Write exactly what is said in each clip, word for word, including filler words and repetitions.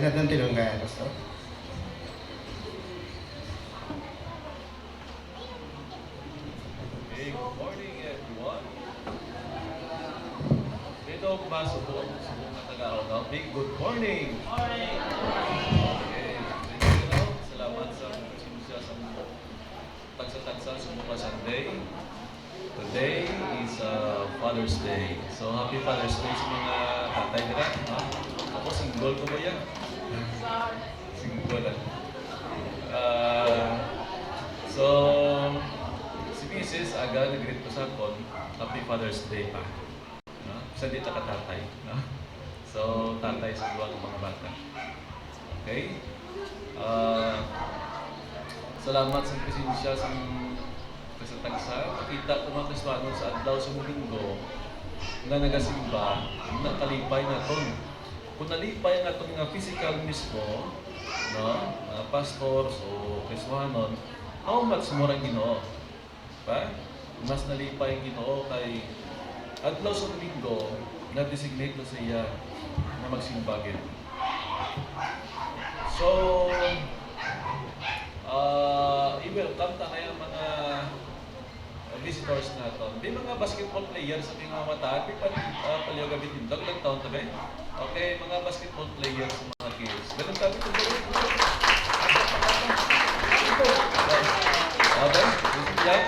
Natin tinunggay, Pastor. Hey, good morning, everyone. Dito, mas subo, subo nga taga-Aonaw. Big good morning. Okay, thank you, no? Salamat sa presensya sa mga tagsa-tagsa sa mga Sunday. Today is, uh, Father's Day. So, happy Father's Day sa mga tatay dira, ha? Ako, single ko ba yan? Single, ah. Ah, so, si misis, aga, nag-greet ko sa akon, "Happy Father's Day, pa." No? Sa di ta katatay, no? So, tatay sa duha nga mga bata. Okay? Ah, salamat sa presensya sa tagsa-tagsa. Makita ko, mga Kristiyanon, sa adlaw sa Domingo nga nagasimba, nakalipay naton. Kung nalipay ang aton nga physical mismo, no, mga pastors o Kristiyanon, how much more ang Ginoo? Ba? Mas nalipay ang Ginoo kay adlaw sa Domingo, na-designate na sa iya nga magsimba gid. So, ah, i-welcome ta kay ang mga visitors naton. Di mga basketball players sa mga mata, di pa, ah, palyo gabi tindog lang taon tabi. Okay, mga basketball players, mga kids. Ganun sabi ko, ganun. Okay, isip lang.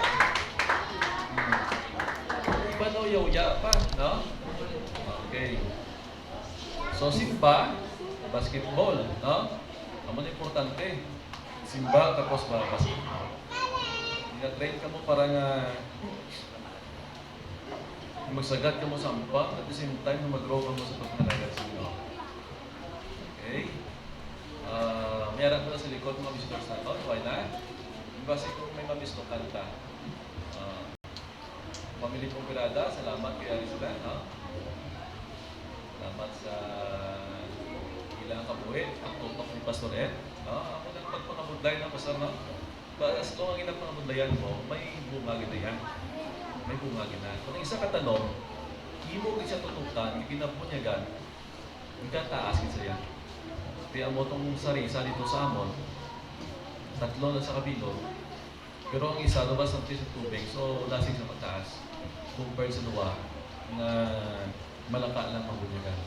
Hmm. Iba daw yawya pa, no? Okay. So, simba, basketball, no? Amo na importante. Simba, tapos ba, basketball. Gina-train ka mo para nga magsagad ka mo sa ampa, at the same time, nga mag-grow ka mo sa pagpanalagad sa Ginoo. Okay? Ah, may harap na sa likod, mga visitors naton. Okay na? Basi kung may mamistokan ta. Ah, Family Pumperada, salamat kay Arislan, no? Salamat sa ilang kabuhi, pagtutok ni Pastor Ed, no? Ako nang pagpangabudlay na, Pastor, no? Ba, as long ang ginapangabudlayan mo, may bunga gid na yan. May bunga gid na. Kung ang isa ka tanom, imo gid siya tutukan, ginabunyagan, ikaw taas gid siya. Kaya mo tong sarisa dito sa amon, tatlo na sa kabilog, pero ang isa, lubas ang sa tubig, so lasing sa mataas compared sa duwa nga malaka lang mabunyagan.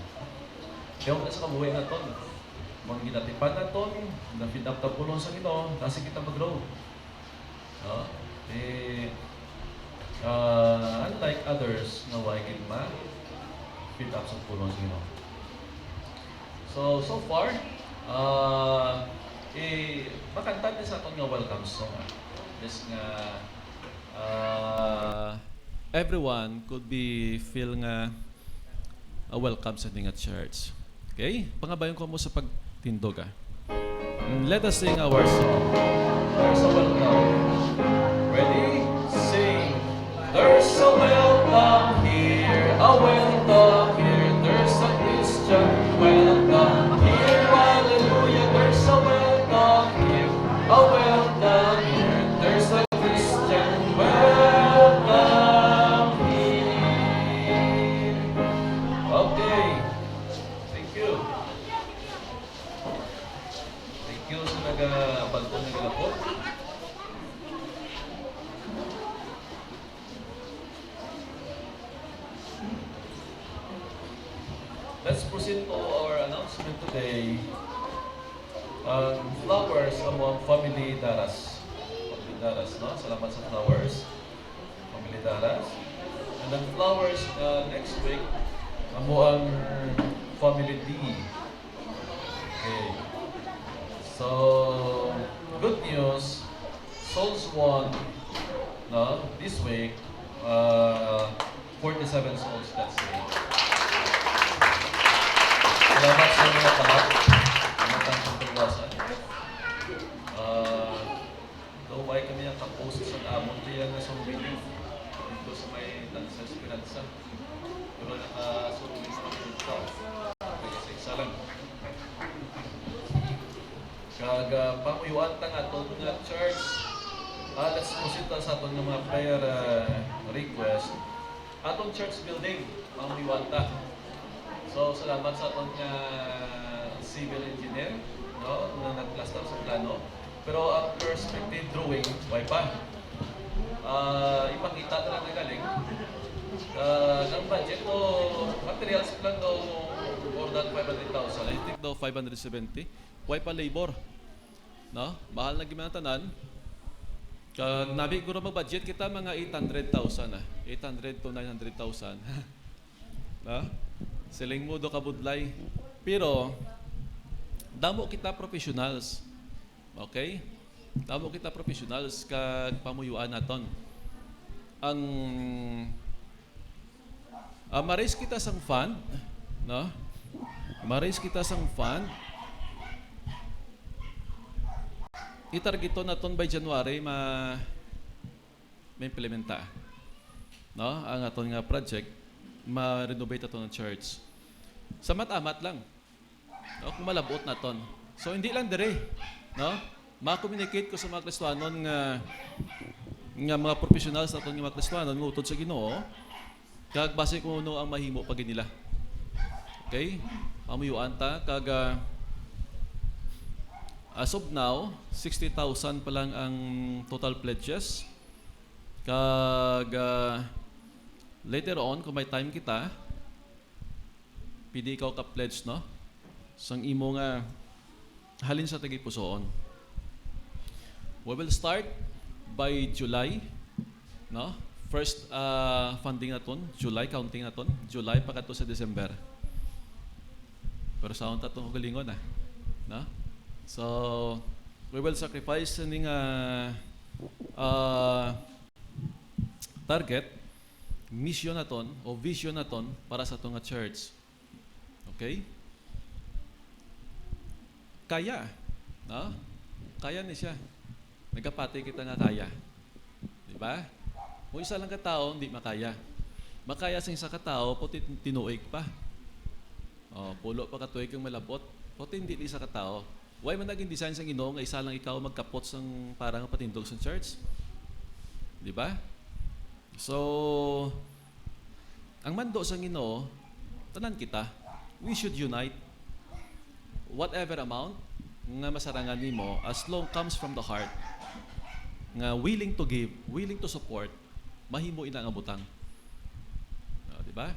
Kaya wala sa kabuhi naton, mga ginatipan naton, na-feed up ta pulong sa Ginoo, lasing kita mag-grow. No? Eh, ah, unlike others nga wa gid ma-feed up sa pulong sa Ginoo. So, so far, ah, eh, makanta din sa aton nga welcome song, ah. Just nga, ah, everyone could be feel nga, ah, welcome sa aton nga church. Okay? Pangabayon ko mo sa pagtindog, ah. And let us sing our song. There's a welcome. Ready? Sing. There's a welcome here, a welcome here. There's a Christian welcome here. Hallelujah. There's a welcome here, a welcome here. There's a Christian welcome here. Okay. Thank you. Thank you sa naga-, bag-o nagalapot. Let's proceed to our announcement today. Ang flowers amo ang family Daras. Family Daras, no? Salamat sa flowers. Family Daras. And ang flowers, uh, next week, amo ang family D. Okay. So, good news, souls won, no, this week, uh, forty-seven souls got saved. Salamat sa mga tahat. Salamat sa pagluwasan. Uh, Though wala kami nakapost sa amon diya nga souvenir dito sa may Tansa Esperanza. Pero naka-souvenir kami dito. Kaya sa isa lang. Kag, ah, pamuyuan ta nga aton nga church. Ah, let's proceed ta sa aton nga mga prayer, ah, request. Aton church building, pamuyuan ta. So, salamat sa aton nga civil engineer, no, nga nagplastar sa plano. Pero ang perspective drawing, way pa. Ah, ipakita na lang na galing. Ah, ang budget to materials lang daw more than five hundred thousand. I think daw five hundred seventy. Way pa labor. No? Mahal na gyud man ang tanan. Kag nabi guro mag-budget kita mga eight hundred thousand, ah. Eight hundred to nine hundred thousand. No? Siling mo, do ka budlay. Pero, damo kita professionals. Okay? Damo kita professionals kag pamuyuan naton. Ang, ah, ma-raise kita sang fund, no? Ma-raise kita sang fund. I-targeton naton by January ma, ma-implementa, no? Ang aton nga project, ma-renovate aton ang church. Sa mat-amat lang. No, kung malabot naton. So, hindi lang diri, no? Ma-communicate ko sa mga Kristiyanon nga, nga mga professionals naton nga mga Kristiyanon nga utod sa Ginoo, kag basi kung ano ang mahimo pa gid nila. Okay? Pamuyuan ta, kag, ah, as of now, sixty thousand pa lang ang total pledges. Kag, ah, later on, kung may time kita, pwede ikaw ka-pledge, no? Sang imo nga halin sa tagipusoon. We will start by July, no? First, ah, funding naton, July counting naton, July pa kadto sa December. Pero sa unta tong kagalingon, ah, no? So, we will sacrifice ning, ah, ah, target, mission naton o vision naton para sa aton nga church. Okay? Kaya, no? Kaya ni siya. Nagapati kita nga kaya. Di ba? Kung isa lang ka tawo, hindi makaya. Makaya sa isa ka tawo, pati tinuig pa. Oh, pulo pa ka tuig ang malabot. Pati hindi isa ka tawo. Why man naging design sang Ginoo nga isa lang ikaw magkapot sang para nga patindog sang church? Di ba? So, ang mando sang Ginoo, tanan kita. We should unite. Whatever amount nga masarangan nimo, as long comes from the heart, nga willing to give, willing to support, mahimo ina nga butang. Ah, di ba?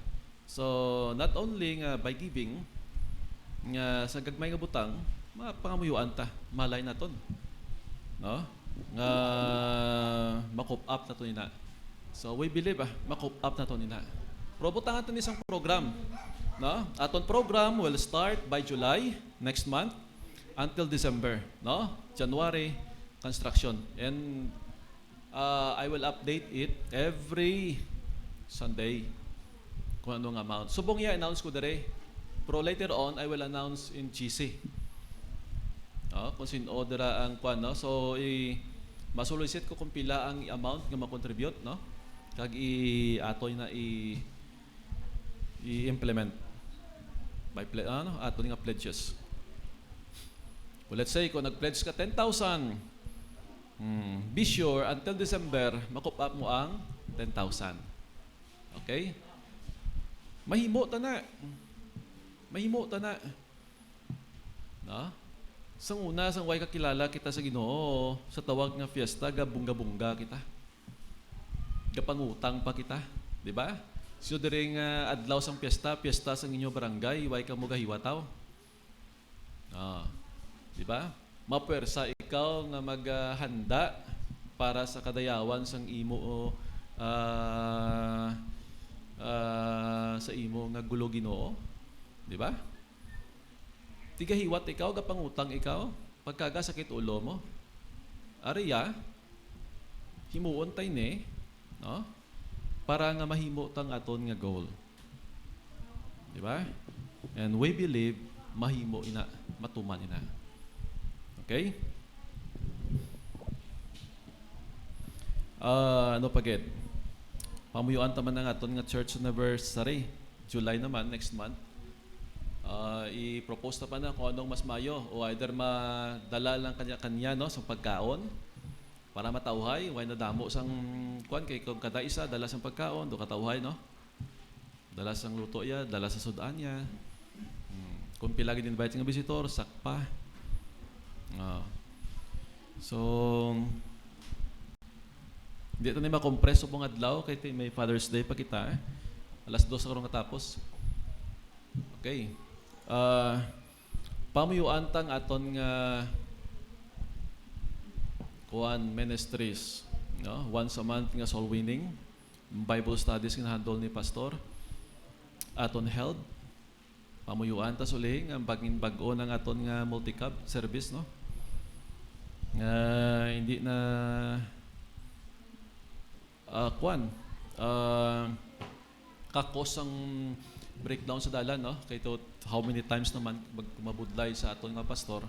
So, not only nga by giving, nga sa gagmay nga butang, mapangamuyuan ta, malay naton, no? Nga ma-cope up naton ina. So, we believe, ah, ma-cope up naton ina. Pero butangan naton isang program, no? Aton program will start by July next month until December, no? January, construction. And, uh, I will update it every Sunday kung ano nga amount. Subong iya, announce ko dere. Pero later on, I will announce in G C. Oh, kung sin-o dira ang kwan, no? So, i-, ma-solicit ko kung pila ang amount nga ma-contribute, no? Kag i-, atoy na i-, i-implement by ple-, ano, ato nga pledges. Well, let's say, kung nag-pledge ka ten thousand, hmm, be sure, until December, ma-cope up mo ang ten thousand. Okay? Mahimo ta na. Mahimo ta na. No? Sang una, sang way kakilala kita sa Ginoo, sa tawag nga fiesta, gabungga-bungga kita. Gapangutang pa kita, di ba? So, diri nga adlaw sang fiesta, fiesta sang inyo barangay, way kamo gahiwataw. Ah, di ba? Mapuwersa ikaw nga maghanda para sa kadayawan sang imo, ah, ah, sa imo nga gulo Ginoo, di ba? Tigahiwat ikaw, gapangutang ikaw, pagkaga sakit ulo mo. Ariya, himuon tay ni, no? Para nga mahimo tang aton nga goal. Di ba? And we believe mahimo ina, matuman ina. Okay? Ah, ano pa gid? Pamuyuan ta man ang aton nga church anniversary. July naman, next month. Ah, i-propose ta pa na kung anong mas mayo, o either madala lang kanya-kanya, no, sa pagkaon para matawhay, way nadamo sang kuan, kay kung kada isa dala sang pagkaon, do katawhay, no? Dala sang luto iya, dala sa sud-an niya. Hmm. Kung pila gid invite nga visitor, sakpa. Ah. So, di ta ni makompress subong adlaw kay ti-, may Father's Day pa kita, eh. Alas dos karon nga tapos. Okay. Ah, pamuyuan ta ang aton nga kuan, ministries, no? Once a month nga soul winning, Bible studies nga handle ni Pastor. Aton health, pamuyuan ta suli nga bangin bag-o ang aton nga multicab service, no? Nga hindi na, ah, kuan, ah, kakos ang breakdown sa dalan, no? Kay to, how many times naman mag-, mabudlay sa aton nga pastor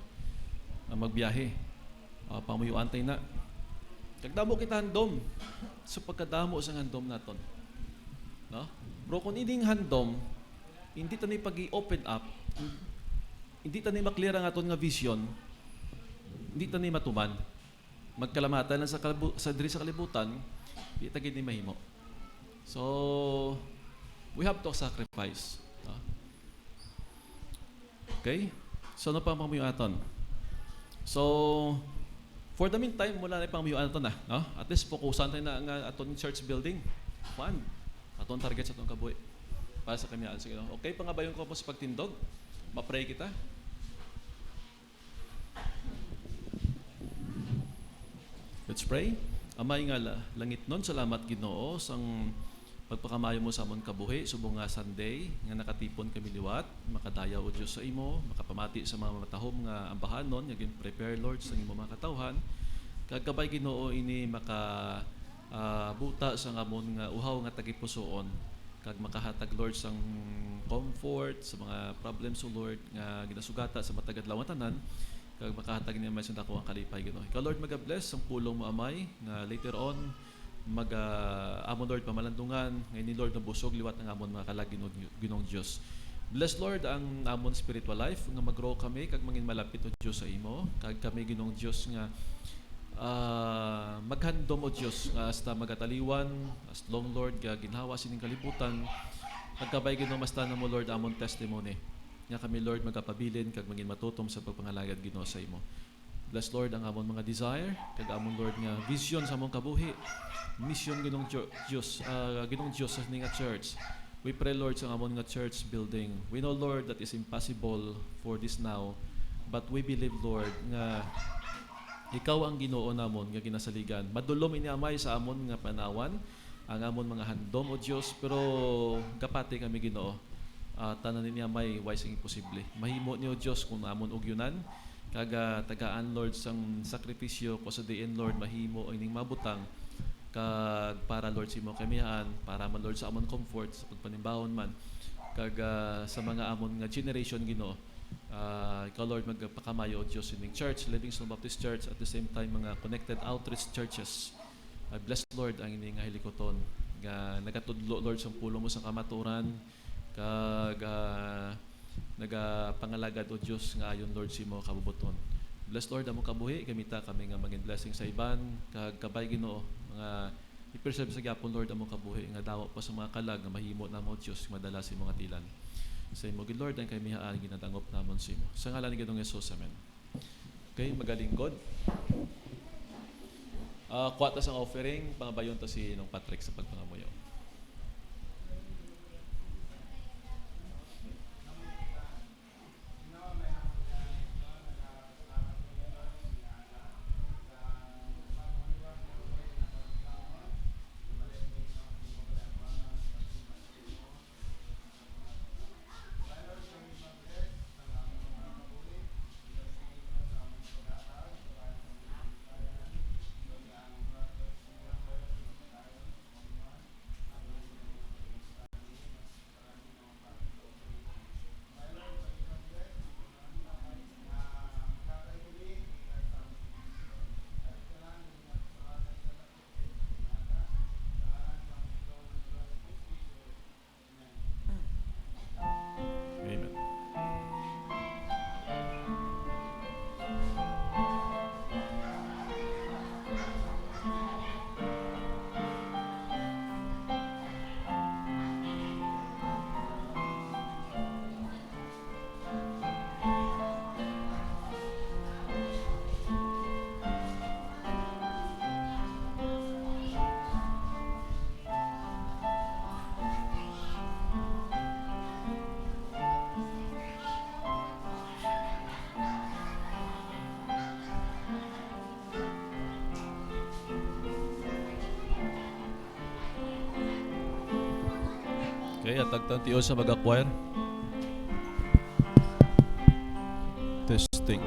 nga magbiyahe. Ah, pamuyuan ta na. Kag damo kita handom sa pagkadamo sa handom naton. No? Pero kung ining handom, hindi ta ni pag-i-open up, hindi ta ni maklear ang aton nga vision, hindi ta ni matuman. Magkalamatan lang sa kalibu-, sa diri sa kalibutan, di ta gid ni mahimo. So, we have to sacrifice. No? Okay? So, ano pa ang pamuyuan naton? So, for the meantime, wala na yung pamuyuan naton na, no? At least, fokusan tayo na nga aton church building fund. Aton target sa atong kabuhi. Para sa kamiaan. Sige, no? Okay, pangabayon ko po sa pagtindog. Ma-pray kita. Let's pray. Amay nga la-, langitnon, salamat, Ginoo, sang pagpakamaayo mo sa amon kabuhi subong nga Sunday nga nakatipon kami liwat, makadayaw, O Dios, sa imo, makapamati sa mga matahom nga ambahanon nga gin-prepare, Lord, sa imo mga katawhan, kag kabay, Ginoo, ini maka, ah, buta sa amon nga uhaw nga tagipusoon, kag makahatag, Lord, sang comfort sa mga problems, O Lord, nga ginasugata sa matag adlaw nga tanan, kag makahatag niya may sa dako ang kalipay, Ginoo. Ikaw, Lord, maga-bless sang pulong mo, Amay, nga later on, mag, ah, amo, Lord, pamalandungan, nga ini, Lord, nabusog liwat ang amon mga kalag, Ginoo, Ginoong Dios. Bless, Lord, ang amon spiritual life, nga mag-grow kami, kag mangin malapit, O Dios, sa imo, kag kami, Ginoong Dios, nga, ah, maghandom, O Dios, nga hasta magataliwan, as long, Lord, nga ginhawa sining kalibutan, kag kabay, Ginoo, mas tanan mo, Lord, amon testimony. Nga kami, Lord, magapabilin kag mangin matutom sa pagpangalagad, Ginoo, sa imo. Bless, Lord, ang amon mga desire, kag amon, Lord, nga vision sa among kabuhi. Mission, Ginong Dyo-, Dios, ah, Ginong Dios sa sini nga church. We pray, Lord, sa amon nga church building. We know, Lord, that is impossible for this now, but we believe, Lord, nga ikaw ang Ginoo namon nga ginasaligan. Madulom ini, Amay, sa amon nga panawan, ang amon mga handom, O Dios, pero gapati kami, Ginoo. Ah, tanan ini, Amay, way sing imposible. Mahimo ni, O Dios, kung amon ugyunan, kag, ah, tagaan, Lord, sang sakripisyo, kung sa diin, Lord, mahimo ining mabutang, kag para, Lord, sa imo kamihaan, para man, Lord, sa amon comfort, sa pagpanimbahon man, kag, ah, sa mga amon nga generation, Ginoo. Ah, ikaw, Lord, magpakamaayo, O Dios, ining church, Livingstone Baptist Church, at the same time, mga connected outreach churches. I bless, Lord, ang ini nga hilikuton nga nagatudlo, Lord, sang pulong mo sa kamaturan, kag, ah, nagapangalagad, O Dios, nga ayon, Lord, sa imo kabubuton. Bless, Lord, among kabuhi, gamita kami nga mangin blessing sa iban, kag kabay, Ginoo, nga i-preserve sa gyapon, Lord, among kabuhi, nga dawa pa sa mga kalag nga mahimo namo, O Dios, madala sa imo nga tilan. Sa imo gid, Lord, ang kamihaan ginadangop namon sa imo. Sa ngalan ni Ginoong Jesus, amen. Okay, magalingkod. Ah, kuha ta sang offering, pangabayon ta si Nong Patrick sa pagpangamuyo. Okay, atag tang tiyo sa mga choir. Testing.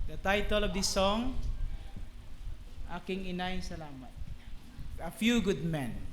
The title of this song, Aking Inay, Salamat. A few good men.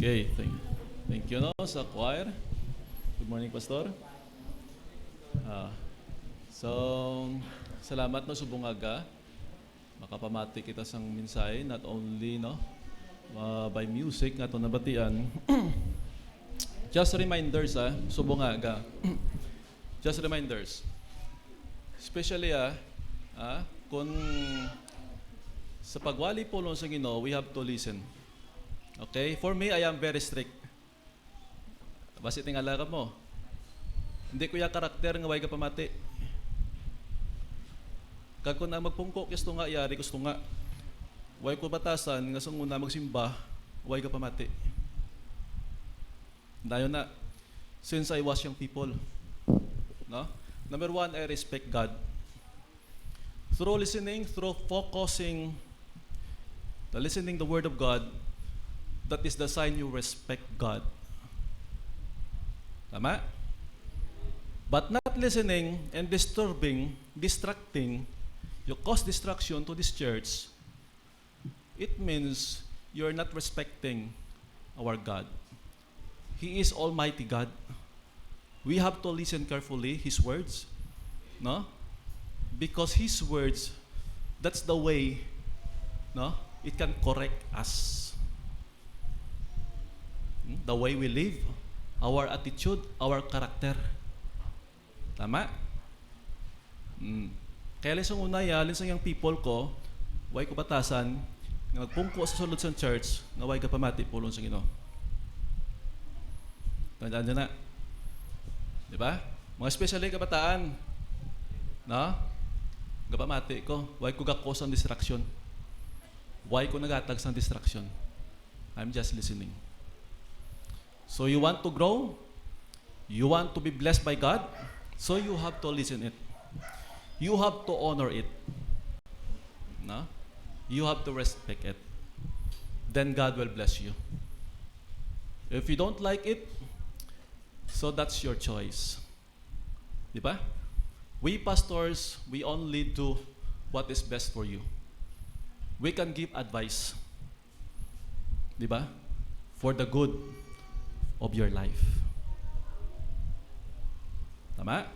Okay, thank, thank you, no, sa choir. Good morning, Pastor. Ah, so, salamat, no, subong aga. Makapamati kita sang mensahe, not only, no, uh, by music nga aton nabatian. Just reminders, ah, subong aga. Just reminders. Especially, ah, ah, kung sa pagwali pulong sa Ginoo, we have to listen. Okay? For me, I am very strict. Basi tingala ka mo. Hindi ko ya karakter nga way ka pamati. Kag kung ang magpungko kis tunga, yari kis tunga. Way ko batasan nga sang una magsimba, way ka pamati. Dayon na, since I was young people, no? Number one, I respect God. Through listening, through focusing, the listening the word of God, that is the sign you respect God. Tama? But not listening and disturbing, distracting, you cause distraction to this church, it means you're not respecting our God. He is Almighty God. We have to listen carefully His words, no? Because His words, that's the way, no? It can correct us. Hmm? The way we live, our attitude, our character. Tama? Mm. Kaya lisong unay, ah, lisong young people ko, way ko batasan, nga magpungko sa sulod sang church, nga way gapamati pulong sa Ginoo. Tandaan nyo na. Di ba? Mga especially kabataan, no? Gapamati ko, way ko gakos ang distraction. Way ko nagatag sang distraction. I'm just listening. So you want to grow? You want to be blessed by God? So you have to listen it. You have to honor it. No? You have to respect it. Then God will bless you. If you don't like it, so that's your choice. Di ba? We pastors, we only do what is best for you. We can give advice. Di ba? For the good of your life. Tama?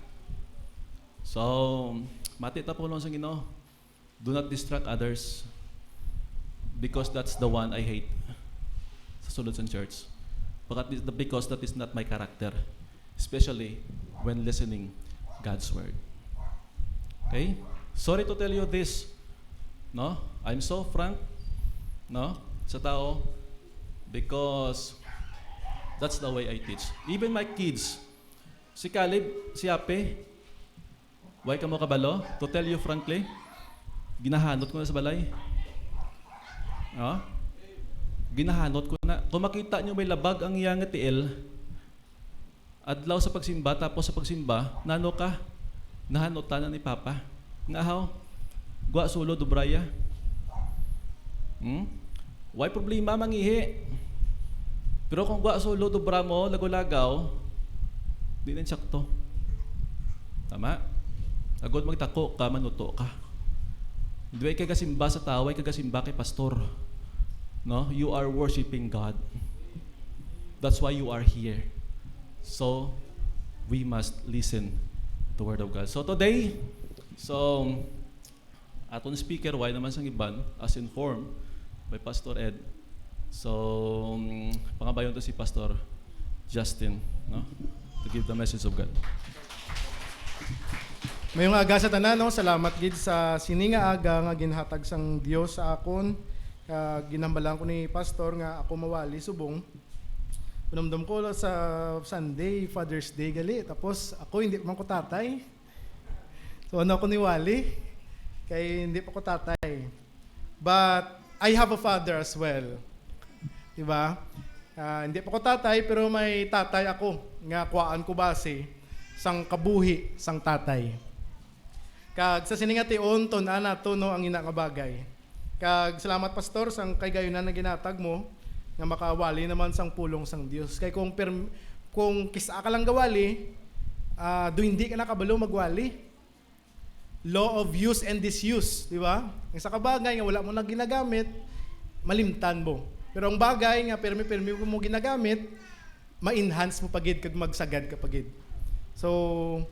So, mati ta pulong sa Ginoo. Do not distract others because that's the one I hate sa sulod sang church. Because, because that is not my character, especially when listening God's word. Okay? Sorry to tell you this, no? I'm so frank, no? Sa tao, because that's the way I teach. Even my kids, si Caleb, si Ape, way kamo kabalo, to tell you frankly, ginahanot ko na sa balay. Oh? Ginahanot ko na. Kung makita nyo may labag ang iya nga tiil, adlaw sa pagsimba, tapos sa pagsimba, nano ka? Nahanutan na ni Papa. Nga haw? Gwa sulod, obraya. Hmm? Way problema, mangihi. Pero kung gwa sulod, obra mo, lagaw-lagaw, di na insakto. Tama? Agod magtako ka, manuto ka. Hindi ka gasimba sa tao, ay ka gasimba kay pastor. No? You are worshiping God. That's why you are here. So, we must listen the word of God. So today, so, aton speaker, way naman sang iban, as informed by Pastor Ed. So, mm, pangabayon to si Pastor Justin, no? To give the message of God. Mayong aga sa tanan, no? Salamat gid sa sini nga aga nga ginhatag sang Dios sa akon. Kag ginhambalan ko ni Pastor nga ako mawali subong. Manumdom ko sa Sunday, Father's Day gali. Tapos ako, hindi pa man ko tatay. So, ano ako niwali? Kay hindi pa ko tatay. But I have a father as well. Diba? Ah, hindi pa ko tatay, pero may tatay ako nga kuwaan ko basi sang kabuhi sang tatay. Kag sa sini nga tion, tun-an nato, no, ang ina nga bagay. Kag salamat, Pastor, sang kahigayonan nga ginatag mo nga makawali naman sang pulong sang Dios. Kay kung perm-, kung kis-a ka lang gawali, ah, do hindi ka nakabalo magwali. Law of use and disuse, di ba? Ang isa ka bagay nga wala mo na ginagamit, malimtan mo. Pero ang bagay nga pirmi-pirmi mo ginagamit, ma-enhance mo pa gid kag magsagad ka pa gid. So,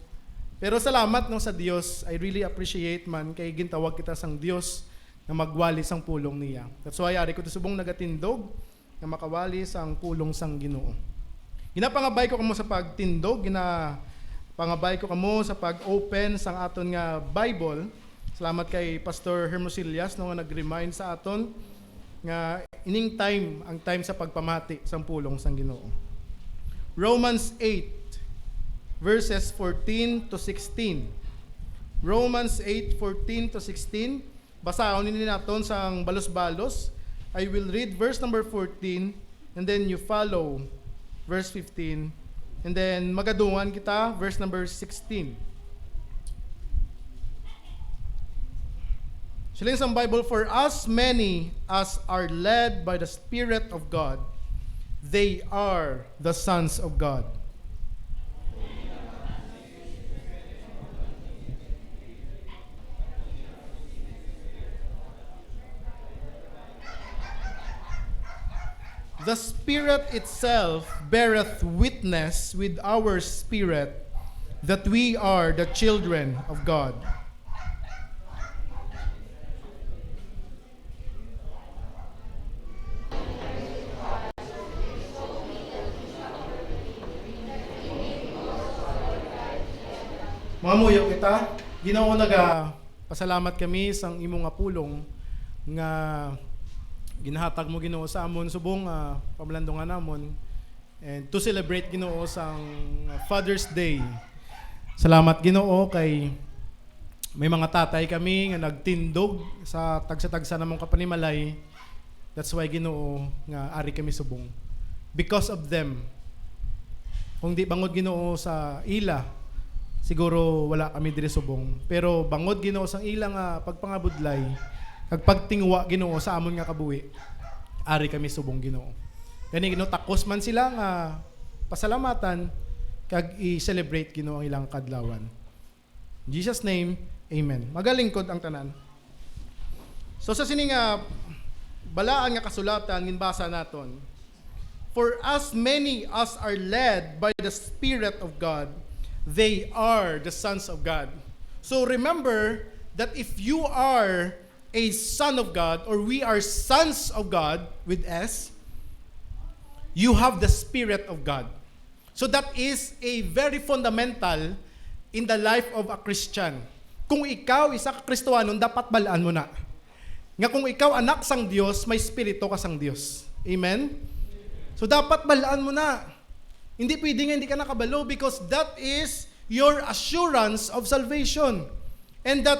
pero salamat, no, sa Dios. I really appreciate man kay gintawag kita sang Dios nga magwali sang pulong niya. That's why ari ko to subong nagatindog nga makawali sang pulong sang Ginoo. Ginapangabay ko kamo sa pagtindog, ginapangabay ko kamo sa pag-open sang aton nga Bible. Salamat kay Pastor Hermosillas, no, nga nag-remind sa aton nga ining time ang time sa pagpamati sang pulong sang Ginoo. Romans eight, verses fourteen to sixteen. Romans eight fourteen to sixteen. Basahon ini naton sang balos-balos. I will read verse number fourteen, and then you follow verse fifteen, and then magadungan kita, verse number sixteen. Siling sang Bible, "For as many as are led by the Spirit of God, they are the sons of God." "The Spirit itself beareth witness with our spirit that we are the children of God." Mangamuyo kita. Ginoo, nagapasalamat kami sang imo nga pulong nga ginahatag mo, Ginoo, sa amon subong nga pamalandungan namon, and to celebrate, Ginoo, sang Father's Day. Salamat, Ginoo, kay may mga tatay kami nga nagtindog sa tagsa-tagsa namong kapanimalay. That's why, Ginoo, nga ari kami subong. Because of them. Kung di bangod, Ginoo, sa ila, siguro wala kami diri subong. Pero bangod, Ginoo, sang ila nga pagpangabudlay kag pagtinguha, Ginoo, sa amon nga kabuhi, ari kami subong, Ginoo. Gani, Ginoo, takos man sila nga pasalamatan kag i-celebrate, Ginoo, ang ilang kadlawan. In Jesus' name, amen. Magalingkod ang tanan. So, sa sini nga balaan nga kasulatan, ginbasa naton, "For as many as are led by the Spirit of God, they are the sons of God." So, remember that if you are a son of God, or we are sons of God with S, you have the Spirit of God. So that is a very fundamental in the life of a Christian. Kung ikaw isa ka Kristohanon, dapat balaan mo na nga kung ikaw anak sang Dios, may espiritu ka sang Dios. Amen? So dapat balaan mo na. Hindi pwede nga hindi ka nakabalo, because that is your assurance of salvation. And that,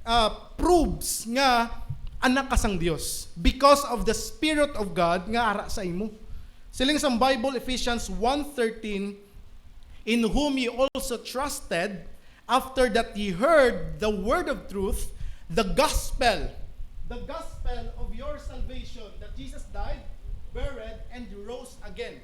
uh, proves nga anak ka sang Dios because of the Spirit of God nga ara sa imo. Siling sang Bible, Ephesians one thirteen, "In whom ye also trusted, after that ye heard the word of truth, the gospel, the gospel of your salvation, that Jesus died, buried, and rose again."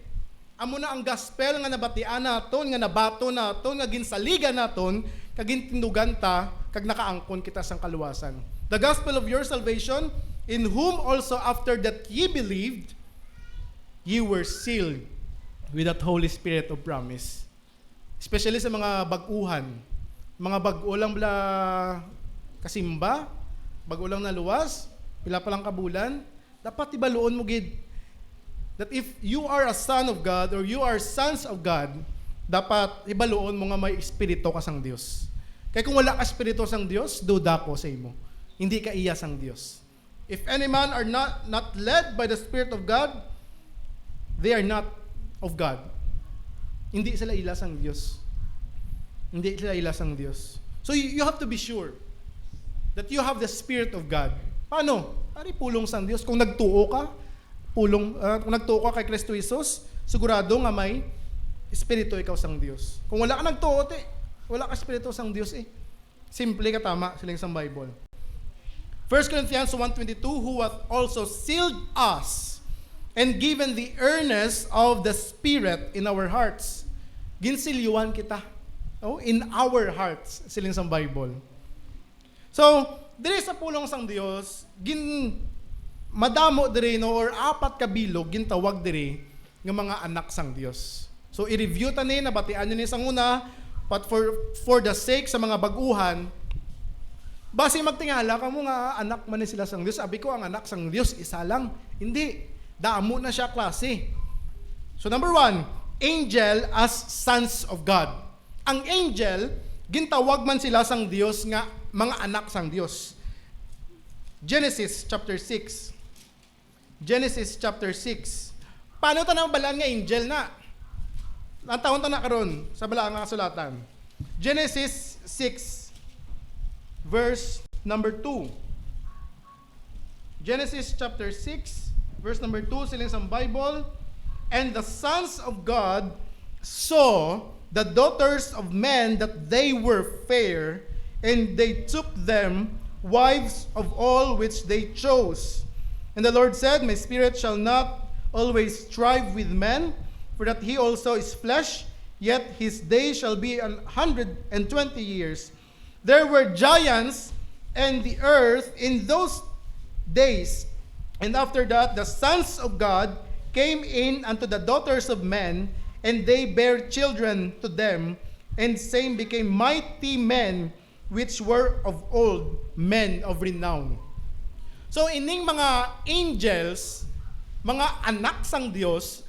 Amo na ang gospel nga nabatian naton, nga nabaton naton, nga ginsaligan naton, kag gintindugan ta, kag nakaangkon kita sang kaluwasan. "The gospel of your salvation, in whom also after that ye believed, ye were sealed with that Holy Spirit of promise." Especially sa mga bag-uhan. Mga bag-o lang bala kasimba, bag-o lang naluwas, pila pa lang ka bulan, dapat hibaluon mo gid that if you are a son of God or you are sons of God, dapat hibaluon mo nga may espiritu ka sang Dios. Kay kung wala ka espiritu sang Dios, duda ko sa imo. Hindi ka iya sang Dios. "If any man are not, not led by the Spirit of God, they are not of God." Hindi sila ila sang Dios. Hindi sila ila sang Dios. So you, you have to be sure that you have the Spirit of God. Paano? Ari pulong sang Dios. Kung nagtuo ka, pulong, ah, kung nagtuo ka kay Kristo Jesus, sigurado nga may espiritu ikaw sang Dios. Kung wala ka nagtuo, te, wala ka espiritu sang Dios eh. Simple ka tama, siling sang Bible. First Corinthians one twenty-two, "Who hath also sealed us and given the earnest of the Spirit in our hearts." Ginsilyuhan kita. Oh, in our hearts, siling sang Bible. So, diri sa pulong sang Dios, gin madamo diri, no, or apat ka bilog gintawag diri nga mga anak sang Dios. So, i-review ta ni, nabatian nyo ni sang una, but for, for the sake sa mga baguhan, basi magtingala kamo nga anak man ni sila sang Dios. Sabi ko, ang anak sang Dios, isa lang. Hindi. Damo na siya klase. So, number one, angel as sons of God. Ang angel, gintawag man sila sang Dios nga mga anak sang Dios. Genesis chapter six. Genesis chapter six. Paano ta nabalaan nga angel na? Lantawon ta na karon sa Balaang nga Kasulatan. Genesis six, verse number two. Genesis chapter six, verse number two, siling sang Bible, "And the sons of God saw the daughters of men that they were fair, and they took them wives of all which they chose. And the Lord said, My spirit shall not always strive with men, for that he also is flesh, yet his days shall be an hundred and twenty years. There were giants in the earth in those days. And after that, the sons of God came in unto the daughters of men, and they bare children to them, and same became mighty men, which were of old, men of renown." So, ining mga angels, mga anak sang Dios,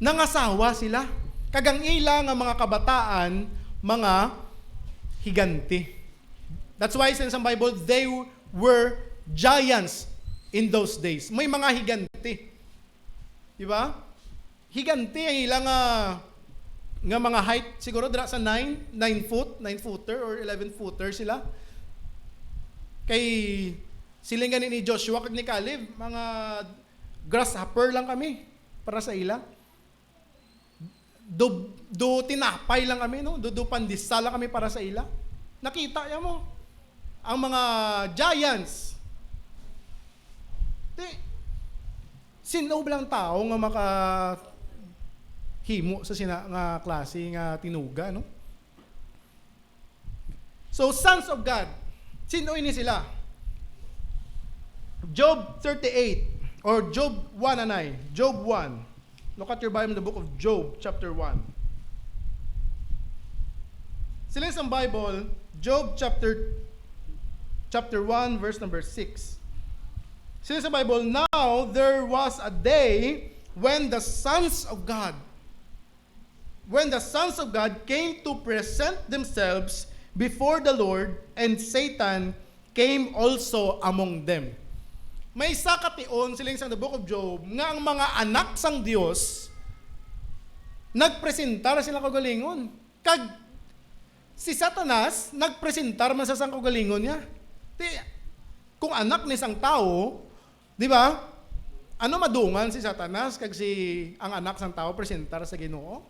nangasawa sila. Kag ang ila nga mga kabataan, mga higante. That's why, sa, sa Bible, they were giants in those days. May mga higante. Di ba? Higante ang ila nga, nga mga height, siguro dira sa nine, nine foot, nine footer or eleven footer sila. Kay siling gani ni Joshua kag ni Caleb, mga grasshopper lang kami para sa ila. Do, do tinapay lang kami, no? Do, do pandesal lang kami para sa ila. Nakita niya mo ang mga giants. Di, sino ba lang tao nga makahimo sa sina nga klase nga tinuga, no? So, sons of God, sino ini sila? Job thirty-eight, or Job one, anay. Job one. Look at your Bible in the book of Job, chapter one. Siling sang Bible, Job chapter, chapter one, verse number six. Siling sang Bible, "Now there was a day when the sons of God, when the sons of God came to present themselves before the Lord, and Satan came also among them." May isa ka tion, siling sang the book of Job, nga ang mga anak sang Dios nagpresentar sila kaugalingon. Kag si Satanas nagpresentar man sa sang kaugalingon niya. Ti, kung anak ni sang tawo, di ba? Ano madungan si Satanas kag si ang anak sang tawo presentar sa Ginoo?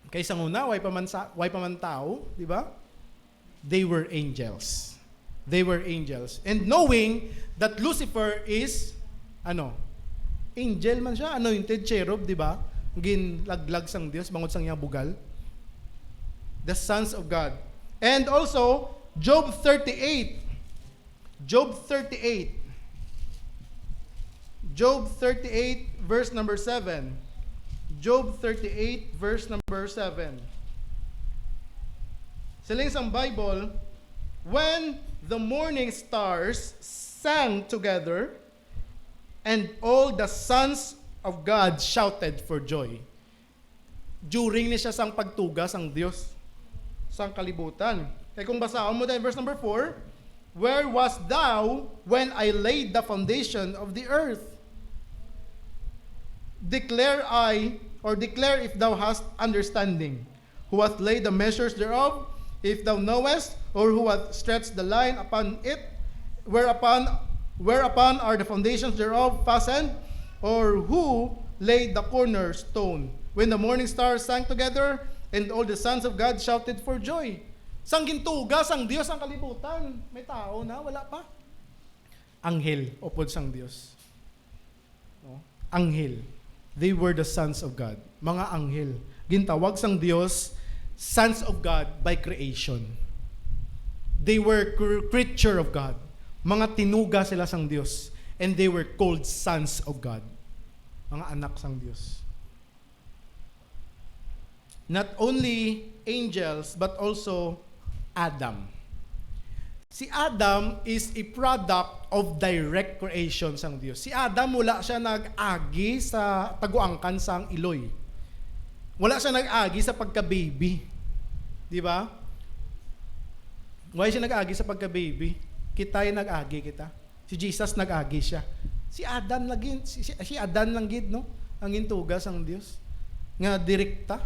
Kay sang una, way pa man sa, way pa man tawo, di ba? They were angels. They were angels. And knowing that Lucifer is, ano, angel man siya, anointed cherub, di ba? Ginlaglag sang Dios bangod sang iyang bugal. The sons of God. And also, Job thirty-eight. Job thirty-eight. Job thirty-eight, verse number seven. Job thirty-eight, verse number seven. Siling sang Bible, "When the morning stars sang together, and all the sons of God shouted for joy." During ni siya sang pagtuga sang Dios sang kalibutan. Kay kung basahon mo dahil verse number four, "Where wast thou when I laid the foundation of the earth? Declare I, or declare if thou hast understanding. Who hath laid the measures thereof, if thou knowest, or who hath stretched the line upon it, whereupon, whereupon are the foundations thereof fastened, or who laid the cornerstone? When the morning stars sang together, and all the sons of God shouted for joy." Sang gintuga sang Dios ang kalibutan, may tao na, wala pa. Anghel upod sang Dios. No? Anghel. They were the sons of God. Mga anghel. Gintawag sang Dios, sons of God by creation. They were cr-, creature of God. Mga tinuga sila sang Dios. And they were called sons of God. Mga anak sang Dios. Not only angels, but also Adam. Si Adam is a product of direct creation sang Dios. Si Adam, wala siya nag-agi sa taguangkan sang iloy. Wala siya nag-agi sa pagka-baby. Di ba? Why siya nag-agi sa pagka-baby? Kita yung nag-agi kita. Si Jesus nag-agi siya. Si Adan lagi, si, si, si Adan lang gid, no? Ang gintuga sang Dios nga direkta.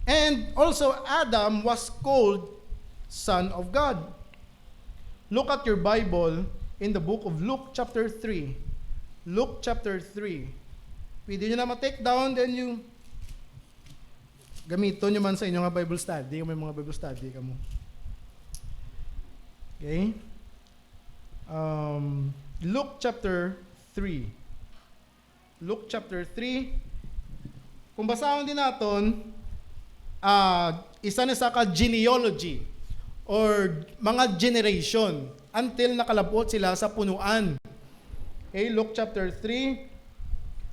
And also, Adam was called son of God. Look at your Bible in the book of Luke chapter three. Luke chapter three. Pwede nyo na ma-take down, then you gamiton nyo man sa inyo nga Bible study, kung may mga Bible study kamo. Okay? Um, Luke chapter three. Luke chapter three. Kung basahon din naton, ah, isa na sa ka genealogy or mga generation until nakalabot sila sa punuan. Okay, Luke chapter three.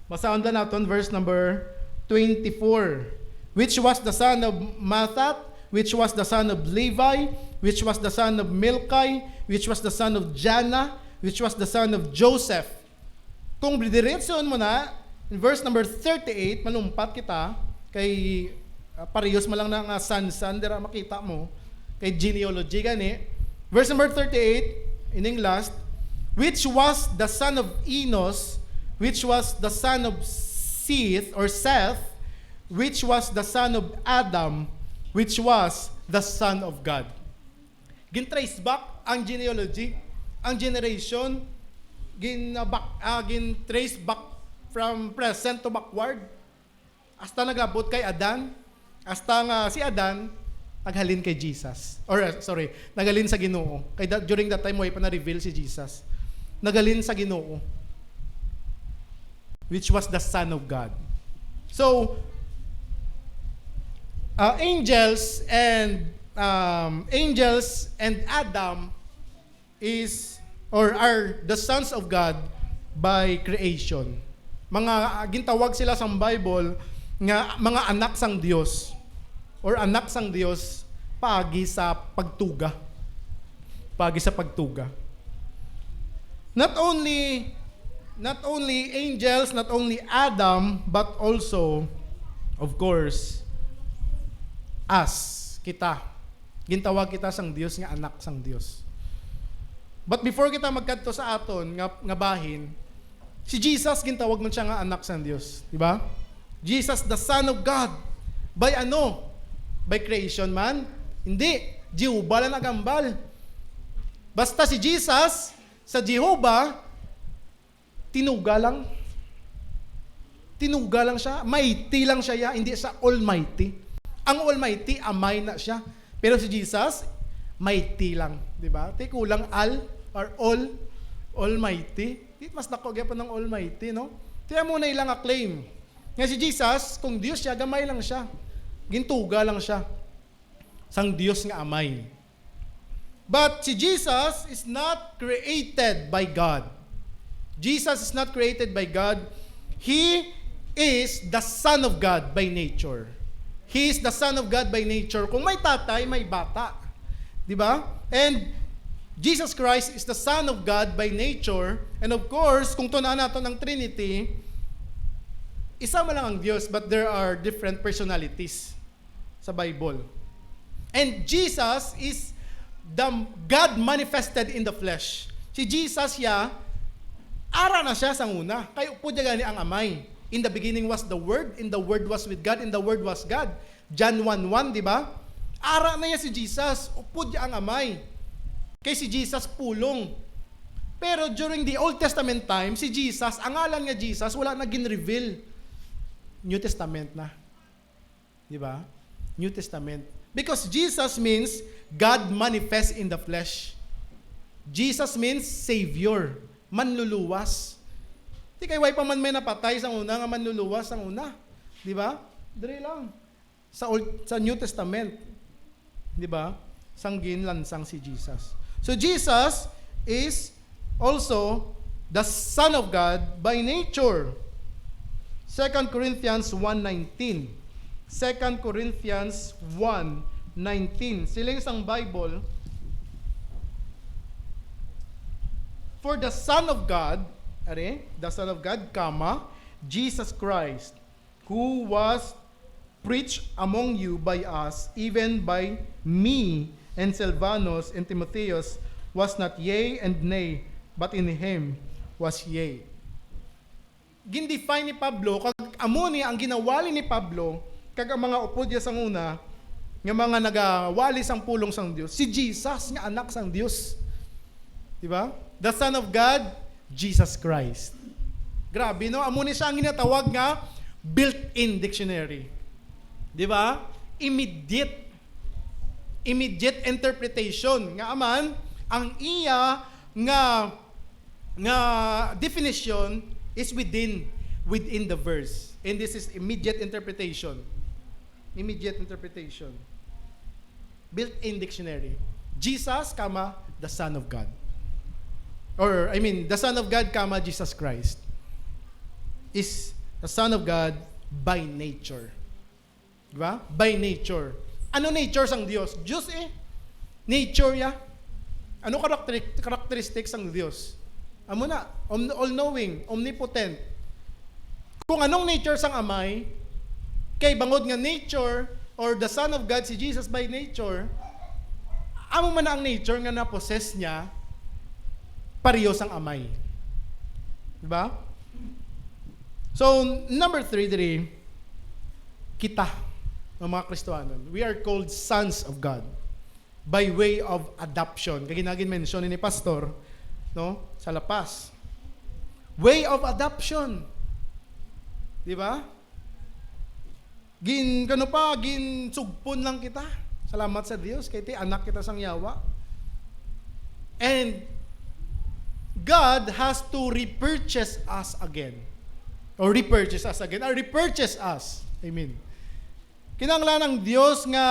Basahon na naton verse number twenty-four. Which was the son of Mathat, which was the son of Levi, which was the son of Milcai, which was the son of Jana, which was the son of Joseph. Kung didiretsoon mo na, in verse number thirty-eight, malumpat kita, kay, ah, parehas man lang na nga sansan, dira makita mo, kay genealogy gani. Verse number thirty-eight, ining last, which was the son of Enos, which was the son of Seth, or Seth, which was the son of Adam, which was the son of God. Gin-trace back ang genealogy, ang generation, gin, ah, back, ah, gin-trace back from present to backward. Hasta naglabot kay Adan, hasta nga si Adan naghalin kay Jesus. Or, uh, sorry, naghalin sa Ginoo. Kay that, during that time, way pa na-reveal si Jesus. Naghalin sa Ginoo, which was the Son of God. So, uh, angels and, um, angels and Adam is or are the sons of God by creation. Mga, ah, gintawag sila sa Bible nga mga anak sang Dios or anak sang Dios paagi sa pagtuga. Paagi sa pagtuga. Not only, not only angels, not only Adam, but also, of course, us, kita. Gintawag kita sang Dios nga anak sang Dios. But before kita magkadto sa aton nga, nga bahin, si Jesus gintawag man siya nga anak sang Dios, di ba? Jesus, the Son of God. By ano? By creation man? Hindi. Jehovah lang nagambal. Basta si Jesus, sa Jehovah, tinuga lang. Tinuga lang siya. Mighty lang siya, ya. Hindi siya almighty. Ang almighty, amay na siya. Pero si Jesus, mighty lang. Di ba? Ti kulang al or all, almighty. Di mas dako gyapon ang almighty, no? Kaya mo na ilang claim. Nga si Jesus, kung Dios siya, gamay lang siya. Gintuga lang siya sang Dios nga Amay. But si Jesus is not created by God. Jesus is not created by God. He is the Son of God by nature. He is the Son of God by nature. Kung may tatay, may bata. Di ba? And Jesus Christ is the Son of God by nature. And of course, kung tunaan naton ang Trinity, isa man lang ang Dios, but there are different personalities sa Bible. And Jesus is the God manifested in the flesh. Si Jesus ya, ara na siya sang una. Kay upod niya gani ang Amay. In the beginning was the Word, and the Word was with God, and the Word was God. John one one, di ba? Ara na ya si Jesus, upod niya ang Amay. Kay si Jesus pulong. Pero during the Old Testament time, si Jesus, ang ngalan nga Jesus, wala na gin-reveal. New Testament na. Di ba? New Testament. Because Jesus means God manifest in the flesh. Jesus means Savior, manluluwas. Di kay way pa man may napatay sang una nga manluluwas sang una. Di ba? Diri lang. Sa Old, sa New Testament. Di ba? Sang ginlansang si Jesus. So Jesus is Also, the Son of God by nature. Second Corinthians one nineteen. Second Corinthians one nineteen. Siling sang Bible, "For the Son of God," are, the Son of God, comma, Jesus Christ, who was preached among you by us, even by me and Silvanus and Timotheus, was not yea and nay, but in him was yea. Gindefine ni Pablo, kag amo ni ang ginawali ni Pablo, kag ang mga upod niya sang una, nga mga nagawali sang pulong sang Dios, si Jesus nga anak sang Dios. Di ba? The Son of God, Jesus Christ. Grabe, no? Amo ni siya ang ginatawag nga built-in dictionary. Di ba? Immediate. Immediate interpretation. Nga aman, ang iya nga, nga definition is within, within the verse. And this is immediate interpretation. Immediate interpretation. Built-in dictionary. Jesus, comma, the Son of God. Or, I mean, the Son of God, comma, Jesus Christ is the Son of God by nature. Di ba? By nature. Ano nature sang Dios? Dios eh. Nature ya. Ano characteri-, characteristics sang Dios? Amo na, om-, all-knowing, omnipotent. Kung anong nature sang Amay, kay bangod nga nature or the Son of God si Jesus by nature, amo man na ang nature nga na-possess niya, pareho sang Amay. Di ba? So, number three diri, kita, ang mga Kristohanon, we are called sons of God by way of adoption. Kay ginagin-mention ni Pastor, no, sa La Paz. Way of adoption. Di ba? Gin, kano pa, ginsugpon lang kita. Salamat sa Dios, kay ti anak kita sang Yawa. And God has to repurchase us again. Or repurchase us again. Or repurchase us. Amen. Kinahanglan ang Dios nga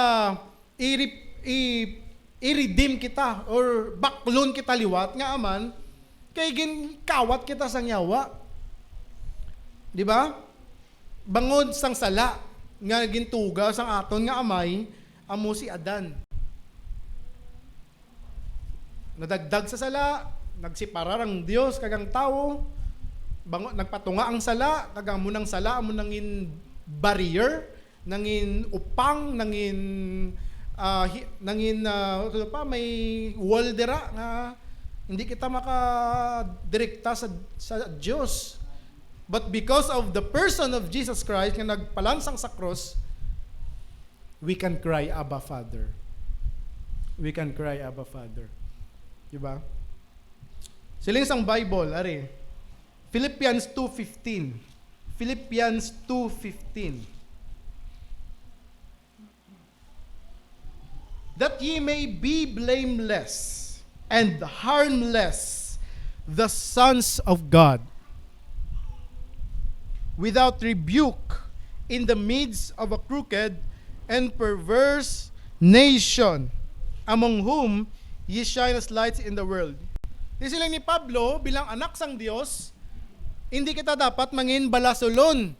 i-re-, i-, i-redeem kita or baklon kita liwat nga aman kay ginkawat kita sang Yawa. Di ba? Bangod sang sala nga gintuga sang aton nga amay, amo si Adan. Nadagdag sa sala, nagseparar ang Dios kag ang tawo. Bango-, nagpatunga ang sala, kag amo nang sala amo nangin barrier, nangin upang, nangin, ah, hi-, nangin, ah, ano pa, may wall dira nga hindi kita makadirekta sa, sa Dios. But because of the person of Jesus Christ nga nagpalansang sa cross, we can cry, "Abba, Father." We can cry, "Abba, Father." Di ba? Siling sang Bible, ari, Philippians two fifteen. Philippians two fifteen. "That ye may be blameless and harmless, the sons of God, without rebuke, in the midst of a crooked and perverse nation, among whom ye shine as lights in the world." Di sila ni Pablo, bilang anak sang Dios, hindi kita dapat mangin balasulon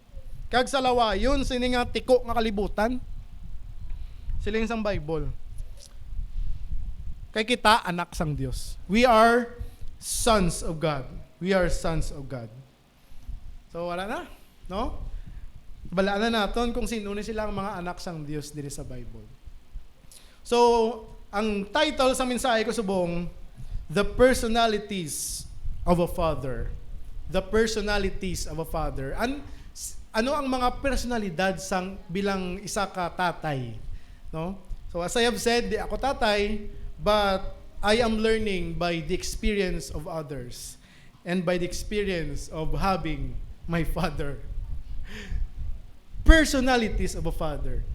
kag salawayon sini nga tiko nga kalibutan. Siling sang Bible, kay kita anak sang Dios. We are sons of God. We are sons of God. So, wala na, no? Balaan na naton kung sino ni sila ang mga anak sang Dios diri sa Bible. So, ang title sa mensahe ko subong, The Personalities of a Father. The Personalities of a Father. An-, s-, ano ang mga personalidad sang bilang isa ka tatay, no? So, as I have said, di ako tatay, but I am learning by the experience of others and by the experience of having my father. Personalities of a father.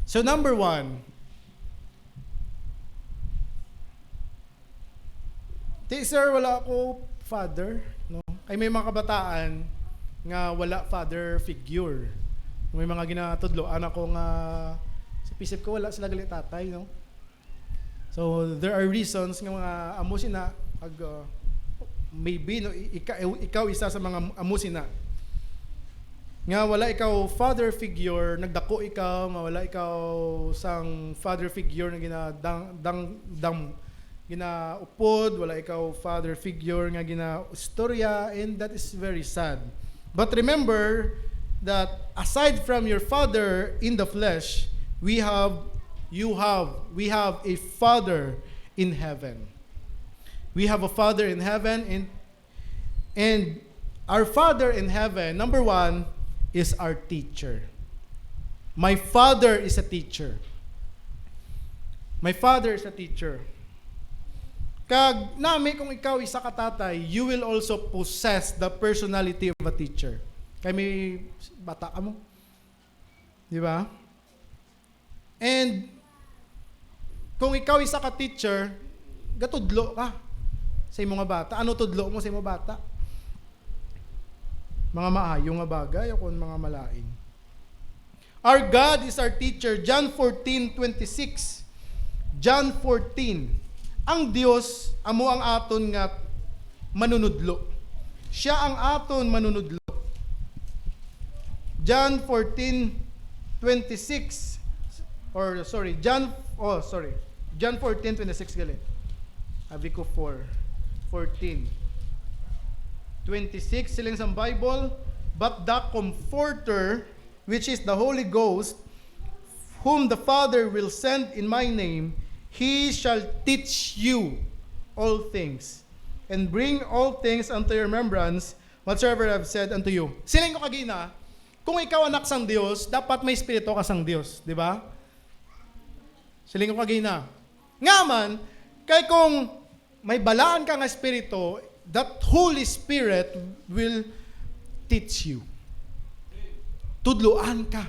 So, number one, "Ti, sir, wala ako father," no? Kay may mga kabataan nga wala father figure. May mga ginatudloan ako nga sa pisip ko, wala sila gali tatay, no? So, there are reasons nga mga amo sina, ag, uh, maybe, no, i-, ika-, ikaw isa sa mga amo sina. Nga wala ikaw father figure, nagdako ikaw, nga wala ikaw sang father figure nga ginadang-, dang-, dam-, ginaupod, wala ikaw father figure nga ginaistorya, and that is very sad. But remember that aside from your father in the flesh, we have, you have, we have a father in heaven. We have a father in heaven, and, and our father in heaven, number one, is our teacher. My father is a teacher. My father is a teacher. Kag nami, kung ikaw isa ka tatay, you will also possess the personality of a teacher. Kay may bata ka mo. Di ba? And kung ikaw isa ka teacher, gatudlo ka sa imo nga bata. Ano tudlo mo sa imo bata? Mga maayo nga bagay o kung mga malain? Our God is our teacher. John fourteen twenty-six. John fourteen. Ang Dios amo ang aton nga manunudlo. Siya ang aton manunudlo. John fourteen twenty-six, or sorry, John, oh, sorry. John fourteen twenty-six gali. Abi ko four, fourteen. Twenty-six, siling sang Bible, "But the Comforter, which is the Holy Ghost, whom the Father will send in my name, he shall teach you all things, and bring all things unto your remembrance, whatsoever I have said unto you." Siling ko kagina, kung ikaw anak sang Dios, dapat may espiritu ka sang Dios, di ba? Siling ko kagina. Nga man, kay kung may balaan ka nga espiritu, that Holy Spirit will teach you. Tudloan ka,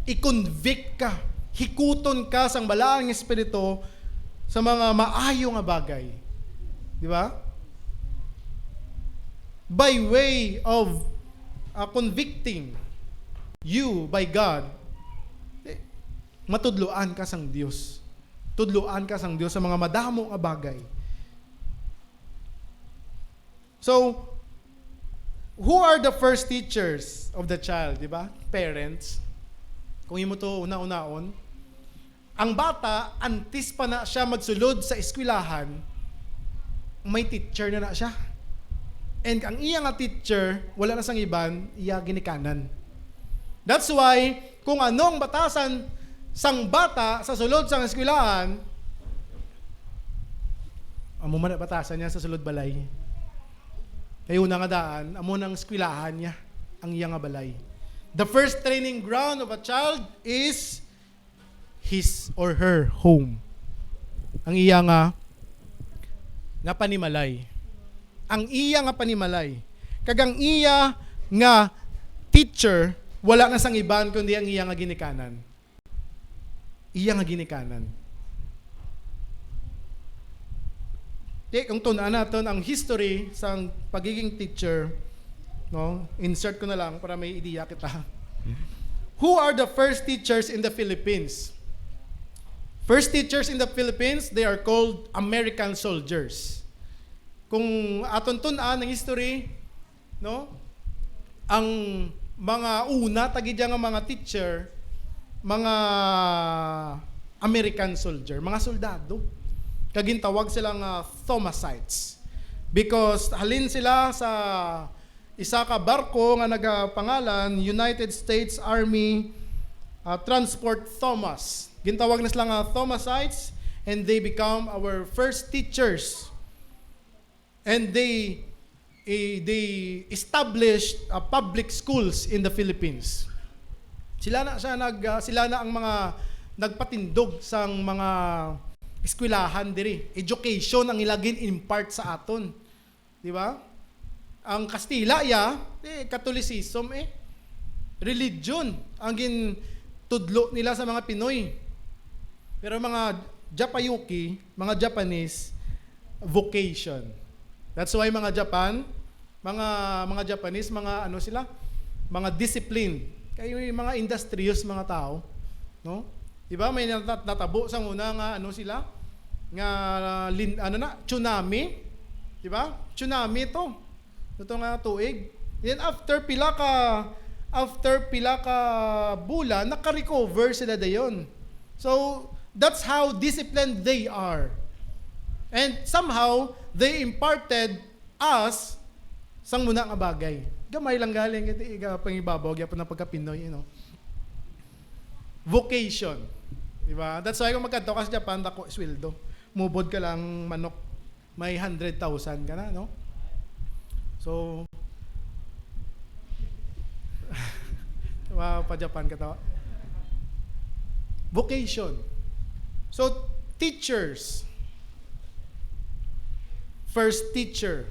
i-convict ka, hikuton ka sang balaan nga espiritu sa mga maayo nga bagay. Di ba? By way of, uh, convicting you by God, eh, matudloan ka sang Dios. Tudloan ka sang Dios sa mga madamo nga bagay. So, who are the first teachers of the child, di ba? Parents. Kung imo to una-unaon, ang bata, antes pa na siya magsulod sa eskwelahan, may teacher na na siya. And ang iya nga teacher, wala na sang iban, iya ginikanan. That's why, kung ano ang batasan sang bata sa sulod sang eskwelahan, amo man ang batasan niya sa sulod balay. Kay una nga daan, amo nang eskwelahan niya ang iya nga balay. The first training ground of a child is his or her home. Ang iya nga, nga panimalay. Ang iya nga panimalay. Kag ang iya nga teacher, wala na sang iban kundi ang iya nga ginikanan. Iya nga ginikanan. Di, kung tun-an naton ang history sang pagiging teacher, no? Insert ko na lang para may ideya kita. Who are the first teachers in the Philippines? First teachers in the Philippines, they are called American soldiers. Kung aton tun-an ang history, no? Ang mga una tagi dyan nga mga teacher, mga American soldier, mga soldado. Kag gintawag sila nga Thomasites. Because halin sila sa isa ka barko nga nagapangalan United States Army, ah, Transport Thomas. Gintawag na sila nga Thomasites, and they become our first teachers. And they, eh, they established, uh, public schools in the Philippines. Sila na siya nag, uh, sila na ang mga nagpatindog sang mga eskwelahan diri. Education ang ila gin-impart sa aton. Di ba? Ang Kastila, ya, eh, Catholicism, eh. Religion ang gintudlo nila sa mga Pinoy. Pero mga Japayuki, mga Japanese, vocation. That's why mga Japan, mga, mga Japanese, mga ano sila, mga discipline. Kay mga industrious mga tao, no? Di ba? May nata-, natabo sa una nga ano sila, nga lin-, ano na, tsunami. Di ba? Tsunami to. Ito nga tuig. Then after pila ka, after pila ka bulan, naka-recover sila dayon. So, that's how disciplined they are. And somehow, they imparted us sang muna nga bagay. Gamay lang galing, kay iga pangibabaw, gyapon ang pagka-Pinoy, you know. Vocation. Di ba? That's why kung magkadto ka sa Japan, dako sweldo. Mubod ka lang manok, may hundred thousand ka na, no? So, pa Japan ka to. Vocation. So, teachers. First teacher.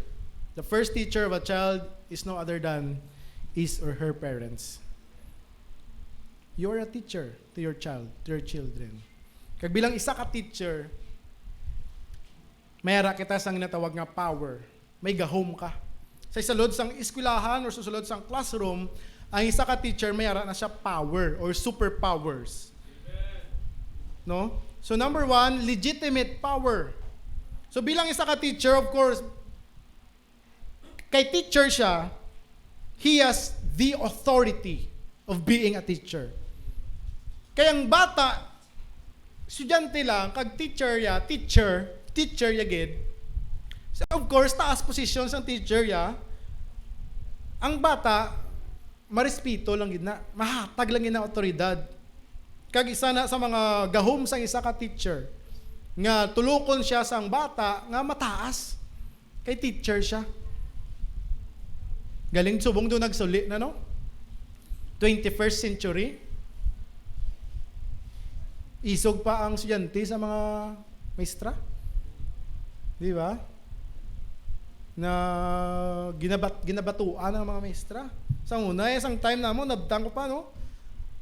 The first teacher of a child is no other than his or her parents. You are a teacher to your child, to your children. Kag bilang isa ka teacher, may ara kita sang ginatawag nga power. May gahom ka. Sa sulod sang eskwelahan or sa sulod sang classroom, ang isa ka teacher may ara na siya power or superpowers. No? So number one, legitimate power. So bilang isa ka teacher, of course, kay teacher siya, he has the authority of being a teacher. Kay ang bata, estudyante lang, kag teacher ya, teacher, teacher ya gid. So, of course, taas position sang teacher ya. Ang bata, marespeto lang gid na, mahatag lang gid na otoridad. Kag isa na sa mga gahom sang isa ka teacher nga tulokon siya sang bata nga mataas. Kay teacher siya. Galing subong do nagsuli na, no? Twenty-first century. Isog pa ang estudyante sa mga maestra. Di ba? Na ginabat-, ginabatuan ang mga maestra. Sa una, eh, sang time namo, nabtang ko pa, no?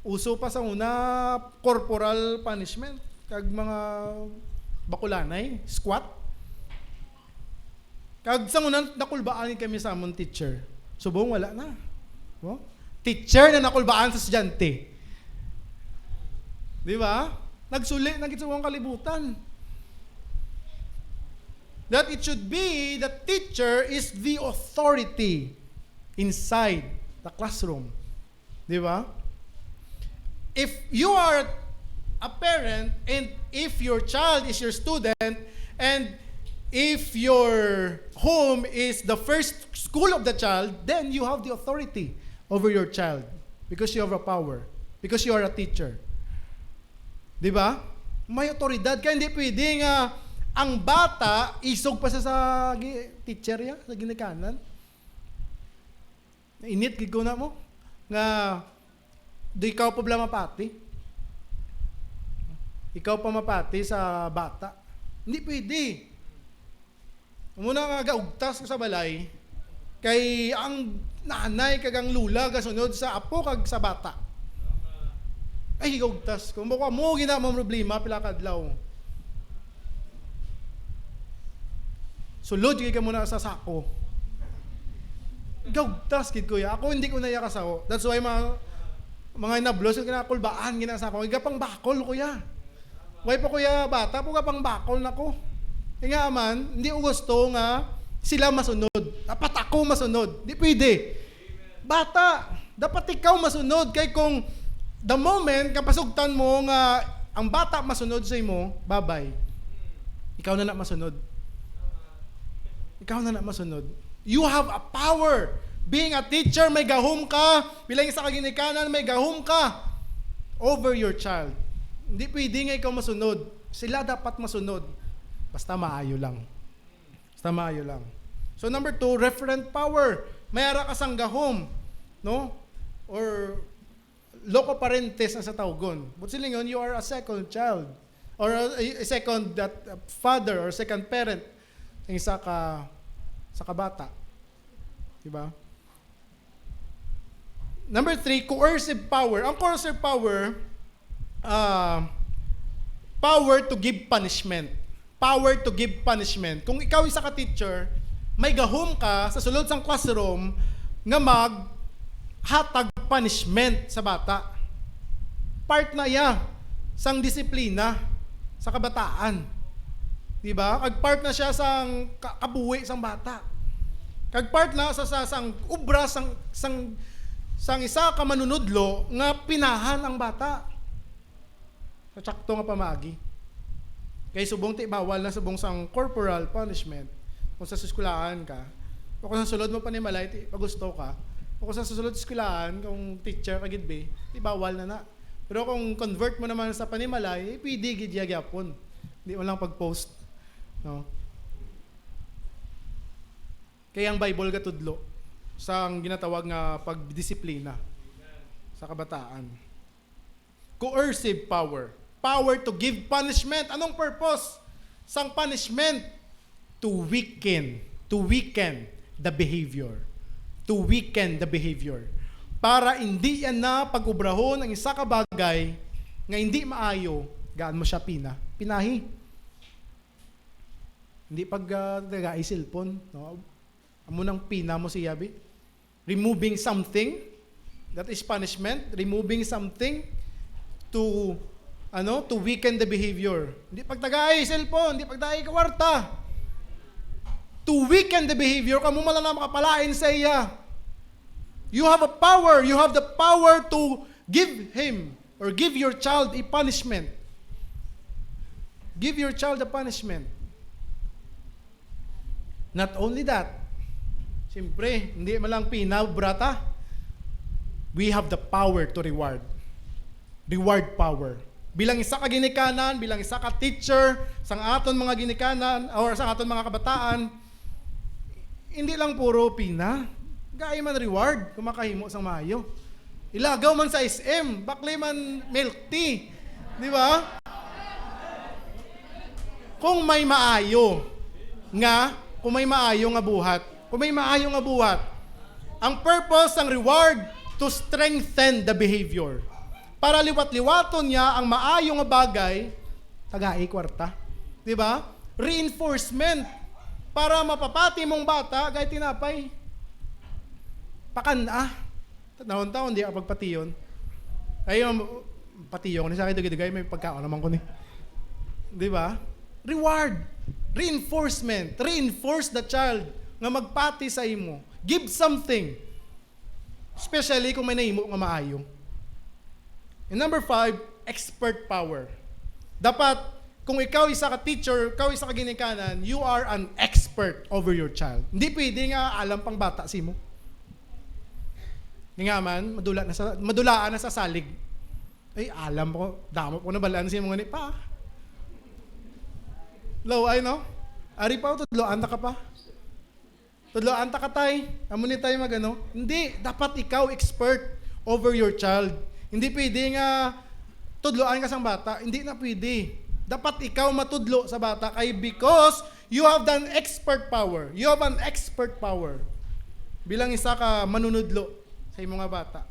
Uso pa sa una, corporal punishment. Kag mga bakulanay, squat. Kag sa una, nakulbaan kami sa amon teacher. Subong wala na. No? Teacher na nakulbaan sa estudyante. Di ba? Nagsuli na gid sa buong kalibutan. That it should be the teacher is the authority inside the classroom. Di ba? If you are a parent and if your child is your student and if your home is the first school of the child, then you have the authority over your child because you have a power, because you are a teacher. Di ba? May otoridad ka, hindi pwede nga ang bata isog pa sa, sa gi-, teacher ya, sa ginikanan. Nainit gid ko na mo nga do ikaw pa bala mapati. Ikaw pa mapati sa bata. Hindi pwede. Muna nga gaugtas ko sa balay, kay ang nanay kag ang lula gasunod sa apo kag sa bata. Ay, gaugtas ko. Mo, mo gina mo problema pila ka adlaw. Sulod gid ka muna sa sako. Gaugtas gid, kuya. Ako hindi ko na iya kasaho. That's why mga, mga inablos yung kinakulbaan gina sa ako. Igapang bakol, kuya. Way pa, kuya, bata po ka pang bakol na ko. Kaya nga man, hindi ko gusto nga sila masunod. Dapat ako masunod. Di pwede. Bata, dapat ikaw masunod. Kay kung the moment nga pasugtan mo nga ang bata masunod sa imo, babay. Ikaw na na masunod. Ikaw na na masunod. You have a power. Being a teacher, may gahom ka. Bilang isa ka ginikanan, may gahom ka over your child. Hindi pwede nga ikaw masunod. Sila dapat masunod. Basta maayo lang. Basta maayo lang. So number two, referent power. May ara ka sang gahom, no? Or loco parentes na sa tawgon. But silingon, you are a second child. Or a, a second that, uh, father or second parent. Ang isa ka, sa kabata. Diba? Number three, coercive power. Ang coercive power, ah, power to give punishment. Power to give punishment. Kung ikaw isa ka teacher, may gahom ka sa sulod sang classroom nga maghatag punishment sa bata. Part na iya sang disiplina sa kabataan. Di ba? Kag part na siya sang ka-, kabuhi sang bata. Kag part na sa, sa sang obra sang, sang, sang isa ka manunudlo nga pinahan ang bata. Sa tsakto nga pamaagi. Kay subong ti bawal na subong sang corporal punishment kung sa eskwelahan ka. O kung sa sulod mo panimalay, ti pagusto ka. O kung sa sulod eskwelahan, kung teacher ka gid, be, ti bawal na na. Pero kung convert mo naman sa panimalay, eh, pwede gid ya gyapon. Di mo lang pag-post, no? Kay ang Bible gatudlo sa ang ginatawag nga pagdisiplina sa kabataan. Coercive power. Power to give punishment. Anong purpose sang punishment? To weaken, to weaken the behavior. To weaken the behavior. Para hindi yan na pag-ubrahon ang isa ka bagay nga hindi maayo, gaan mo siya pina-, pinahi. Hindi pag, ah, tagai cellphone, no? Amo nang pina mo siya, bi. Removing something, that is punishment. Removing something to, ano, to weaken the behavior. Hindi pagtagai cellphone, hindi pagtagai kwarta. To weaken the behavior, kamo man lang na makapalain sa iya. You have a power, you have the power to give him or give your child a punishment. Give your child a punishment. Not only that, siyempre, hindi man lang pina, brata. We have the power to reward. Reward power. Bilang isa ka ginikanan, bilang isa ka teacher, sang aton mga ginikanan, or sang aton mga kabataan, hindi lang puro pina. Gai man reward kung makahimo sang maayo. Ilagaw man sa S M, bakli man milk tea. Di ba? Kung may maayo nga, kung may maayo nga buhat, kung may maayo nga buhat, ang purpose sang reward to strengthen the behavior. Para liwat-liwaton niya ang maayo nga bagay, tagai kwarta. Di ba? Reinforcement. Para mapapati mong bata, kay tinapay. Pakan-a. Taon-taon, di ako pagpation. Ay, um, pation ni sa akin, dugay-dugay, may pagkaon naman ko ni. Di ba? Reward. Reinforcement. Reinforce the child nga magpati sa imo. Give something. Especially kung may nahimo nga maayo. And number five, expert power. Dapat, kung ikaw isa ka teacher, ikaw isa ka ginikanan, you are an expert over your child. Hindi pwede nga alam pang bata si mo. Di nga man, madula na sa, madulaan na sa salig. Ay, alam ko, damo ko nabalaan si mo nga ni pa. Low, ay, no? Ari pa, tudloan ta ka pa. Tudloan ta ka, tay. Amo ni, tay, magano. Hindi, dapat ikaw expert over your child. Hindi pwede nga tudloan ka sang bata. Hindi na pwede. Dapat ikaw matudlo sa bata kay because you have an expert power. You have an expert power. Bilang isa ka manunudlo sa imo nga bata.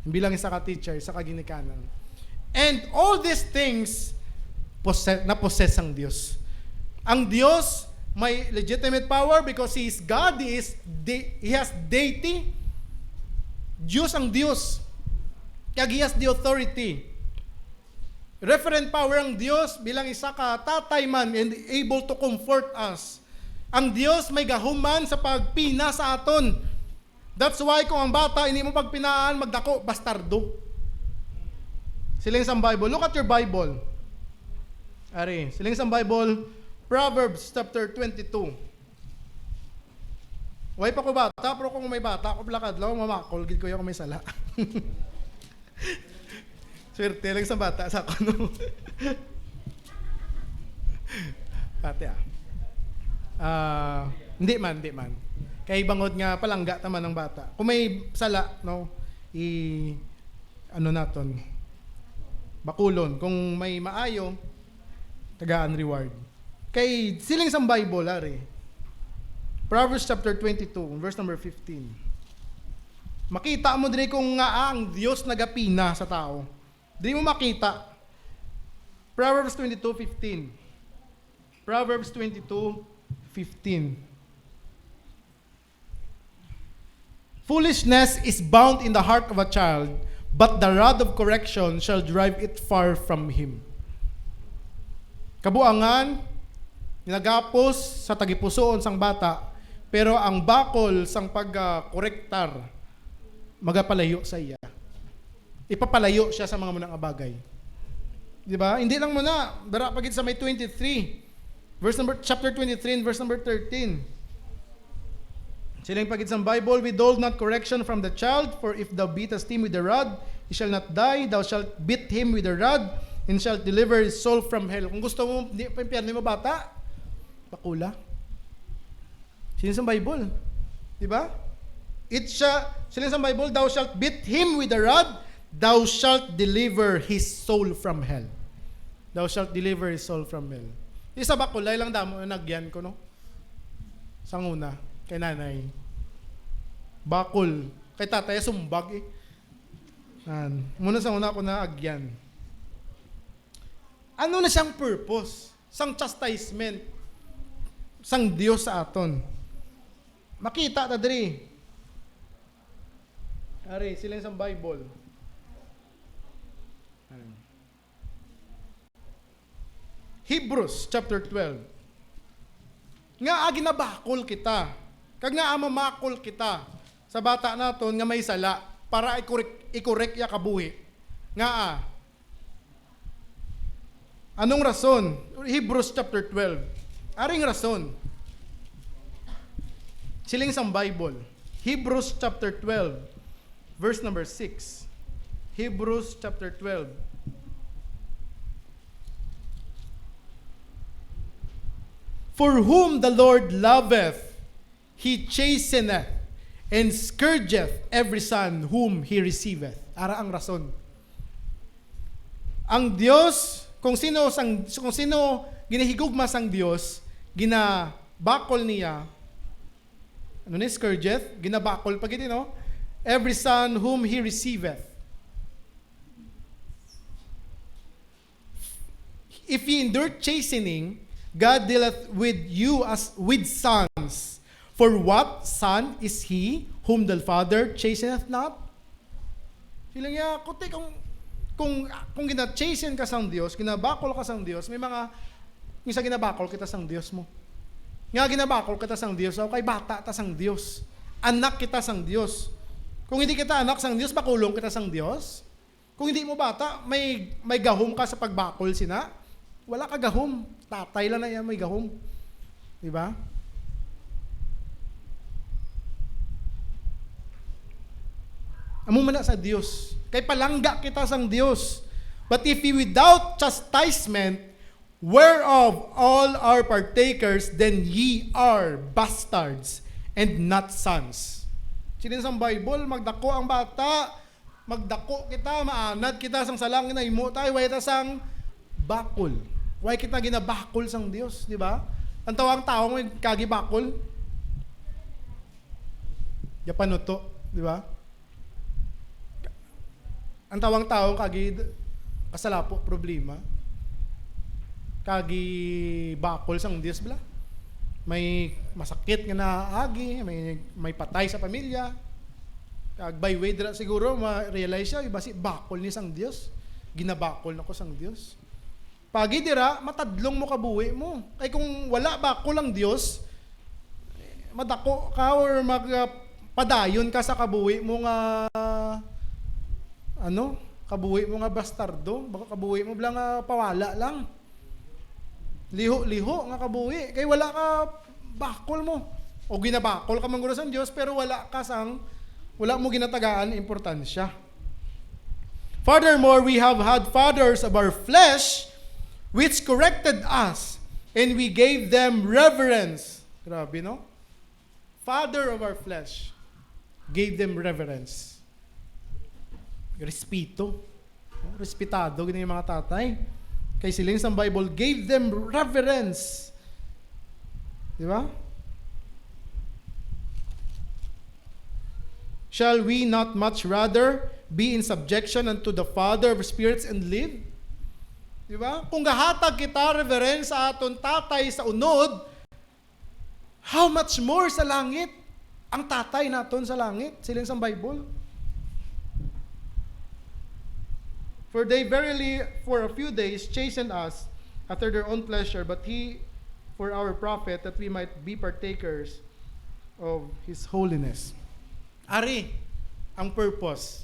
Bilang isa ka teacher, isa ka ginikanan. And all these things, pose-, na-possess ang Dios. Ang Dios may legitimate power because He is God, He is de-, He has deity. Dios ang Dios. Kag He has the authority. Referent power ang Dios bilang isa ka tatay man and able to comfort us. Ang Dios may gahuman sa pagpina sa aton. That's why kung ang bata hindi mo pagpinaan, magdako, bastardo. Siling sa Bible. Look at your Bible. Ari, siling sa Bible, Proverbs chapter twenty-two. Way pa ko bata, pero kung may bata, ako pala kadlaw, mamakol gid ko yung may sala. Swerte lang sa bata sa ako, no? Pati, ah. Ah, hindi man, hindi man. Kay bangod nga palangga ta man ang bata. Kung may sala, no, i-, ano naton, bakulon. Kung may maayo, tagaan reward. Kay siling sang Bible, ari. Proverbs chapter twenty-two, verse number fifteen. Makita mo diri kung nga ang Dios nagapina sa tao. Diri mo makita. Proverbs twenty-two fifteen. Proverbs twenty-two fifteen. "Foolishness is bound in the heart of a child, but the rod of correction shall drive it far from him." Kabuangan, nagapos sa tagipusoon sang bata, pero ang bakol sang pagkorektar magapalayo sa iya. Ipapalayo siya sa mga muna nga bagay. Di ba? Hindi lang muna, dara pa gid sa may twenty-three. Verse number, chapter twenty-three and verse number thirteen. Siling pa gid sang Bible, "Withhold not correction from the child, for if thou beatest him with the rod, he shall not die. Thou shalt beat him with the rod, and shalt deliver his soul from hell." Kung gusto mo, di pa impyerno mo bata, bakula. Siling sang Bible. Di ba? It shall, siling sang Bible, "Thou shalt beat him with the rod, thou shalt deliver his soul from hell." "Thou shalt deliver his soul from hell." Isa, bakulay lang damo na nagyan ko, no? Sang una, kay nanay. Bakol. Kay tatay, sumbag eh. Yan. Muna sa una ako na agyan. Ano na siyang purpose sang chastisement sang Dios sa aton? Makita ta diri. Ari, siling sang Bible. Hebrews chapter twelve. Nga ginabakol kita. Kag nga mamakol kita sa bata naton nga may sala para i-correct, i-correct iya kabuhi. Nga ah, anong rason? Hebrews chapter twelve. Aring rason. Siling sang Bible. Hebrews chapter twelve, verse number six. Hebrews chapter twelve. "For whom the Lord loveth, he chasteneth, and scourgeth every son whom he receiveth." Ara ang rason. Ang Dios, kung sino sang, kung sino ginahigugma sang Dios, ginabakol niya. Ano ni scourgeth? Ginabakol pa gid, no? "Every son whom he receiveth." "If ye endure chastening, God dealeth with you as with sons. For what son is he whom the father chasteneth not?" Sila niya, kuti kung, kung, kung gina-chasten ka sang Dios, ginabakol ka sang Dios, may mga, minsan ginabakol kita sang Dios mo. Nga ginabakol kita sang Dios, o kay bata ta sang Dios. Anak kita sang Dios. Kung hindi kita anak sang Dios, bakulon kita sang Dios. Kung hindi mo bata, may, may gahom ka sa pagbakol sina? Wala ka gahom. Tatay lang na iya may gahom. Di ba? Amo man na sa Dios. Kay palangga kita sang Dios. "But if ye without chastisement, whereof all are partakers, then ye are bastards and not sons." Siling sang Bible, magdako ang bata, magdako kita, maanad kita sang sala nga nahimo tayo, way ta sang bakol. Way kita ginabakol sang Dios, di ba? Ang tawang tawo may kagi bakol. Yapanuto, di ba? Ang tawang tawo kagi kasalapo problema. Kagi bakol sang Dios bala. May masakit nga naagi, may, may patay sa pamilya. Kag by way dira siguro ma-realize siya, basi bakol ni sang Dios. Ginabakol na ko sang Dios. Pagi dira, matadlong mo kabuhi mo. Kay kung wala bakol ang Dios, madako ka or mag, ah, padayon ka sa kabuhi mo nga, ano, kabuhi mo nga bastardo, baka kabuhi mo bala nga pawala lang. Liho-liho nga kabuhi, kay wala ka bakol mo. O ginabakol ka man guro sang Dios, pero wala ka sang, wala mo ginatagaan importansya. Furthermore, we have had fathers of our flesh which corrected us, and we gave them reverence. Grabe, no? Father of our flesh, gave them reverence. Respeto. Respetado gid ang mga tatay. Kay siling sang Bible, gave them reverence. Di ba? Shall we not much rather be in subjection unto the Father of spirits and live? Di ba? Kung gahatag kita reverence sa aton tatay sa unod, how much more sa langit? Ang tatay naton sa langit, siling sang Bible. For they verily for a few days chastened us after their own pleasure, but he for our profit, that we might be partakers of His holiness. Ari ang purpose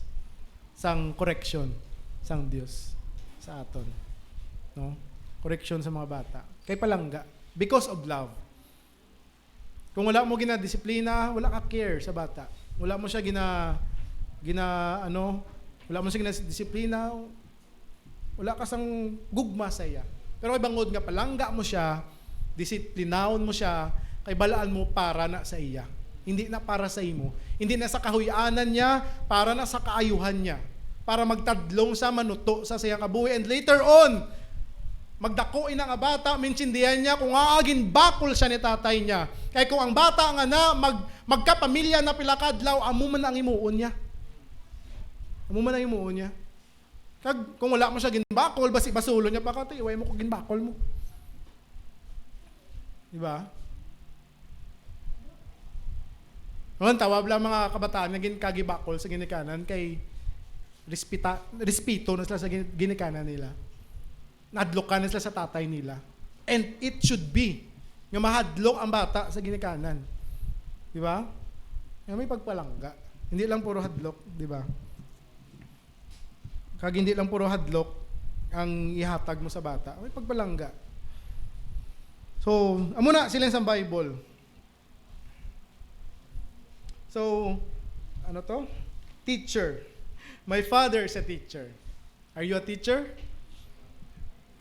sang correction sang Dios sa aton, no? Correction sa mga bata. Kay palangga, because of love. Kung wala mo ginadisiplina, wala ka care sa bata. Wala mo siya gina-, gina-, ano, wala mo siya ginadisiplina, wala ka sang gugma sa iya. Pero kay bangod nga palangga mo siya, disiplinahon mo siya, kay balaan mo para na sa iya. Hindi na para sa imo. Hindi na sa kahuy-anan niya, para na sa kaayuhan niya. Para magtadlong sa manuto sa siya kabuhi. And later on, magdako ina nga bata, maintindihan niya kung aa ginbakol siya ni tatay niya. Kay kung ang bata nga na mag-, magkapamilya na pila ka adlaw, amo man ang himuon niya. Amo man ang himuon niya. Kag kung wala mo siya ginbakol, basi basulon niya pa ka, "Ti, why mo ko ginbakol mo?" Di ba? Ngon, tawab lang mga kabataan nga gin-, kagibakol sa ginikanan kay respeta-, respeto na sila sa gin-, ginikanan nila. Nadlokan na sila sa tatay nila. And it should be nga mahadlok ang bata sa ginikanan. Di ba? Nga may pagpalangga. Hindi lang puro hadlok, di ba? Kag hindi lang puro hadlok ang ihatag mo sa bata. May pagpalangga. So, amo na sila sa Bible. So, ano to? Teacher. My father is a teacher. Are you a teacher?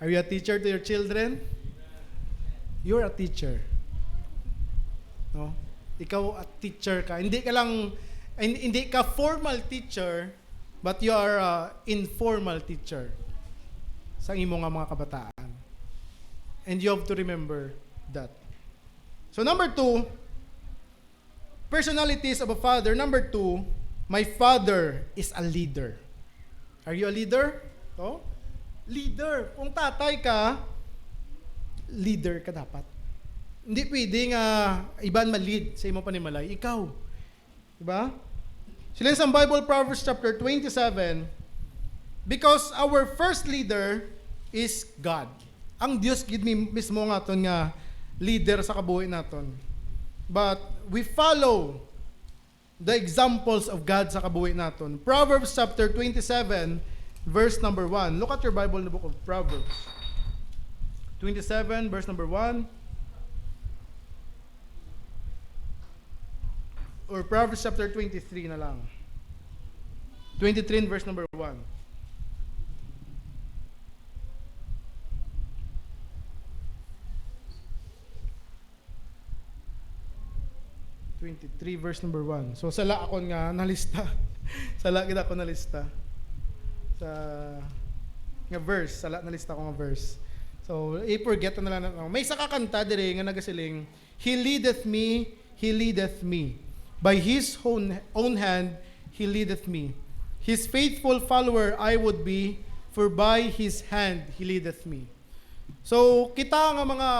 Are you a teacher to your children? You're a teacher. No? Ikaw a teacher ka. Hindi ka lang, hin-, hindi ka formal teacher, but you are a informal teacher sa imo nga mga kabataan. And you have to remember that. So number two, personalities of a father. Number two, my father is a leader. Are you a leader? Oh? Leader. Kung tatay ka, leader ka dapat. Hindi pwede nga iban ma-lead sa imong panimalay. Ikaw. Diba? Sila sa Bible, Proverbs chapter twenty-seven, "Because our first leader is God." Ang Dios gid mi-, mismo nga aton nga leader sa kabuhi naton. But we follow the examples of God sa kabuhi naton. Proverbs chapter twenty-seven, verse number one. Look at your Bible in the book of Proverbs. Twenty-seven, verse number one. Or Proverbs chapter twenty-three na lang. Twenty-three and verse number one. Twenty-three, verse number one. So, sala ako nga nalista. Sala gid ako nalista. Sa nga verse, sala nalista ko nga verse. So, i-forget na lang na. May isa ka kanta diri nga nagasiling, "He leadeth me, He leadeth me. By His own, own hand, He leadeth me. His faithful follower I would be, for by His hand He leadeth me." So, kita nga mga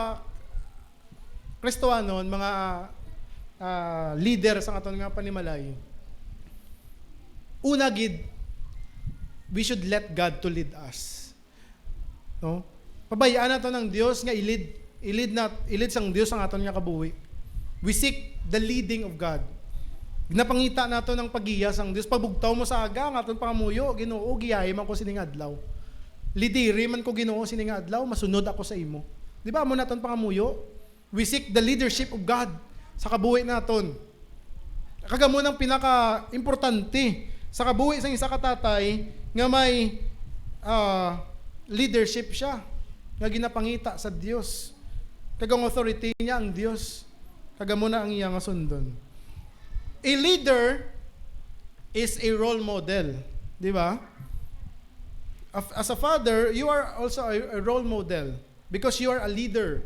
Kristohanon, mga, ah, leader sa aton nga panimalay, una gid, we should let God to lead us. No? Pabayaan naton ang Dios nga i-lead, i-lead na, i-lead sang Dios ang aton nga kabuhi. We seek the leading of God. Ginapangita naton ang paggiya sang Dios. Pagbugtaw mo sa aga ang aton pangamuyo, "Ginoo, giyahi man ko sining adlaw. Lidiri man ko, Ginoo, sining adlaw, masunod ako sa imo." Di ba, amo naton pangamuyo? We seek the leadership of God sa kabuhi naton. Kag amo nang pinaka-importante sa kabuhi sang isa ka tatay nga may, ah, leadership siya nga ginapangita sa Dios. Kag ang authority niya ang Dios. Kag amo na ang iya nga sundon. A leader is a role model, di ba? Af-, as a father, you are also a, a role model. Because you are a leader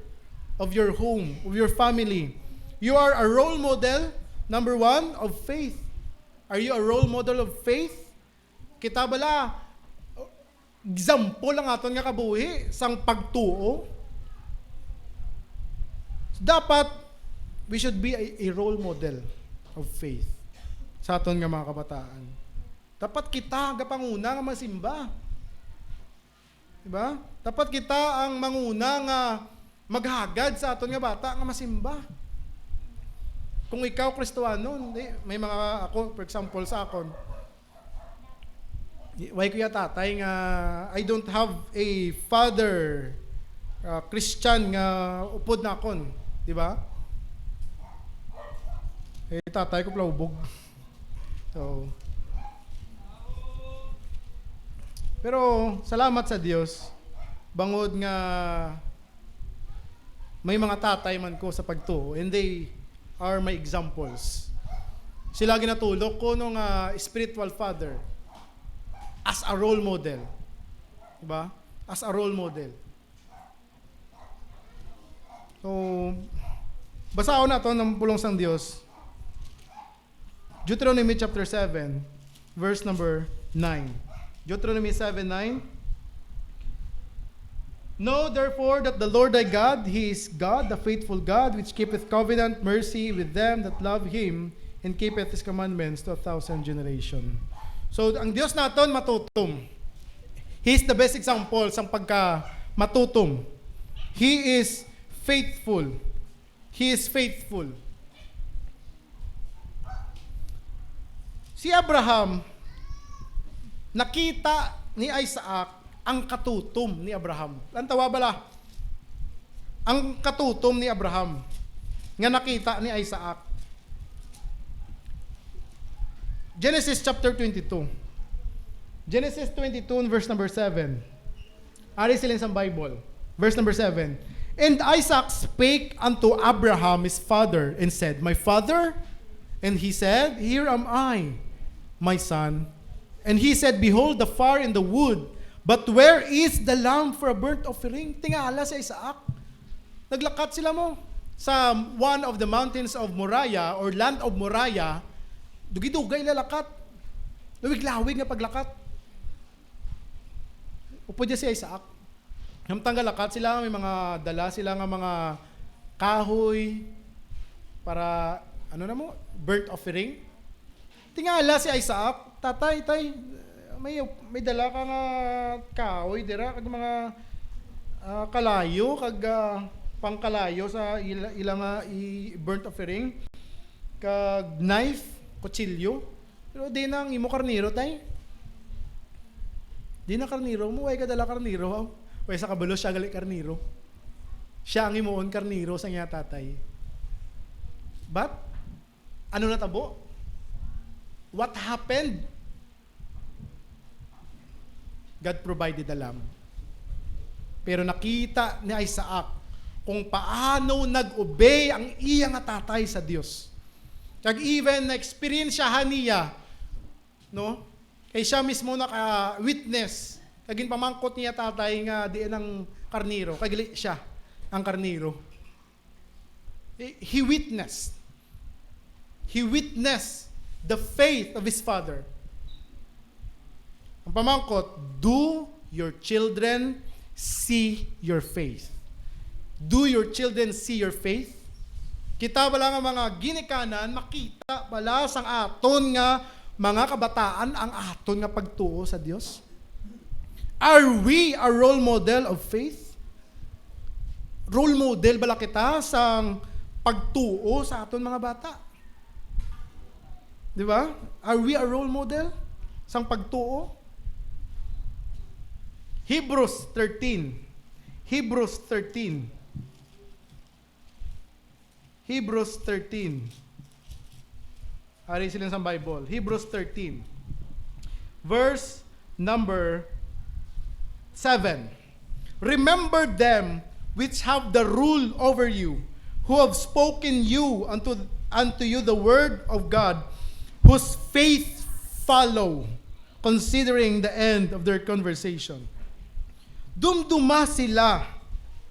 of your home, of your family. You are a role model, number one, of faith. Are you a role model of faith? Kita bala, example ang aton nga kabuhi sang pagtuo. Dapat, we should be a, a role model of faith sa aton nga mga kabataan. Dapat kita gapanguna nga masimba. Diba? Dapat kita ang manguna nga maghagad sa aton nga bata nga masimba. Kung ikaw Kristohanon, di, may mga, ako, for example, sa akon, way ko ya tatay nga, I don't have a father, uh, Christian nga upod nakon, di ba? Eh, tatay ko pala ubog. So, pero salamat sa Dios, bangod nga may mga tatay man ko sa pagtuo, and they are my examples. Sila ginatulok ko no nga spiritual father as a role model. Diba? As a role model. So, basahon nato ang pulong sang Dios. Deuteronomy chapter seven, verse number nine. Deuteronomy seven nine. Know therefore that the Lord thy God, he is God, the faithful God, which keepeth covenant mercy with them that love him, and keepeth his commandments to a thousand generation. So, ang Dios naton matutom. He is the best example sang pagka matutom. He is faithful. He is faithful. Si Abraham, nakita ni Isaac ang katutom ni Abraham. Lantawa bala, ang katutom ni Abraham nga nakita ni Isaac. Genesis chapter twenty-two. Genesis twenty-two and verse number seven. Ari siling sang Bible. Verse number seven. And Isaac spake unto Abraham his father, and said, My father? And he said, Here am I, my son. And he said, Behold the fire and the wood, but where is the lamb for a burnt offering? Tingala si Isaac. Naglakat sila mo sa one of the mountains of Moriah or land of Moriah. Dugay-dugay ila lakat. Lawig-lawig nga paglakat. Upod dya si Isaac. Samtang galakat sila, may mga dala sila nga mga kahoy para, ano na mo, burnt offering. Tingala si Isaac, "Tatay, tay, may, may dala ka nga kahoy dira, kag mga, ah, kalayo, kag, ah, pangkalayo sa ila, ila nga i-, burnt offering, kag knife, kutsilyo." Pero di na ang imo karnero, tay. Di na karnero mo, way ka dala karnero. Way sa kabalo, siya gali karnero. Siya ang himuon karnero sa iya tatay. But, ano natabo? What happened? God provided a lamb. Pero nakita ni Isaac kung paano nag-obey ang iya nga tatay sa Dios. Kag even na-experiensyahan niya, no? Kay siya mismo naka-witness. Kag ginpamangkot niya tatay nga diin ang karnero. Kay gali siya ang karnero. He, he witnessed. He witnessed the faith of his father. Ang pamangkot, "Do your children see your faith?" Do your children see your faith? Kita bala nga mga ginikanan, makita bala sang aton nga mga kabataan ang aton nga pagtuo sa Dios? Are we a role model of faith? Role model bala kita sang pagtuo sa aton mga bata? Di ba? Are we a role model sang pagtuo? Hebrews thirteen. Hebrews thirteen. Hebrews thirteen. Ari siling sang Bible. Hebrews thirteen. Verse number seven. Remember them which have the rule over you, who have spoken you unto, unto you the word of God, whose faith follow, considering the end of their conversation. Dumduma sila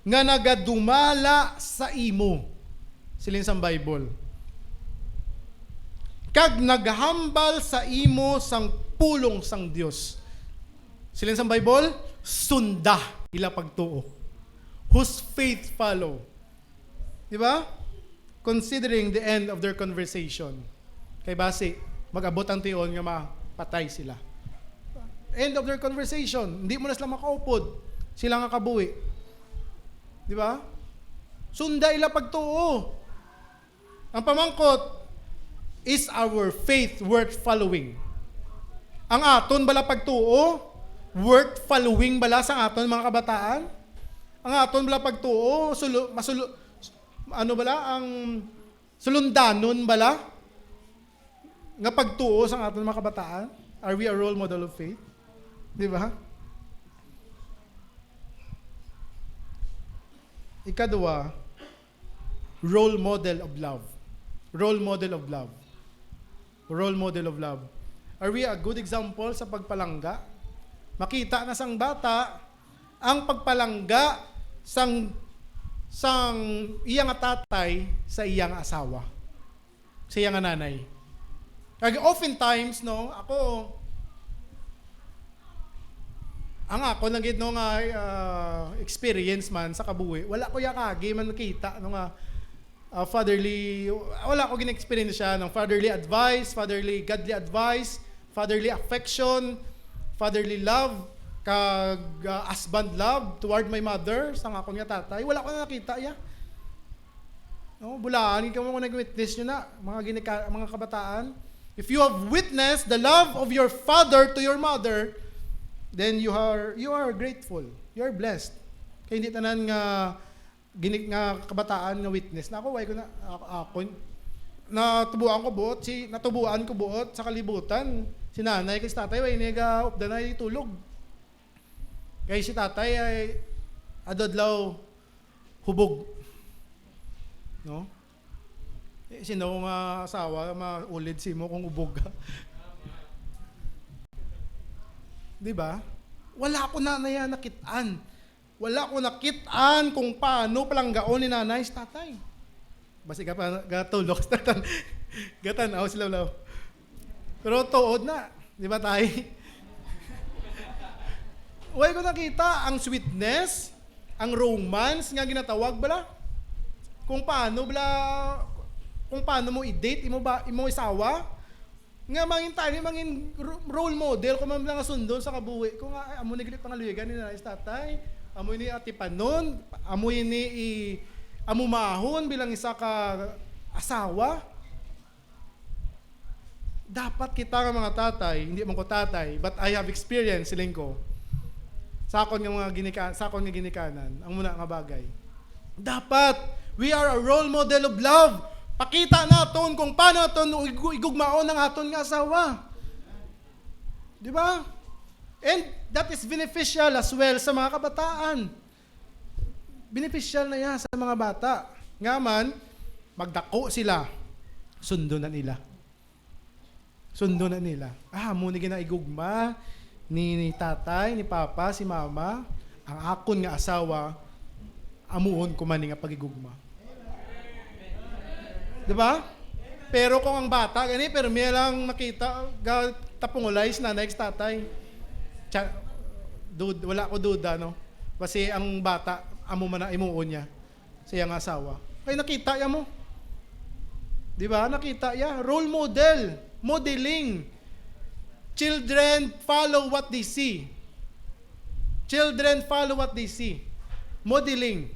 nga nagadumala sa imo, siling sang Bible, kag naghambal sa imo sang pulong sang Dios. Siling sang Bible, sunda ila pagtuo. Whose faith follow. Di ba? Considering the end of their conversation. Kay basi, mag-abot ang tion nga mapatay sila. End of their conversation. Hindi mo na sila makaupod. Sila nga kabuhi. Di ba? Sunda ila pagtuo. Ang pamangkot, is our faith worth following? Ang aton bala pagtuo worth following bala sa aton mga kabataan? Ang aton bala pagtuo, sulo, masulo, ano bala, ang sulundanon bala nga pagtuo sa aton mga kabataan? Are we a role model of faith? Di ba? Ikadua, role model of love. Role model of love. Role model of love. Are we a good example sa pagpalangga? Makita na sang bata ang pagpalangga sang, sang iya nga tatay sa iya nga asawa, sa iya nga nanay. Kag oftentimes, no, ako, ang ako lang gid, no, nga, ah, experience man sa kabuhi, wala ko ya kaagi man nakita, no, nga, ah, fatherly, wala ko gin-experience siya ng fatherly advice, fatherly, godly advice, fatherly affection, fatherly love, kag, ah, husband love toward my mother, sa akon nga tatay. Wala ko na nakita ya. No, bulaan kamo kung nag-witness nyo na, mga ginika-, mga kabataan. If you have witnessed the love of your father to your mother, then you are, you are grateful. You are blessed. Kay hindi tanan nga gini-, nga kabataan nga witness na ako, way ko na, ako, ako, natubuan ko buot si, natubuan ko buot sa kalibutan. Si nanay kag si tatay, way niya ga-updanay tulog. Kay si tatay ay adlaw-adlaw hubog. No? Eh, sino nga asawa maulid simo kung ubog ka? Di ba? Wala ko na naya nakit-an. Wala ko nakit-an kung paano palanggaon ni nanay si tatay. Basi ka pa, gatulog sa tatan-, gatan-aw sila, law. Pero tuod na, di ba, tay? Way ko nakita ang sweetness, ang romance nga ginatawag bala. Kung paano bala, kung paano mo i-date imo ba, imo isawa, nga mangin tani, mangin ro-, role model ko man nga sundon sa kabuhi ko nga, ay, amo ni gili pangaluyagan ni nanay sa tatay, amo ni atipanon, amo ni i-, amumahon bilang isa ka asawa. Dapat kita nga mga tatay, hindi man ko tatay, but I have experience, siling ko. Sa akon nga mga ginika-, sa akon nga ginikanan, ang muna nga bagay. Dapat, we are a role model of love. Pakita naton kung paano naton igu-, igugmaon ang aton nga asawa. Di ba? And that is beneficial as well sa mga kabataan. Beneficial na yan sa mga bata. Nga man, magdako sila, sundo na nila. Sundo na nila. Ah, amo ni ginaigugma ni, ni tatay, ni papa, si mama, ang akon nga asawa, amuon ko man ni nga pagigugma. Di ba? Pero kung ang bata, gani, pero may lang makita, ga-, tapungulay si nanay, si tatay. Tsa-, dud-, wala ko duda, no? Kasi ang bata, amo man na imuon niya sa iyang asawa. Kay nakita ya mo. Di ba? Nakita ya. Role model. Modeling. Children follow what they see. Children follow what they see. Modeling.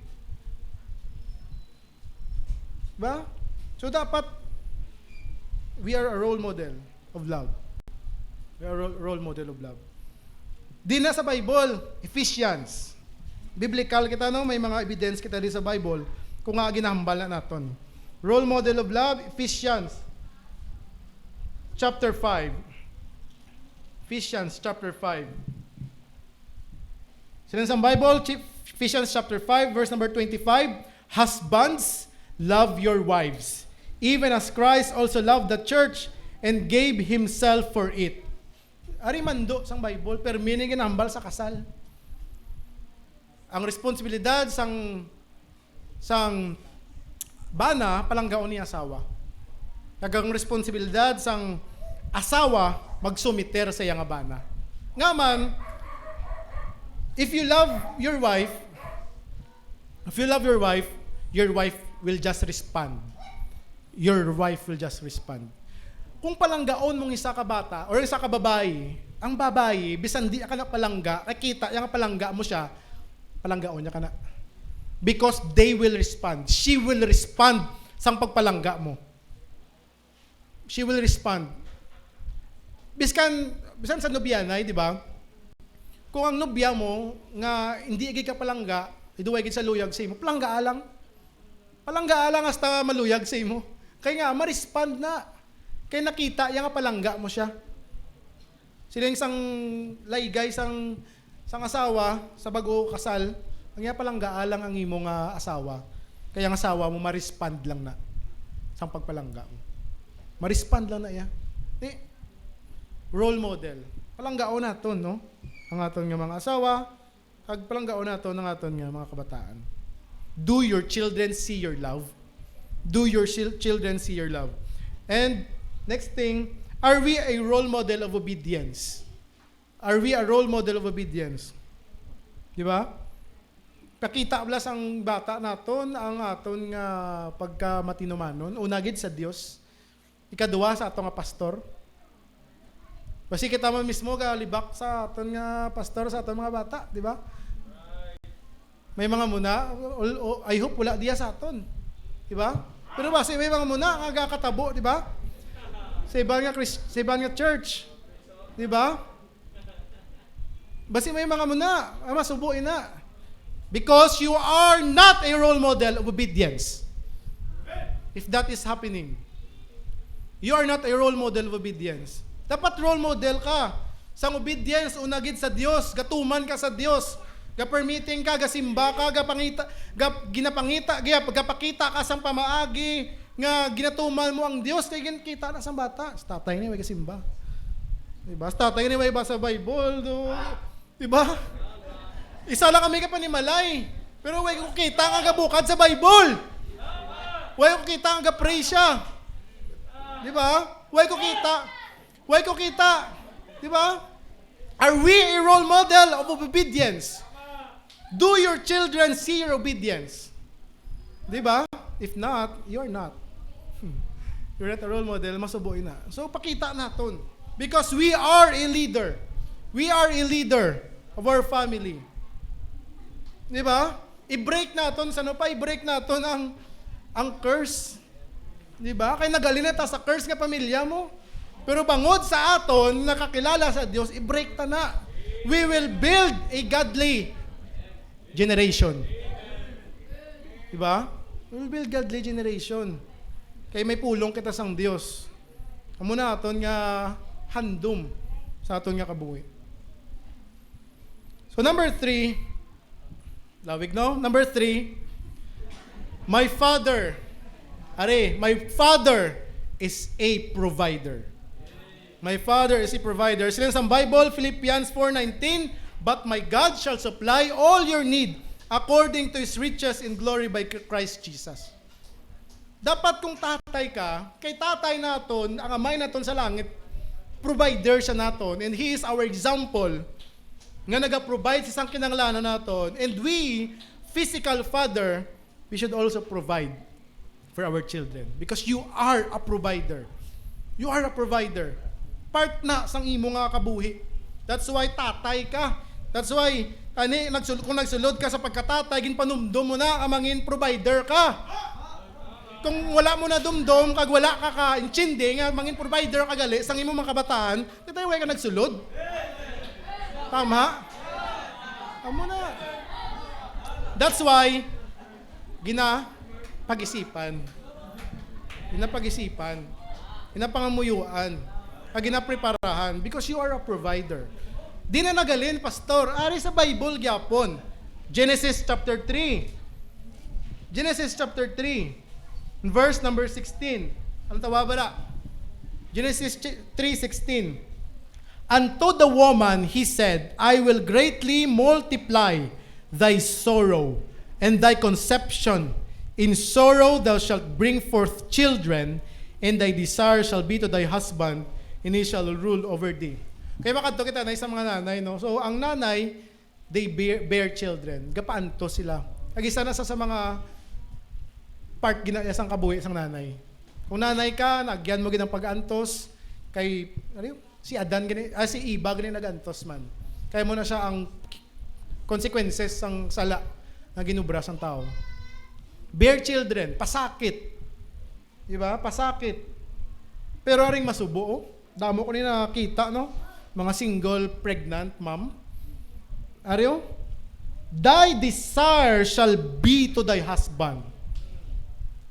Ba? So, dapat, we are a role model of love. We are a role, role model of love. Di na sa Bible, Ephesians. Biblical kita, no? May mga evidence kita di sa Bible kung nga ginahambal na naton. Role model of love, Ephesians chapter five. Ephesians chapter five. Siling sang Bible, Chi-, Ephesians chapter five, verse number twenty-five, "Husbands, love your wives, even as Christ also loved the church and gave himself for it." Ari mando sang Bible, pero meaning ginahambal sa kasal. Ang responsibilidad sang, sang bana, palanggaon ni asawa. Kag ang responsibilidad sang asawa, magsumiter sa iya nga bana. Nga man, if you love your wife, if you love your wife, your wife will just respond. Your wife will just respond. Kung palanggaon mong isa ka bata or isa ka babayi, ang babayi, bisan di ka na palangga, nakita niya nga palangga mo siya, palanggaon niya ka na. Because they will respond. She will respond sang pagpalangga mo. She will respond. Biskan, biskan sa nobyanay, di ba? Kung ang nobya mo nga hindi gid ka palangga, iduway gid sa luyag sa imo, palangga lang. Palangga lang hasta maluyag sa imo. Kay nga, ma-respond na. Kay nakita niya nga palangga mo siya. Siling sang laygay sang, sang asawa, sa bago kasal, ang iya palangga lang ang imo nga asawa. Kaya ang asawa mo, ma-respond lang na sang pagpalangga mo. Ma-respond lang na iya. Di, role model. Palanggaon naton, no? Ang aton nga mga asawa, kag palanggaon naton ang aton nga mga kabataan. Do your children see your love? Do your chil- children see your love? And next thing, are we a role model of obedience? Are we a role model of obedience? Di ba? Pakita bala sang bata naton ang aton nga pagkamatinumanon, una gid sa Dios. Ikaduha, sa ato nga pastor. Basi kita man mismo galibak sa aton nga pastor, sa aton mga bata, di ba? May mga muna, ul- o- I hope wala diya sa aton. Di ba? Pero basi may mga muna nga gakatabo, di ba? Sa iban nga Chris- sa iban nga church. Di ba? Basi may mga muna, ah, masubo ina. Because you are not a role model of obedience. If that is happening, you are not a role model of obedience. Dapat role model ka sang obedience, una gid sa Dios, gatuman ka sa Dios, ga-permitting ka, gasimba ka, gapangita, gap, ginapangita, gap, gapakita ka sang pamaagi nga ginatuman mo ang Dios, kay gin-, kita na sang bata. Si tatay ni way gasimba. Diba? Si tatay ni way basa Bible, do. Diba? Isa lang kami ka panimalay. Pero way ko kita nga gabukad sa Bible. Way ko kita nga ga-pray siya. Diba? Way ko kita. Way ko kita. Diba? Are we a role model of obedience? Do your children see your obedience? Diba? If not, you're not. You're not a role model, masubo na. So, pakita naton. Because we are a leader. We are a leader of our family. Diba? I-break naton, sa ano pa, i-break naton ang, ang curse. Diba? Kay nagalin na ta sa curse nga pamilya mo. Pero bangod sa aton nakakilala sa Dios, i-break ta na. We will build a godly generation. Diba? We will build godly generation. Kay may pulong kita sang Dios. Amo na aton nga handom sa aton nga kabuhi. So number three, lawig, no? Number three, my father, are, my father is a provider. My father is a provider. Siling sang Bible, Philippians four nineteen, "But my God shall supply all your need according to His riches in glory by Christ Jesus." Dapat kung tatay ka, kay tatay naton, ang amay naton sa langit, provider siya naton, and he is our example nga naga-provide sa isang kinahanglanon naton. And we, physical father, we should also provide for our children because you are a provider. You are a provider. Part na sang imo nga kabuhi. That's why tatay ka. That's why, ani, nagsul- kung nagsulod ka sa pagkatatay, ginpanumdom mo na nga mangin provider ka. Kung wala mo na dumdom, kag wala ka ka-intindi nga mangin provider ka gali sang imong mga kabataan, di tayo way ka nagsulod. Tama? Amo na. That's why, ginapag-isipan. Ginapag-isipan. Ginapangamuyuan. Kag ginapreparahan. Because you are a provider. Di na nagalin, pastor. Ari sa Bible gyapon. Genesis chapter three. Genesis chapter three, verse number sixteen. Ang tawa bala? Genesis three sixteen. And to the woman he said, "I will greatly multiply thy sorrow and thy conception. In sorrow thou shalt bring forth children, and thy desire shall be to thy husband, and he shall rule over thee." Kay makadto kita na sa mga nanay, no? So, ang nanay, they bear, bear children. Gapaantos sila. Ag isa na sa, sa mga part gina-, sang kabuhi sang nanay. Kung nanay ka, naagyan mo gid ang pag-antos kay, ano yun? Si Adan gani, ah, si Eva gani nag-antos man. Kay mo na siya ang consequences sang sala nga ginubra sang tawo. Bear children, pasakit. Di ba? Pasakit. Pero aring masubo, oh. Damo ko ni nakita, no? Mga single pregnant mom. Ari, oh. "Thy desire shall be to thy husband,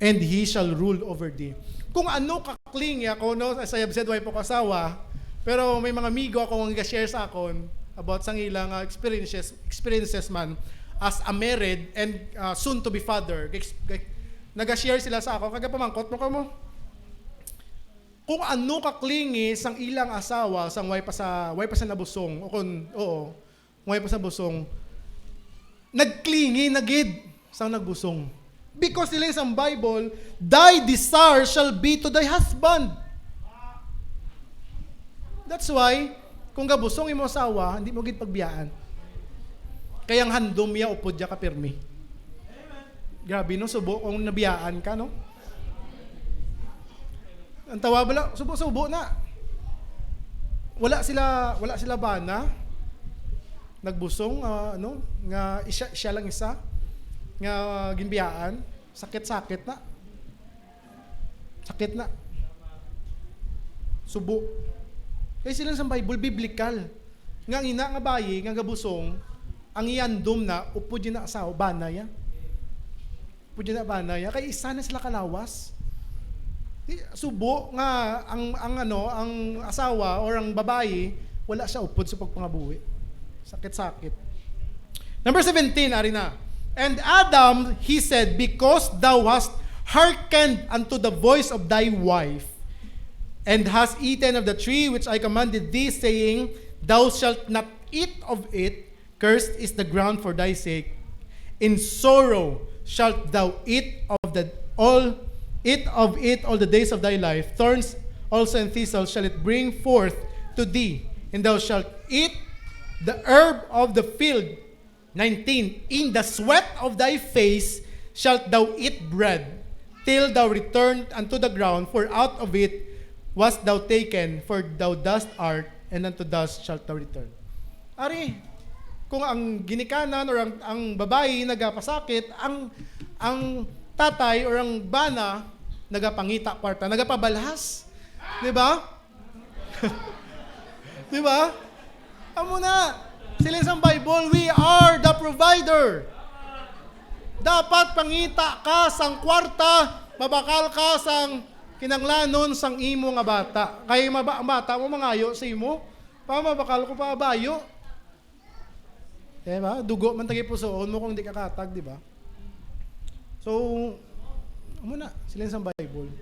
and he shall rule over thee." Kung ano ka clingy ako, no? As I have said, wala pa ko asawa. Pero may mga amigo ako nga nag-share sa akon about sang ila nga experiences, experiences man as a married and, uh, soon to be father. Ex-, ex-, nag-share sila sa ako, kag pamangkot mo kamo. Kung ano ka clingy sang ilang asawa, sang wala pa sa, wala pa sa nabusong, o kung, oo, wala pa sa busong, nagclingy na gid sang nagbusong. Because nila sang Bible, "Thy desire shall be to thy husband." That's why, kung gabusong imo asawa, hindi mo gid pagbiyaan. Kay ang handom niya, upod niya ka pirmi. Grabe, no? Subo kung nabiyaan ka, no? Ang tawa bala, subo-subo na. Wala sila, wala sila bana. Nagbusong, ah, ano, nga isa, siya lang isa nga ginbiyaan. Sakit-sakit na. Sakit na. Subo. Kay sila sa Bible, biblical. Nga ang ina nga bayi, nga gabusong, ang iyandom na, upod yun na asawa, bana ya. Pwede na ba na ya? Kay isa na sila kalawas. Di, subo nga ang, ang ano, ang asawa or ang babayi, wala siya upod sa pagpangabuhi. Sakit-sakit. Number seventeen, ari na. "And Adam, he said, because thou hast hearkened unto the voice of thy wife, and hast eaten of the tree which I commanded thee, saying, thou shalt not eat of it, cursed is the ground for thy sake. In sorrow shalt thou eat of the all eat of it all the days of thy life. Thorns also and thistles shall it bring forth to thee, and thou shalt eat the herb of the field." Nineteen, "In the sweat of thy face shalt thou eat bread, till thou return unto the ground, for out of it wast thou taken, for thou dust art, and unto dust shalt thou return." Ari, kung ang ginikanan or ang, ang babayi nagapasakit, ang, ang tatay or ang bana nagapangita kwarta, nagapabalhas. Di ba? Di ba? Amo na. Siling sang Bible, "We are the provider." Dapat pangita ka sang kwarta, mabakal ka sang kinanglanon sang imo nga bata. Kay maba-, ang bata mo mangayo sa imo, "Pa, mabakal ko pa bayo." Di ba? Dugo man tagi pusoon mo kung di ka katag, di ba? So, amo na, siling sang Bible.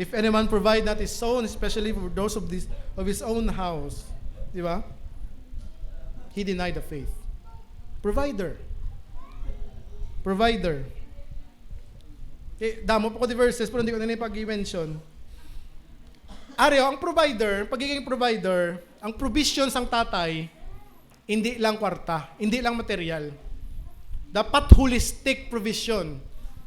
"If any man provide not his own, especially for those of this, of his own house," di ba? "He denied the faith." Provider. Provider. Eh, damo pa ko di verses, pero hindi ko na ni pag-mention. Ari, ang provider, pagiging provider, ang provision sang tatay, hindi lang kwarta, hindi lang material. Dapat holistic provision.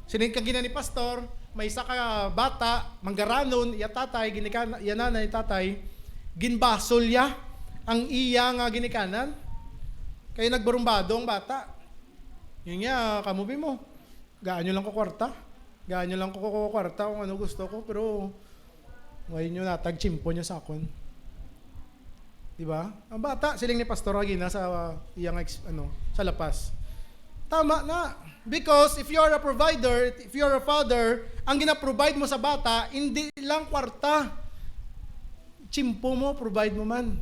Sining kagina ni Pastor, may isa ka bata, manggaranon, iya tatay, ginika, iya nanay, tatay, ginbasol ya ang iya nga ginikanan. Kaya nagbarumbado ang bata. Yun nga, kamubi mo. Gaan nyo lang ko kwarta. Gaan nyo lang ko, ko kwarta kung ano gusto ko, pero wala nyo natag tiyempo nyo sa akon. Di ba? Ang bata, siling ni Pastor Agina sa, uh, iyang ex-, ano, sa La Paz. Tama na. Because if you are a provider, if you are a father, ang gina-provide mo sa bata, hindi lang kwarta. Tiyempo mo, provide mo man.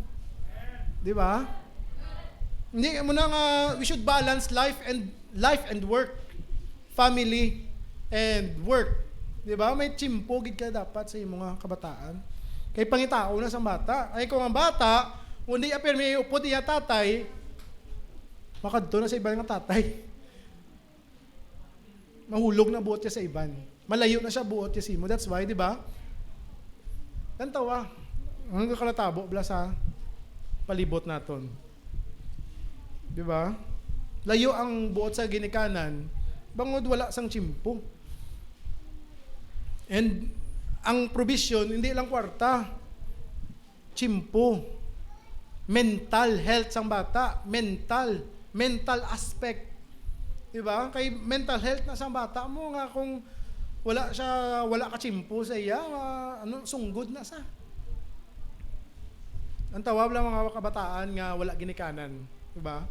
Di ba? Hindi mo na nga, we should balance life and, life and work. Family and work. Di ba? May tiyempo gid ka dapat sa imo nga kabataan. Kay pangitao na sa bata. Ay, kung ang bata, hindi apir may upod iya tatay, makadto na sa iban nga tatay. Mahulog na buot niya sa iban. Malayo na siya buot niya sa imo. That's why, di ba? Tantawa. Ang kalatabo bala sa palibot naton. Di ba? Layo ang buot sa ginikanan, bangod wala sang tiyempo. And ang provision, hindi lang kwarta. Tiyempo. Mental health sang bata. Mental. mental aspect. Di ba? Kay mental health na sang bata mo nga kung wala siya, wala ka tiyempo sa iya, ah, ano, sunggod na sa. Ang tawag lang mga kabataan nga wala ginikanan, di ba?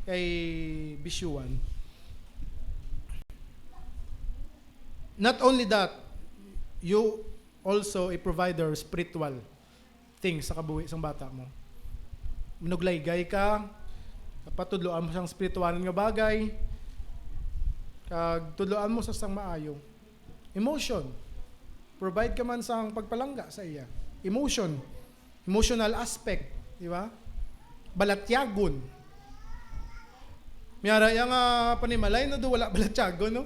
Kay bisyuan. Not only that, you also a provider of spiritual things sa kabuhi sang bata mo. Manuglaygay ka, patudloan mo sang spiritual nga bagay, kag tudloan mo sa sang maayo. Emotion. Provide ka man sang pagpalangga sa iya. Emotion. Emotional aspect, di ba? Balatyagon. May ara iya nga panimalay, no, do wala balatyagon, no?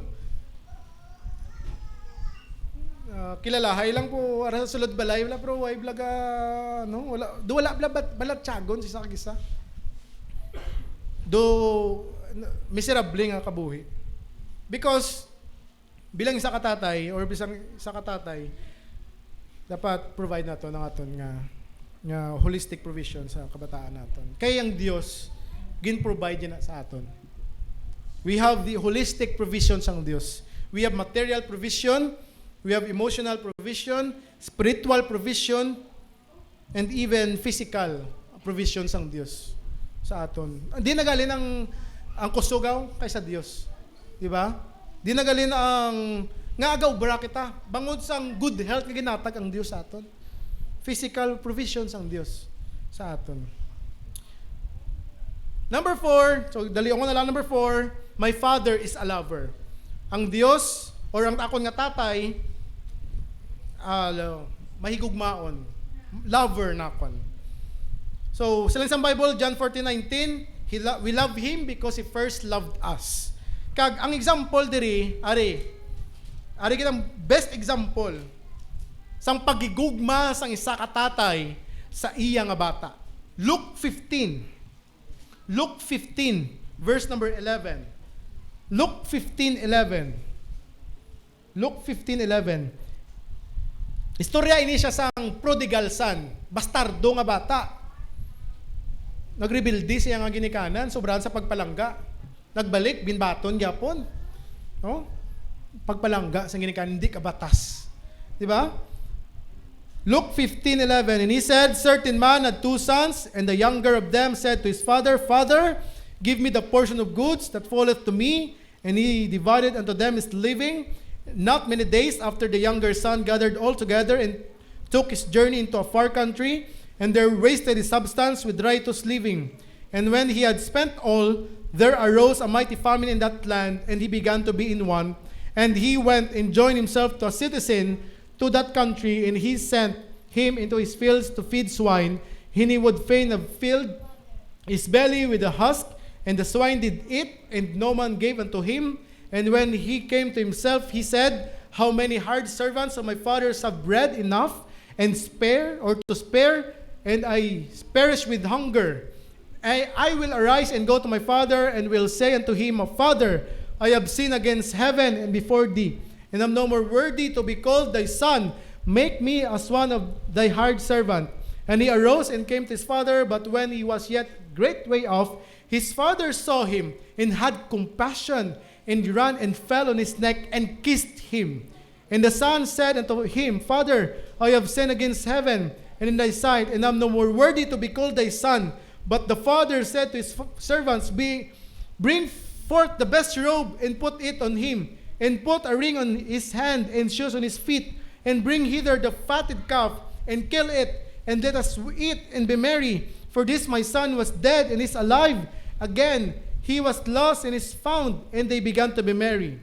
Ah, kilalahay lang po, ara sa sulod balay, wala, pero way blaga, no? Wala, do wala bala bat-, balatyagon sa isa kag isa. Do, n-, miserable nga kabuhi. Because, bilang isa ka tatay, or bisan isa ka tatay, dapat provide nato ang aton nga, nga holistic provision sa kabataan naton. Kay ang Dios, gin-provide niya na sa aton. We have the holistic provision sang Dios. We have material provision, we have emotional provision, spiritual provision, and even physical provision sang Dios sa aton. Di nagalin ang, ang kusugaw kay sa Dios. Di ba? Di nagalin ang nga agaw bra kita bangod sang good health nga ginatag ang Dios sa aton. Physical provision sang Dios sa aton. Number four, so dali ko na lang, number four, my father is a lover. Ang Dios, or ang akon nga tatay, ah, mahigugmaon, lover nakon. So, sa lang sang Bible, John fourteen nineteen, he lo-, "We love him because he first loved us." Kag ang example diri, ari, ari gid ang best example sang paghigugma sang isa ka tatay sa iya nga bata. Luke fifteen. Luke fifteen, verse number eleven. Luke fifteen eleven. Luke fifteen eleven. Istorya ini siya sang prodigal son, bastardo nga bata. Nagrebelde siya nga ginikanan, sobrahan sa pagpalangga. Nagbalik, binbaton gyapon. No? Pagpalangga sa ginikanan, hindi kabatas. Di ba? Luke fifteen eleven, and he said, "Certain man had two sons, and the younger of them said to his father, 'Father, give me the portion of goods that falleth to me.' And he divided unto them his living. Not many days after, the younger son gathered all together and took his journey into a far country, and there wasted his substance with riotous living. And when he had spent all, there arose a mighty famine in that land, and he began to be in want. And he went and joined himself to a citizen to that country, and he sent him into his fields to feed swine. And he would fain have filled his belly with the husk, and the swine did eat, and no man gave unto him. And when he came to himself, he said, 'How many hard servants of my father's have bread enough and spare, or to spare, and I perish with hunger?' I, I will arise and go to my father, and will say unto him, 'Father, I have sinned against heaven and before thee, and am no more worthy to be called thy son. Make me as one of thy hired servant.' And he arose and came to his father, but when he was yet great way off, his father saw him, and had compassion, and ran and fell on his neck, and kissed him. And the son said unto him, 'Father, I have sinned against heaven and in thy sight, and am no more worthy to be called thy son.' But the father said to his f-, servants, 'Be, bring forth the best robe, and put it on him, and put a ring on his hand, and shoes on his feet, and bring hither the fatted calf, and kill it, and let us eat and be merry. For this my son was dead and is alive again, he was lost and is found.' And they began to be merry."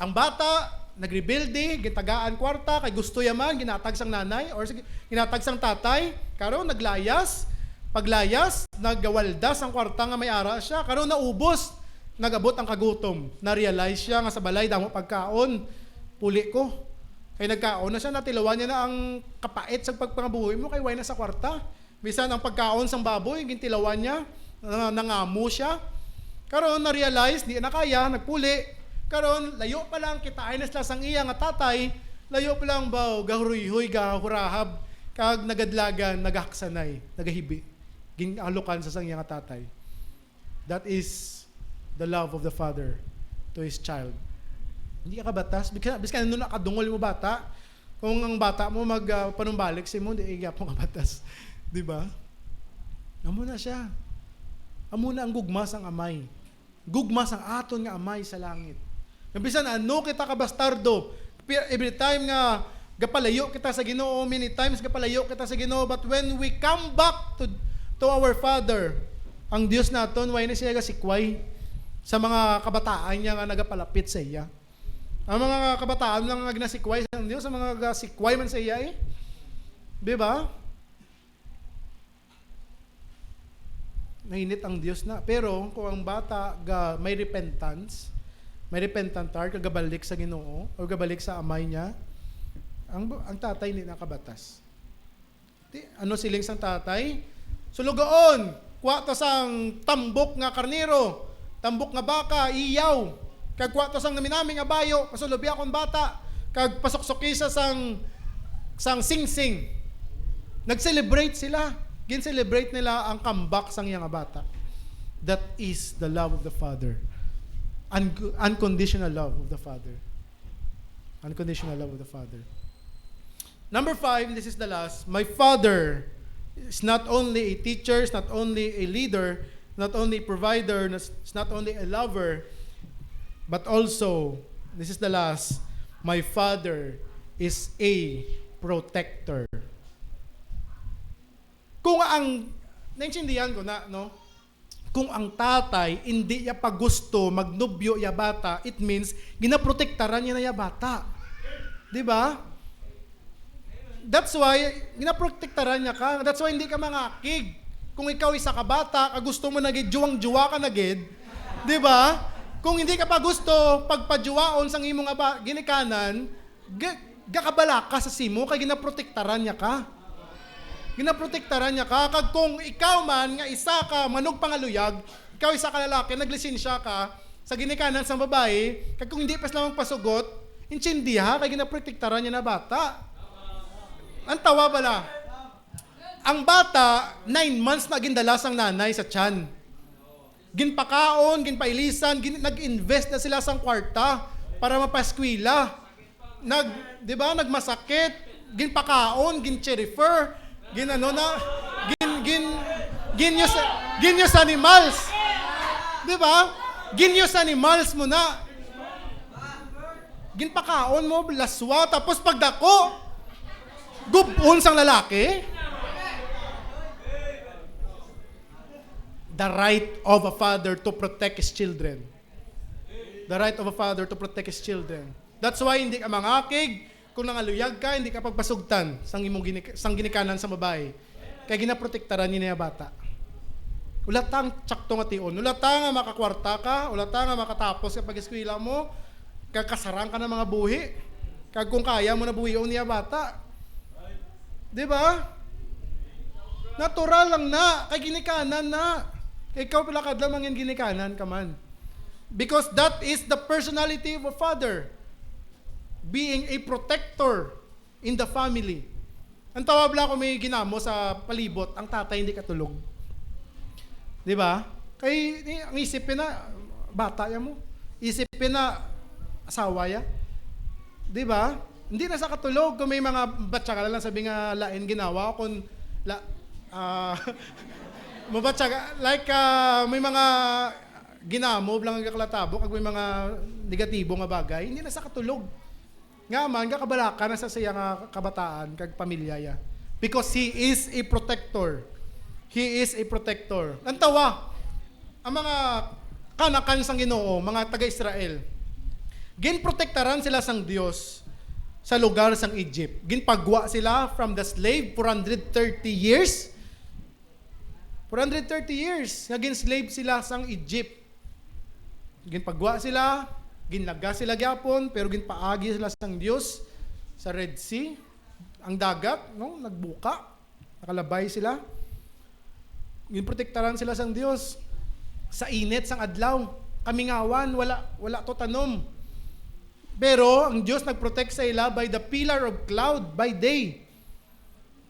Ang bata, nagrebelde, gitagaan kwarta, kay gusto ya man, ginatag sang nanay, or sige, ginatag sang tatay, karon naglayas, paglayas, nagawaldas ang kwarta nga may ara siya, karon naubos, nagabot ang kagutom, na-realize siya nga sa balay damo pagkaon, puli ko. Kay nagkaon na siya, natilawan niya na ang kapait sa pagpangabuhi mo, kay way na sa kwarta. Bisan ang pagkaon sang baboy, gintilawan niya, na-, nangamo siya. Karon, na-realize, di na kaya, nagpuli. Karon, layo pa lang, kitaay na sila sang iya nga tatay, layo pa lang, baw, gahuruyhoy, gahurahab, kag nagadlagan, nagahaksanay, nagahibi. ginalukan sa sang iya nga tatay. That is the love of the father to his child. Hindi ka kabatas. Bisan, bisan ano na kadungol mo bata, kung ang bata mo mag, ah, panumbalik sa imo, di gyapon kabatas. Di ba? Amo na siya. Amo na ang gugma sang amay. Gugma sang aton nga Amay sa langit. Nga bisan ano kita kabastardo, pi-, every time nga gapalayo kita sa Ginoo, many times gapalayo kita sa Ginoo, but when we come back to, to our Father, ang Dios naton, way na siya gasikway sa mga kabataan niya nga nagapalapit sa iya. Ang mga kabataan lang nga ginasikway sa Dios, ang mga gasikway man sa iya eh. Di ba? Nainit ang Dios na. Pero kung ang bata ga, may repentance, may repentant heart, kag gabalik sa Ginoo, o gabalik sa amay niya, ang, ang tatay hindi nakabatas. Di, ano siling sang tatay? Sulugaon, kuha ta sang tambok nga karnero, tambok nga baka, iyaw, kag kuha ta sang naminami nga bayo, pasulobya akong bata, kag pasuksukisa sang, sang singsing. Nag-celebrate sila. Gin-celebrate nila ang comeback sang iya nga bata. That is the love of the Father. Un-, unconditional love of the Father. Unconditional love of the Father. Number five, this is the last. My Father is not only a teacher, is not only a leader, not only a provider, is not only a lover, but also, this is the last, my Father is a protector. Kung ang, naintindihan ko na, no? Kung ang tatay hindi niya pa gusto magnobyo iya bata, it means ginaprotektaran niya na iya bata. Di ba? That's why ginaprotektaran niya ka. That's why hindi ka mangakig. Kung ikaw isa ka bata, ka gusto mo na gid, juwang-juwa ka na gid, di ba? Kung hindi ka pa gusto pagpajuwaon sang imo nga ba, ginikanan, ga-, gakabalaka sa simo kay ginaprotektaran niya ka. Ginaprotektaran niya ka. Kag kung ikaw man nga isa ka manugpangaluyag, ikaw isa ka lalaki, naglisensya ka sa ginikanan sang babayi, kag kung hindi pa sila magpasugot, intindiha kay ginaprotektaran niya na bata. Ang tawa bala, ang bata, nine months na gindala sang nanay sa tiyan. Ginpakaon, ginpailisan, gin-, nag-invest na sila sang kwarta para mapaskwela. Nag, di ba, nagmasakit, ginpakaon, gin-cherifer, gin-ano na, gin, gin, gin-use, gin-use animals. Di ba? Gin-use animals mo na. Ginpakaon mo, laswa, tapos pagdako, gubon sang lalaki. The right of a father to protect his children. The right of a father to protect his children. That's why hindi ka mangakig. Kung nangaluyag ka, hindi ka pagpasugtan sang imong ginik-, sang ginikanan sa babae. Kay ginaprotektaran niya na bata. Wala tang tsakto nga tion. Wala ta nga makakwarta ka, wala ta nga makatapos ka pag-eskwela mo, kag kasarang ka ng mga buhi. Kag kung kaya mo na buhion niya bata. Di ba? Natural lang na. Kay ginikanan na. Kay ikaw pila kadlaw mangin ginikanan ka man. Because that is the personality of a father. Being a protector in the family. Ang tawag lang kung may ginamo sa palibot, ang tatay hindi katulog. Di ba? Kay, eh, ang isip na, bata yan mo. Isip na, asawa ya. Di ba? Hindi na sa katulog kung may mga batyaga lang sabi nga lain ginawa kung la, ah, mabatyaga, like, ah, may mga ginamo lang ang kalatabo kag may mga negatibo nga bagay, hindi na sa katulog. Nga man, gakabalaka na sa siya nga kabataan kag pamilya ya. Because he is a protector. He is a protector. Ang tawa, ang mga kanakan sang Ginoo, mga taga-Israel, ginprotektaran sila sang Dios sa lugar sang Egypt. Ginpagwa sila from the slave for one hundred thirty years. For one hundred thirty years nga gin-slave sila sang Egypt. Ginpagwa sila, ginlaga sila gyapon, pero ginpaagi sila sang Dios sa Red Sea. Ang dagat, no, nagbuka, nakalabay sila. Ginprotektaran sila sang Dios sa init sang adlaw. Kamingawan, wala, wala to tanom. Pero ang Dios nag-protect sa ila by the pillar of cloud by day.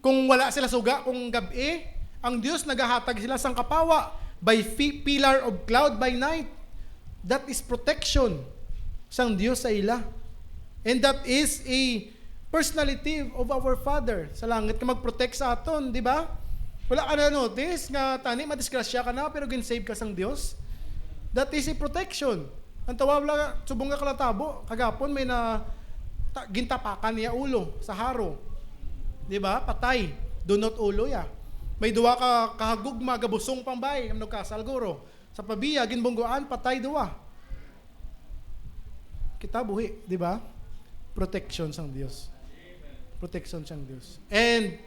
Kung wala sila suga, kung gab-i, Ang Dios nagahatag sila sang kapawa by fi-, pillar of cloud by night. That is protection sang Dios sa ila. And that is a personality of our Father sa langit nga mag-protect sa aton, di ba? Wala ka na notice nga tani madisgrasya ka na pero gin-save ka sang Dios? That is a protection. Ang tawa wala, subong nga kalatabo, kagapon may na ta-, gintapakan niya ulo sa haro. Di ba? Patay. Dunot ulo ya. May duwa ka kahagugma, gabusong pang bay, ang nagkasal guro. Sa pabiya, ginbungguan, patay duwa. Kita buhi, di ba? Protection sang Dios. Protection sang Dios. And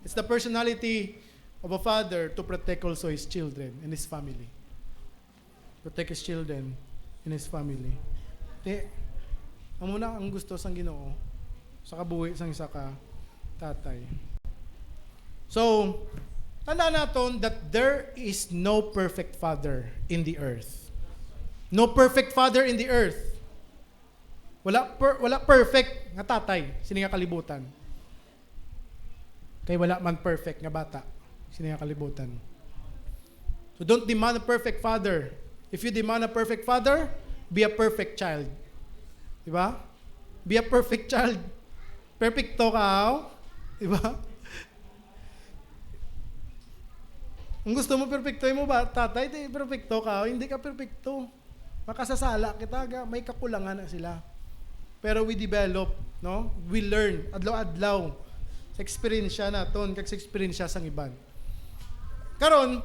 it's the personality of a father to protect also his children and his family. Protect his children and his family. Ti, amo na ang gusto sang Ginoo sa kabuhi sang isa ka tatay. So, tandaan naton that there is no perfect father in the earth. No perfect father in the earth. Wala per-, wala perfect nga tatay sini nga kalibutan. Kay wala man perfect nga bata sini nga kalibutan. So don't demand a perfect father. If you demand a perfect father, be a perfect child. Di ba? Be a perfect child. Perfecto ka, aw? Di ba? Ang gusto mo, perfecto mo ba? Tatay, di perfecto ka, aw? Hindi ka perfecto. Makasasala kita, ga-, may kakulangan na sila. Pero we develop, no? We learn, adlaw-adlaw. Sa eksperyensya naton, kag sa eksperyensya sang iban. Karon,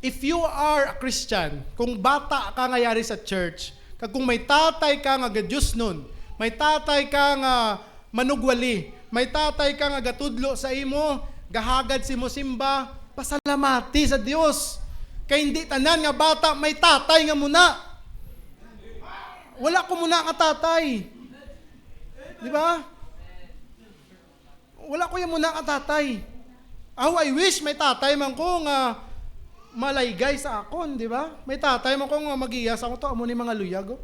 if you are a Christian, kung bata ka nga yari sa church, kag kung may tatay ka nga gadiosnon, may tatay ka nga manugwali, may tatay ka nga gatudlo sa imo, gahagad sa imo simba, pasalamati sa Dios. Kay hindi tanan nga bata may tatay nga muna. Wala ko muna nga tatay. Di ba? Wala ko yung muna ka tatay. How I wish may tatay man ko nga malaygay sa akon, di ba? May tatay man ko nga magiya sa akon to, amo ni mga luyag, oh.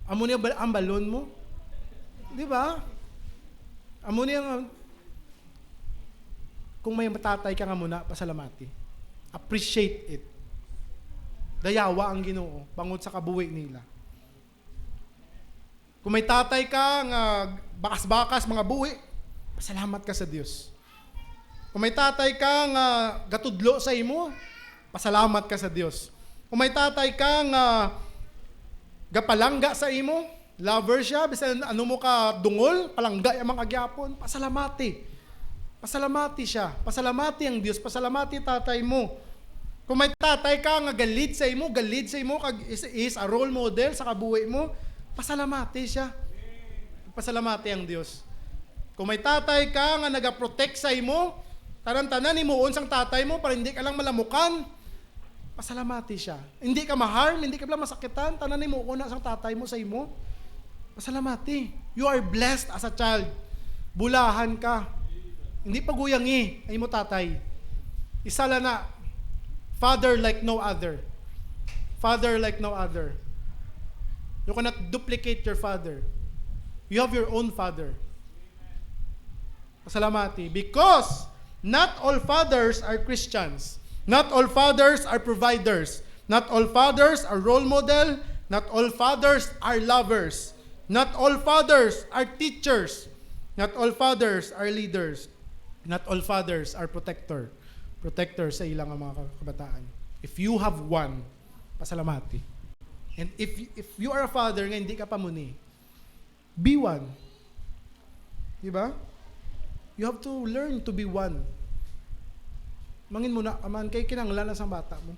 Amo ni ang bal-, ang balon mo. Di ba? Amo ni ang, kung may tatay ka nga muna, pasalamati. Appreciate it. Dayawa ang Ginoo bangod sa kabuhi nila. Kung may tatay ka nga bakas-bakas mga buhi, pasalamat ka sa Dios. Kung may tatay ka nga gatudlo sa imo, pasalamat ka sa Dios. Kung may tatay ka nga gapalangga sa imo, lover siya, bisan ano mo ka dungol, palangga ya man ka gyapon, pasalamati. Pasalamati siya. Pasalamati ang Dios. Pasalamati tatay mo. Kung may tatay ka nga galid sa imo, galid sa imo, kag is, is a role model sa kabuhi mo, pasalamati siya. Pasalamati ang Dios. Kung may tatay ka nga nagaprotect sa imo, tanan-tanan himuon sang tatay mo para hindi ka lang malamukan, pasalamati siya. Hindi ka ma-harm, hindi ka lang masakitan, tanan himuon na sang tatay mo sa imo. Pasalamati. You are blessed as a child. Bulahan ka. Hindi paguyangi ang imo tatay. Isa lang na, father like no other. Father like no other. You cannot duplicate your father. You have your own father. Pasalamati. Because not all fathers are Christians. Not all fathers are providers. Not all fathers are role model. Not all fathers are lovers. Not all fathers are teachers. Not all fathers are leaders. Not all fathers are protector. Protector sa ilang mga kabataan. If you have one, pasalamati. And if, if you are a father nga hindi ka pa muni, be one. Di ba? You have to learn to be one. Mangin mo na, aman, kay kinanglan na sang bata mo.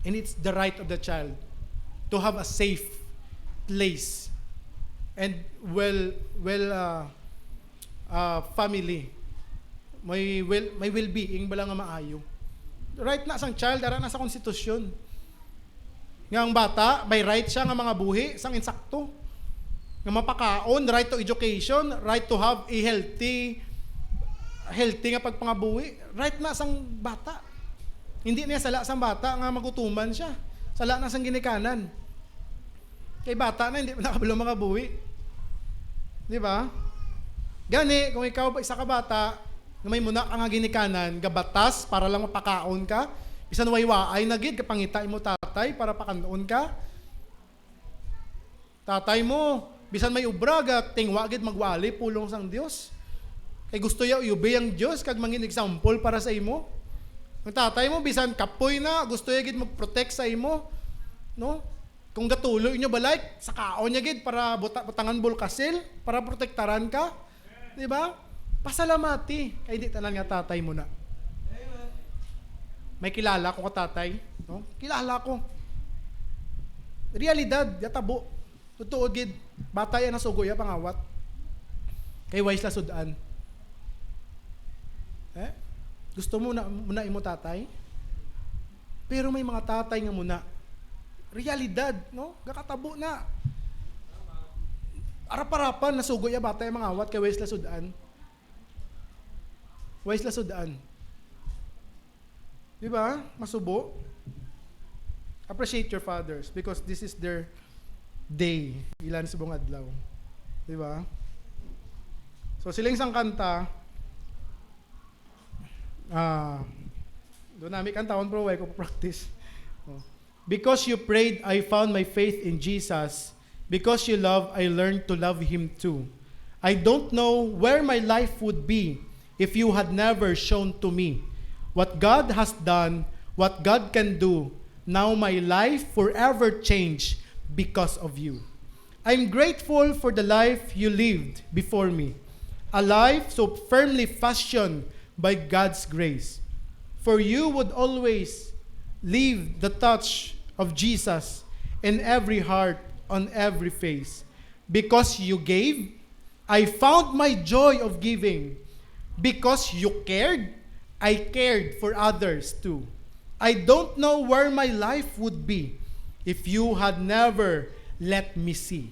And it's the right of the child to have a safe place and well, well, uh, uh, family. May well, may well-being bala nga maayo. Right na sang child, ara na sa konstitusyon. Nga ang bata, may right siya nga mga buhi sang insakto. Nga mapakaon, right to education, right to have a healthy, healthy nga pagpangabuhi. Right na sang bata. Hindi niya sala sang bata nga magutuman siya. Sala na sang ginikanan. Kay bata na, hindi pa nakabalo mga buhi. Di ba? Gani, kung ikaw ba isa ka bata nga may muna ka nga ginikanan, gabatas para lang mapakaon ka, bisan way waay na gid, kapangita imo tatay para pakanon ka. Tatay mo, bisan may obra, ga tingwa gid magwali pulong sang Dios. Kay gusto ya uyubi ang Dios kag mangin example para sa imo. Ang tatay mo, bisan kapoy na, gusto ya gid mag-protect sa imo, no? Kung gatuloy inyo balay, sakaon niya gid para buta-, butangan bulkasil, para protektaran ka. Di ba? Pasalamati. Kay di tanan nga tatay mo na. May kilala ko ka tatay, no? Kilala ko. Realidad, yatabo. Totoo gid. Bata yan, nasugo ya pangawat. Kay wais la sud-an. Eh? Gusto mo na, mo na imo tatay? Pero may mga tatay nga muna, realidad, no? Gakatabo na. Arap-arapan, nasugo ya bata yung mga awat kay wais la sud-an. Wais la sud-an. Di ba? Masubo. Appreciate your fathers because this is their day. Ilan subong adlaw. Di ba? So, siling sang kanta, ah, doon namin kantahon, pero wala ko practice. Oh. Because you prayed, I found my faith in Jesus. Because you love, I learned to love Him too. I don't know where my life would be if you had never shown to me what God has done, what God can do. Now my life forever changed because of you. I'm grateful for the life you lived before me, a life so firmly fashioned by God's grace. For you would always leave the touch of Jesus in every heart, on every face. Because you gave, I found my joy of giving. Because you cared, I cared for others too. I don't know where my life would be if you had never let me see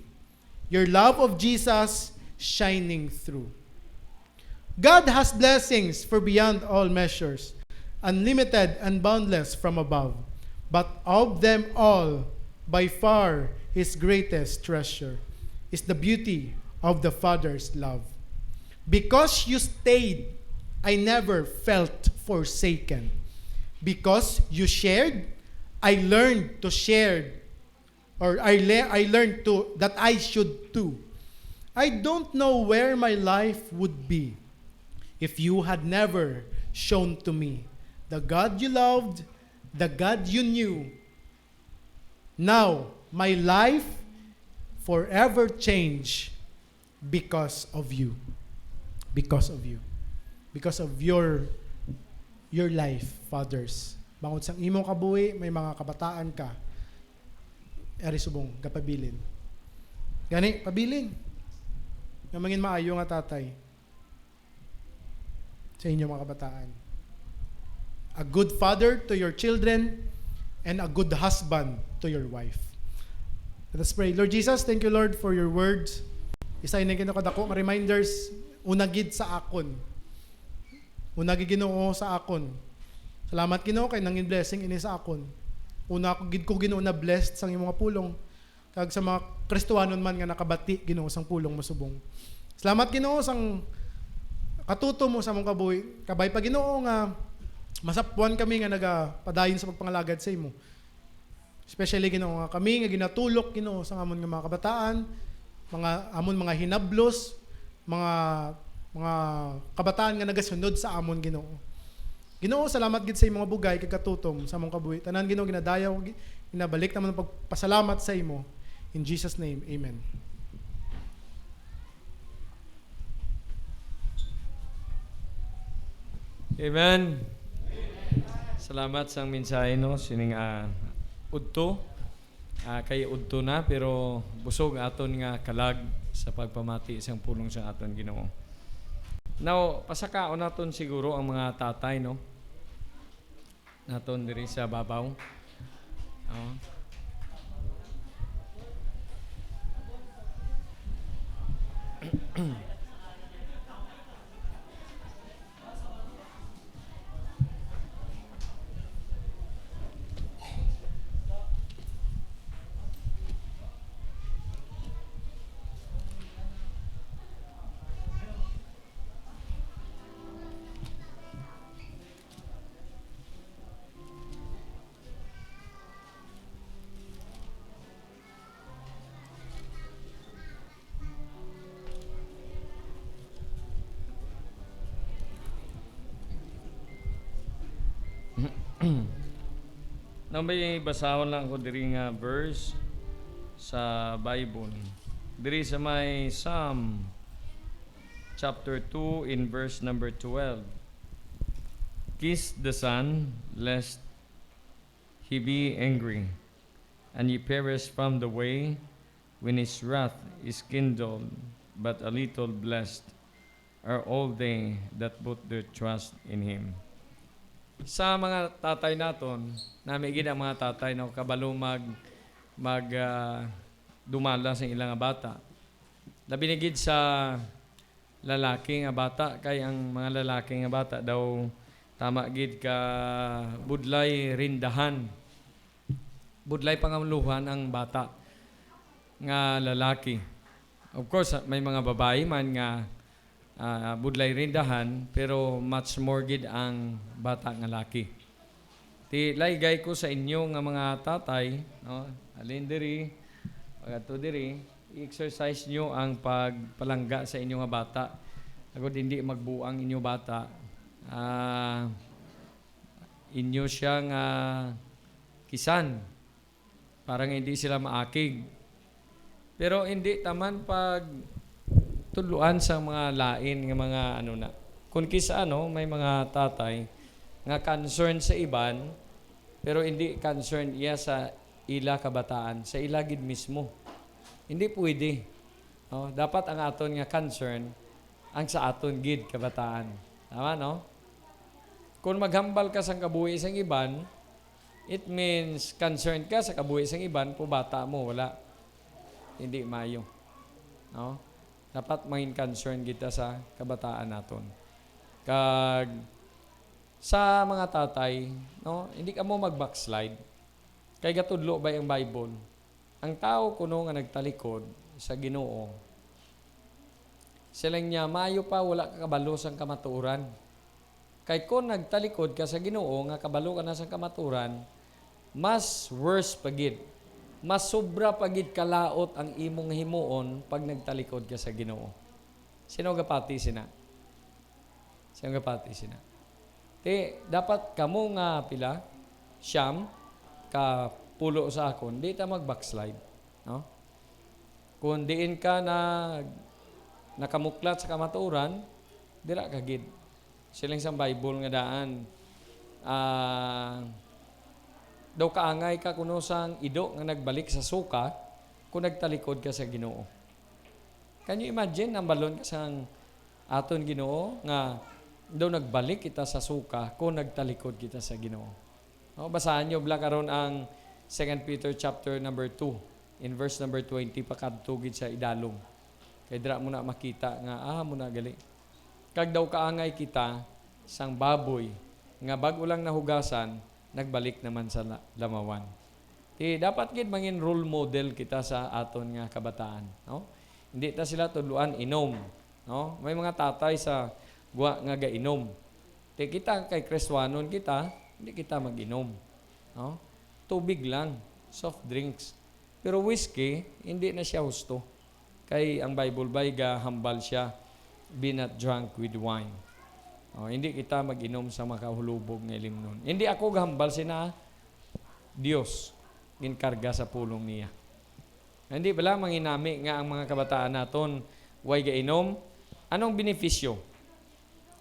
your love of Jesus shining through. God has blessings for beyond all measures, unlimited and boundless from above. But of them all, by far his greatest treasure is the beauty of the Father's love. Because you stayed, I never felt forsaken. Because you shared, I learned to share or I, le- I learned to that I should do. I don't know where my life would be if you had never shown to me the God you loved, the God you knew. Now, my life forever changed because of you. Because of you. Because of your your life, fathers. Bangod sang imong kabuhi, may mga kabataan ka. Ari subong, gapabilin. Gani, pabilin. Nga mangin maayo nga tatay sa inyong mga kabataan. A good father to your children and a good husband to your wife. Let us pray. Lord Jesus, thank you, Lord, for your words. Isa ini kadako nga reminders, una gid sa akon. Una gid, Ginoo, sa akon. Salamat, Ginoo, kay nangin blessing ini sa akon. Una ako gid ko, Ginoo, na blessed sang imong mga pulong. Kag sa mga Kristohanon man nga nakabati, Ginoo, sang pulong mo subong. Salamat, Ginoo, sang katutom mo sa among kabuhi. Kabay pa, Ginoo, nga masapwan kami nga nagapadayon sa pagpangalagad sa imo. Especially, Ginoo, nga kami nga ginatulok, Ginoo, sa amon nga mga kabataan, mga amon mga hinablos, mga, mga kabataan nga nagasunod sa amon, Ginoo. Ginoo, salamat gid sa imong bugay kag katutom sa among kabuhi. Tanan, Ginoo, ginadayaw, gi-, ginabalik namon ang pagpasalamat sa imo. In Jesus' name, amen. Amen. Salamat sang mensahe, no, sining, ah, udto. Ah, kay udto na, pero busog aton nga kalag sa pagpamati sang pulong sa aton Ginoo. Now, pasakaon naton siguro ang mga tatay, no? Naton diri sa babaw. Oh. Nang may basahon lang ko diri nga verse sa Bible. Diri sa may Psalm chapter two in verse number twelve. "Kiss the Son, lest he be angry, and ye perish from the way when his wrath is kindled, but a little blessed are all they that put their trust in him." Sa mga tatay naton, nami gid ang mga tatay, no, kabalo mag, mag, ah, dumala sa ilang bata. Labi na gid sa lalaki nga bata, kay ang mga lalaki nga bata daw tama gid ka budlay rindahan. Budlay pangaluhan ang bata nga lalaki. Of course, may mga babayi man nga, ah, budlay rindahan, pero much more gid ang bata nga laki. Ti, laygay ko sa inyo nga mga tatay, no? Alin diri, pag-adto diri, i-exercise nyo ang pagpalangga sa inyo nga bata. Agod hindi magbuang inyo bata, ah, inyo siya nga kisan, para nga hindi sila maakig. Pero hindi taman pag tudloan sa mga lain nga mga ano na. Kung kisa ano, may mga tatay nga concern sa iban, pero hindi concern iya sa ila kabataan, sa ila gid mismo. Hindi pwede. No? Dapat ang aton nga concern ang sa aton gid kabataan. Tama, no? Kung maghambal ka sang kabuhi sang iban, it means concerned ka sa kabuhi sang iban, po bata mo, wala. Hindi mayo. No? Dapat mangin concern kita sa kabataan naton. Kag sa mga tatay, no, hindi kamo mag-backslide. Kay gatudlo ba ang Bible? Ang tawo kuno nga nagtalikod sa Ginoo, siling niya, maayo pa wala ka kabalo sang kamatuoran. Kay kon nagtalikod ka sa Ginoo nga kabalo ka na sang kamatuoran, mas worse pa gid, mas sobra pa gid kalaot ang imong himuon pag nagtalikod ka sa Ginoo. Sino gapati sina? Sino gapati sina? Ti, dapat kamo nga pila, siyam ka pulo sa akon, di ta mag-backslide, no? Kung diin ka na nakamuklat sa kamatuoran, dira ka gid. Siling sang Bible nga daan, ah, daw kaangay ka kuno sang ido nga nagbalik sa suka kung nagtalikod ka sa Ginoo. Can you imagine, hambalon ka sang aton Ginoo nga daw nagbalik kita sa suka kung nagtalikod kita sa Ginoo? No, basahan niyo bala karon ang Second Peter chapter number two, in verse number twenty, pakadto gid sa idalom. Kay dira mo na makita nga, ah, mo na gali. Kag daw kaangay kita sang baboy nga bag-o lang nahugasan, nagbalik naman sa la-, lamawan. Ti dapat gid mangin role model kita sa aton nga kabataan, no? Hindi ta sila tudloan inom, no? May mga tatay sa gwa nga gainom. Ti kita kay Kristohanon kita, hindi kita mag-inom, no? Tubig lang, soft drinks. Pero whiskey, hindi na siya husto. Kay ang Bible bay gahambal siya, "Be not drunk with wine." O, hindi kita mag-inom sa makahulubog nga ilimnon. Hindi ako gahambal sina, Dios ginkarga sa pulong niya. Hindi bala manginami nga ang mga kabataan naton way gainom? Anong benepisyo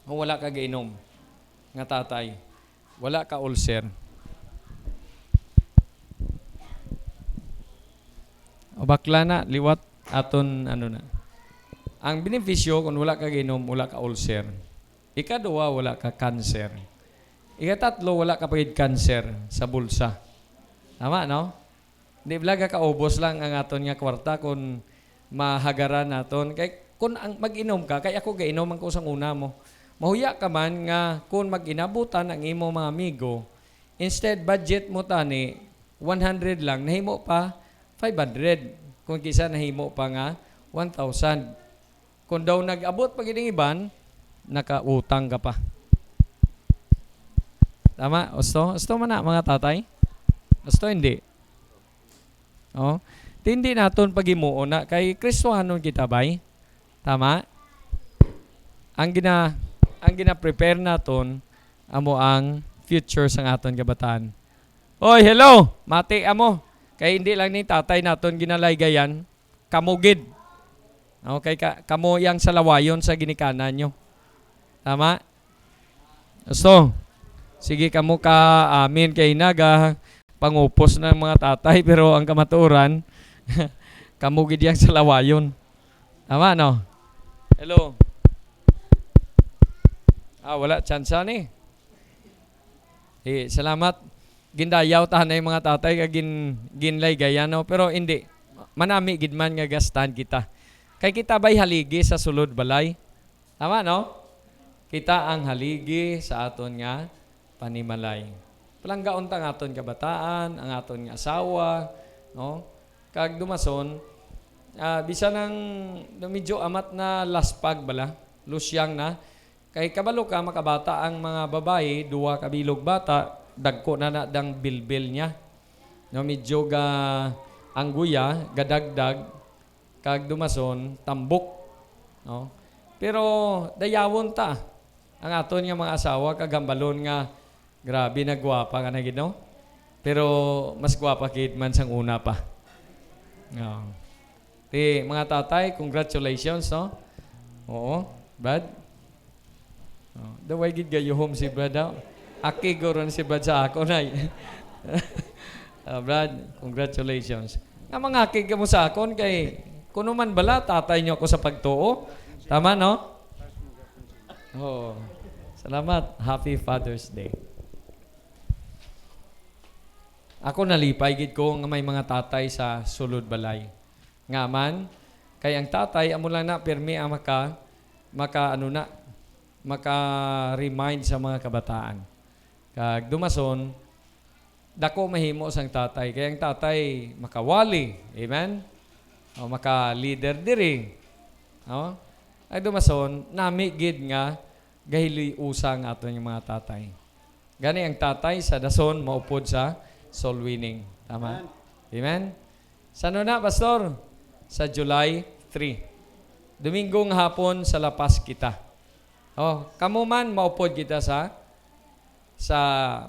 kung wala ka gainom nga tatay? Wala ka ulcer. O bakla na, liwat aton, ano na. Ang benepisyo kung wala ka gainom, wala ka ulcer. Ikaduha, wala ka cancer. Ikatatlo, wala ka pagid cancer sa bulsa. Tama, no? Di bala gakaubos lang ang aton nga kwarta kung mahagaran naton. Kay kung ang mag-inom ka, kay ako gainom man ko sang una mo. Mahuya ka man nga kung mag-inabutan ang imo mga amigo, instead budget mo tani one hundred lang, nahimo pa five hundred. Kung kisa nahimo pa nga one thousand. Kung daw nag-abot pa gid ang iban, nakautang ka pa. Tama? Usto? Usto man na, mga tatay? Usto, hindi? Oh? Ti hindi naton paghimuon na kay Kristohanon kita, bay. Tama? Ang gina-, ang gina-prepare naton amo ang future sang aton kabataan. Oy, hello! Mati amo. Kay hindi lang ni tatay naton ginalaygayan. Kamo gid. Okay, ka, kamo yang salawayon sa ginikanan nyo. Tama? So, sige kamo ka amin kay naga pangupos na ang mga tatay, pero ang kamatuoran, kamo gid yang salawayon. Tama, no? Hello. Ah, wala tsansa ni. Eh, salamat. Gindayaw ta na yung mga tatay kag gin, ginlaygayan, no? Pero hindi. Manami gid man nga ga-stand kita. Kay kita ba'y haligi sa sulod balay? Tama, no? Kita ang haligi sa aton nga panimalay. Palanggaon ta ang aton kabataan, ang aton nga asawa, no? Kag dumason, ah, bisan ang medyo amat na laspag bala, lusyang na. Kay kabalo ka, makabata ang mga babayi, duwa ka bilog bata, dagko na na dang bilbil niya. No, medyo ga, ang guya, gadagdag, kag dumason, tambok. No? Pero dayawon ta ang aton nga mga asawa, kag hambalon nga, grabe, nagwapa ka na gid, no? Pero mas gwapa gid man sang una pa. No. Ti, mga tatay, congratulations, no? Oo, Brad. Oh, daway gid gayuhom si Brad, ah. Akig guro ni si Brad sa akon, ay. Ah, Brad, congratulations. Nga mangakig ka mo sa akon kay kuno man bala tatay niyo ako sa pagtuo. Tama, no? Oo. Salamat. Happy Father's Day. Ako nalipay gid ko nga may mga tatay sa sulod balay. Nga man, kay ang tatay amo lang na pirmi ang maka, maka ano na, maka-remind sa mga kabataan. Kag dumason, dako mahimo sang tatay. Kay ang tatay makawali, amen? O maka-leader diri. No? Ay dumason, nami gid nga gahiliusa ang aton nga mga tatay. Gani ang tatay sa dason maupod sa soul winning. Tama? Amen. Amen? Sa ano na, Pastor? Sa July three. Domingo nga hapon sa La Paz kita. Oh, kamo man maupod kita sa sa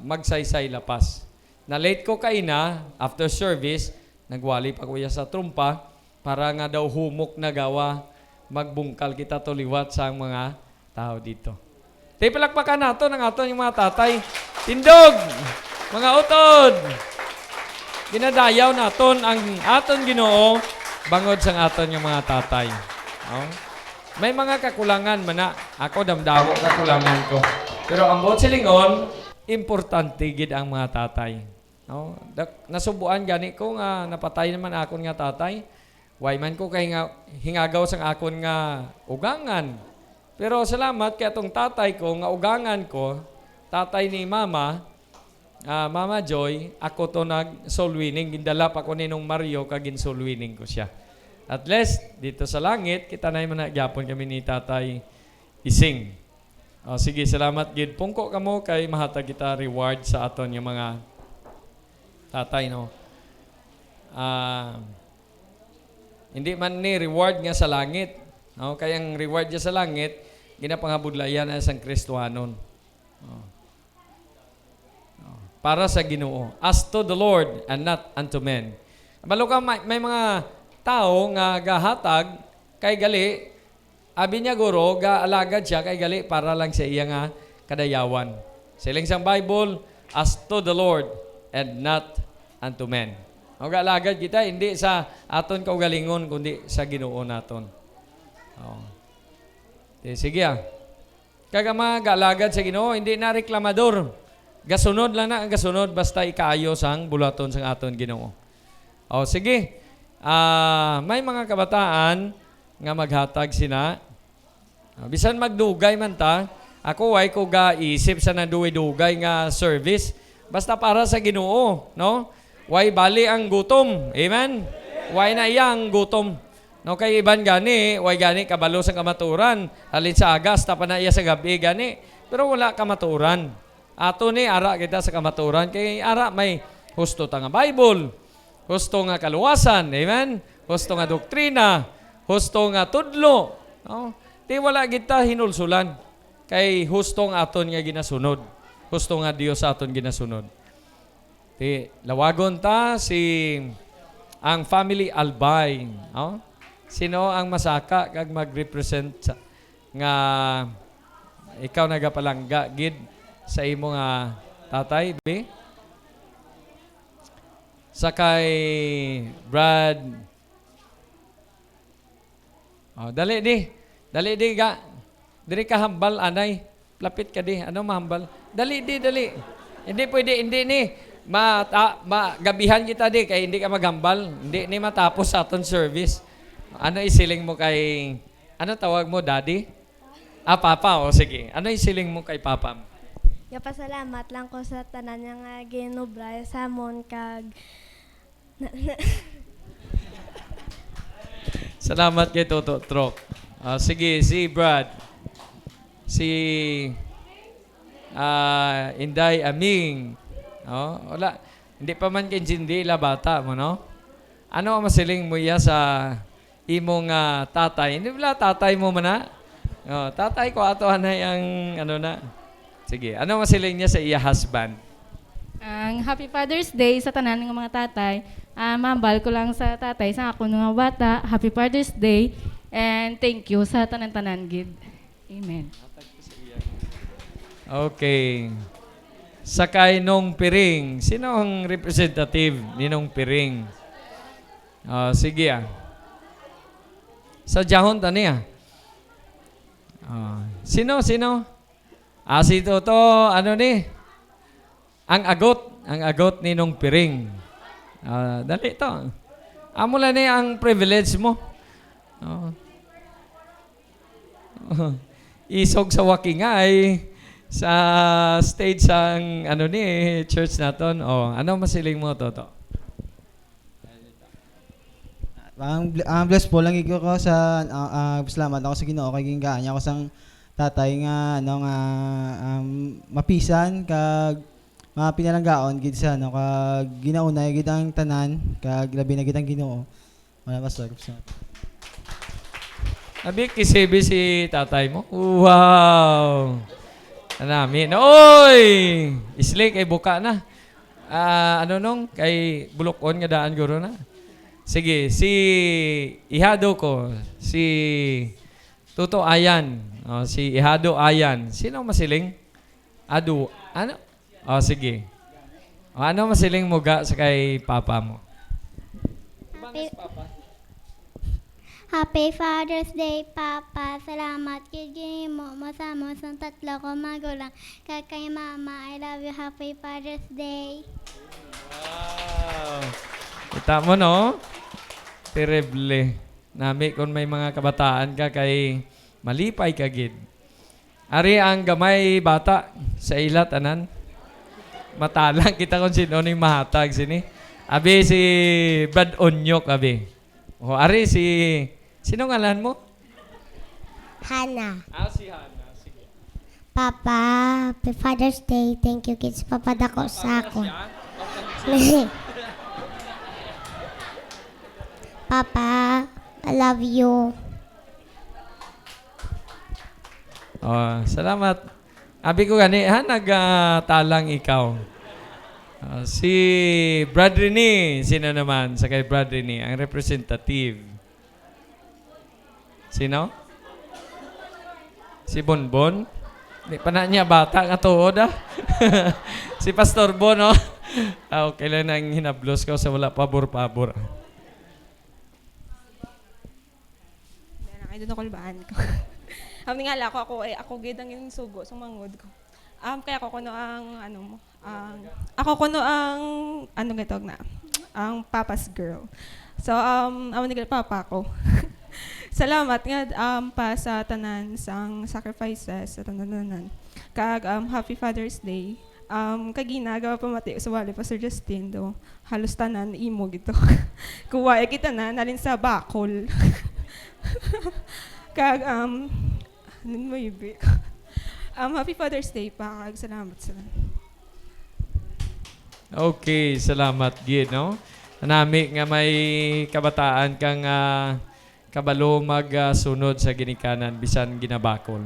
Magsaysay, La Paz. Na-late ko kaina, after service, nagwali pa ko iya sa trumpa para nga daw humok na gawa, magbungkal kita to liwat sa mga tao dito. Tay, palakpakan naton ang aton yung mga tatay. Tindog! Mga utod! Ginadayaw naton ang aton Ginoo bangod sang aton yung mga tatay. No? May mga kakulangan man na. Ako, damdamo kakulangan ko. Pero ang buot silingon, importante gid ang mga tatay. No? Dak-, nasubuan gani ko nga napatay naman akon nga tatay. Way man ko kahinga-, hingagaw sang akon nga ugangan. Pero salamat kay atong tatay ko nga ugangan ko, tatay ni mama, ah, Mama Joy, ako to nag soul winning, gindala pa ko ni Nong Mario kag gin soul winning ko siya. At least, dito sa langit, kita na man na gyapon kami ni Tatay Ising. Oh, sige, salamat gid. Pungko kamo kay mahatag kita reward sa aton nga mga tatay, no? Ah, hindi man ni reward nga sa langit, no? Kay ang reward niya sa langit, ginapangabudlayan na sang Kristohanon. Oh. Oh. Para sa Ginoo, as to the Lord and not unto men. Balo ka, may, may mga tawo nga gahatag kay gali, abi niya, guro, gaalagad siya kay gali para lang sa iya nga kadayawan. Siling sang Bible, as to the Lord and not unto men. O gaalagad kita, hindi sa aton kaugalingon, kundi sa Ginoo naton. Oh. Eh, sige, ah. Kag ang mga gaalagad sa Ginoo, hindi na reklamador. Gasunod lang na ang gasunod, basta ikaayo sang bulaton sang aton Ginoo. O, sige. Ah, may mga kabataan nga maghatag sina. Ah, bisan magdugay man ta, ako way ko gaisip sa nadugay-dugay nga service. Basta para sa Ginoo, no? Way bali ang gutom. Amen? Way na iya ang gutom. No, kay iban gani, way gani kabalo sa kamaturan. Halin sa aga, hasta pa na iya sa gab-i gani. Pero wala kamaturan. Ato ni, ara kita sa kamaturan. Kay ara may husto ta nga Bible, husto nga kaluwasan. Amen? Husto nga doktrina, husto nga tudlo. No? Di wala kita hinulsulan. Kay husto ang aton nga ginasunod. gusto nga Dios sa aton ginasunod. Ti, lawagon ta si, ang family Albay, oh? Sino ang masaka kag mag-represent sa, nga ikaw nagapalangga gid sa imo nga tatay, bi? Sa kay Brad. Oh, dali di. Dali di ga. Diri ka hambal, anay. Lapit ka di. Ano mahambal? Dali di, dali. Hindi pwede, hindi ni. Ma, ta, ma, gabihan kita di kay hindi ka maghambal. Hindi ni matapos sa aton service. Ano isiling mo kay, ano tawag mo, daddy? Ah, papa, o sige. Ano isiling mo kay papa mo? Gapasalamat lang ko sa tanan niya nga ginobra sa amon kag Salamat kay Toto Trok. Ah, sige, si Brad. Si, ah, Inday Aming. Oh, wala. Hindi pa man kay Jindi la bata mo, no? Ano ang masiling mo iya sa imong, ah, tatay? Hindi, wala, tatay mo man na? Oh, tatay ko ato, anay ang ano na. Sige, ano masiling niya sa iya husband? Ang Happy Father's Day sa tanan ng mga tatay. Ah, mambal ko lang sa tatay sa ako nga bata, Happy Father's Day, and thank you sa tanan-tanan gid. Amen. Okay. Sa kay Nong Piring, sino ang representative ni Nong Piring? Ah, sige, ah. Sa Jahon tani, ah. Ah, sino, sino? Ah, si Toto, ano ni? Ang agot, ang agot ni Nong Piring. Ah, dali to. Amo lang ni ang privilege mo. Oh. Isog sa wakingay sa stage sang ano ni church naton. Oh, ano masiling mo, Toto? Ang bl-, ang bless po lang ko sa, ah, ah, salamat ako sa Ginoo kay gingaan niya ako sang tatay nga, ano, nga, um, mapisan kag mapinalanggaon gid sa, ano, kag ginaunay gid ang tanan kag labi na gid ang Ginoo. Wala, Pastor. Salamat. Abi, kisibi si tatay mo? Wow! Anami. Oy! Isli kay buka na. Ah, ano nung? Kay bulukon nga daan guro na. Sige, si ihado ko, si Tuto Ayan. Oh, si ihado Ayan. Sino masiling? Adu, ano? Oh, sige. Oh, ano masiling mo ga sa kay papa mo? Happy, Happy Father's Day, Papa. Salamat kay ginhimo mo sa amon sang tatlo ko magulang. Kag kay Mama, I love you. Happy Father's Day. Wow. Kita mo, no? Terrible. Nami kung may mga kabataan ka kay malipay ka gid. Ari ang gamay bata sa ila tanan. Matalang kita kung sino ni mahatag sini. Abi si Brad Onyok, abi. O, ari si, sino ngalan mo? Hana. Ah, si Hana. Sige. Papa, happy Father's Day. Thank you, kids. Papa, dako sa ako. Siya? Papa, I love you. Oh, salamat. Abi ko gani, ha, nagtalang ikaw. Ah, si Brad Rene, sino naman sa kay Brad Rene, ang representative? Sino? Si Bonbon? Di pa na niya bata nga tuod, ah. Si Pastor Bon, no? Ah, okay lang nang hinablos ko sa wala pabor-pabor. Dahil lang kayo, nakulbaan ko. Ang tingala ko, ako, eh, ako gid ang yung sugo sa mangod ko. Um, kaya ako kuno ang, ano mo, ang, ako kuno ang, ano nga tawag na, ang papa's girl. So, um, amo ni papa ko. Salamat nga, um, pa sa tanan sang sacrifices, sa tanan-tanan. Kag, um, happy Father's Day. Um, kagina, gapamati sa wali, Pastor Justin, do, halos tanan imo gito. Kuha, eh, kita na, nalin sa bakol. Kag, um, nun mo ibi. Um, happy Father's Day pa, kag salamat sa Okay, salamat gid, no? Nami nga may kabataan kang, ah, kabalo mag, ah, sunod sa ginikanan, bisan ginabakol.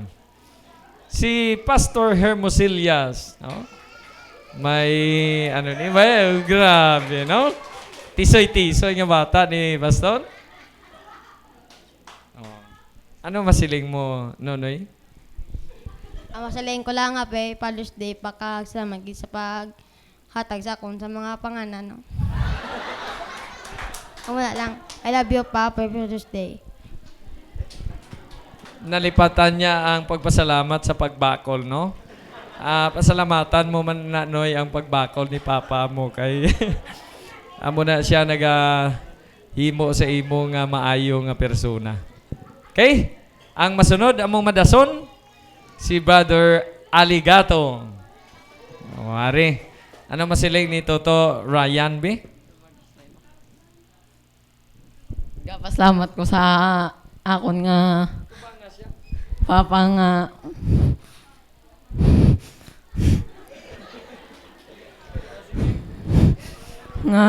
Si Pastor Hermosillas, no? May, ano ni, may, grabe, no? Tisoy-tisoy nga bata ni Pastor. Oh. Ano masiling mo, Nonoy? Ang masiling ko lang nga, pe, Father's Day, pakasalamat gid sa pag hatag sa akon sa mga panganan, no? Ang wala lang. I love you, Pa. Happy Father's Day. Nalipatan niya ang pagpasalamat sa pagbakol, no? Ah, pasalamatan mo man, Nonoy, ang pagbakol ni Papa mo kay amo na siya nagahimo sa imo nga maayo nga persona. Okay? Ang masunod, among madason, si Brother Aligato. Mari, ano masiling ni Toto Ryan, bi? Gapasalamat ko sa akon nga papa nga nga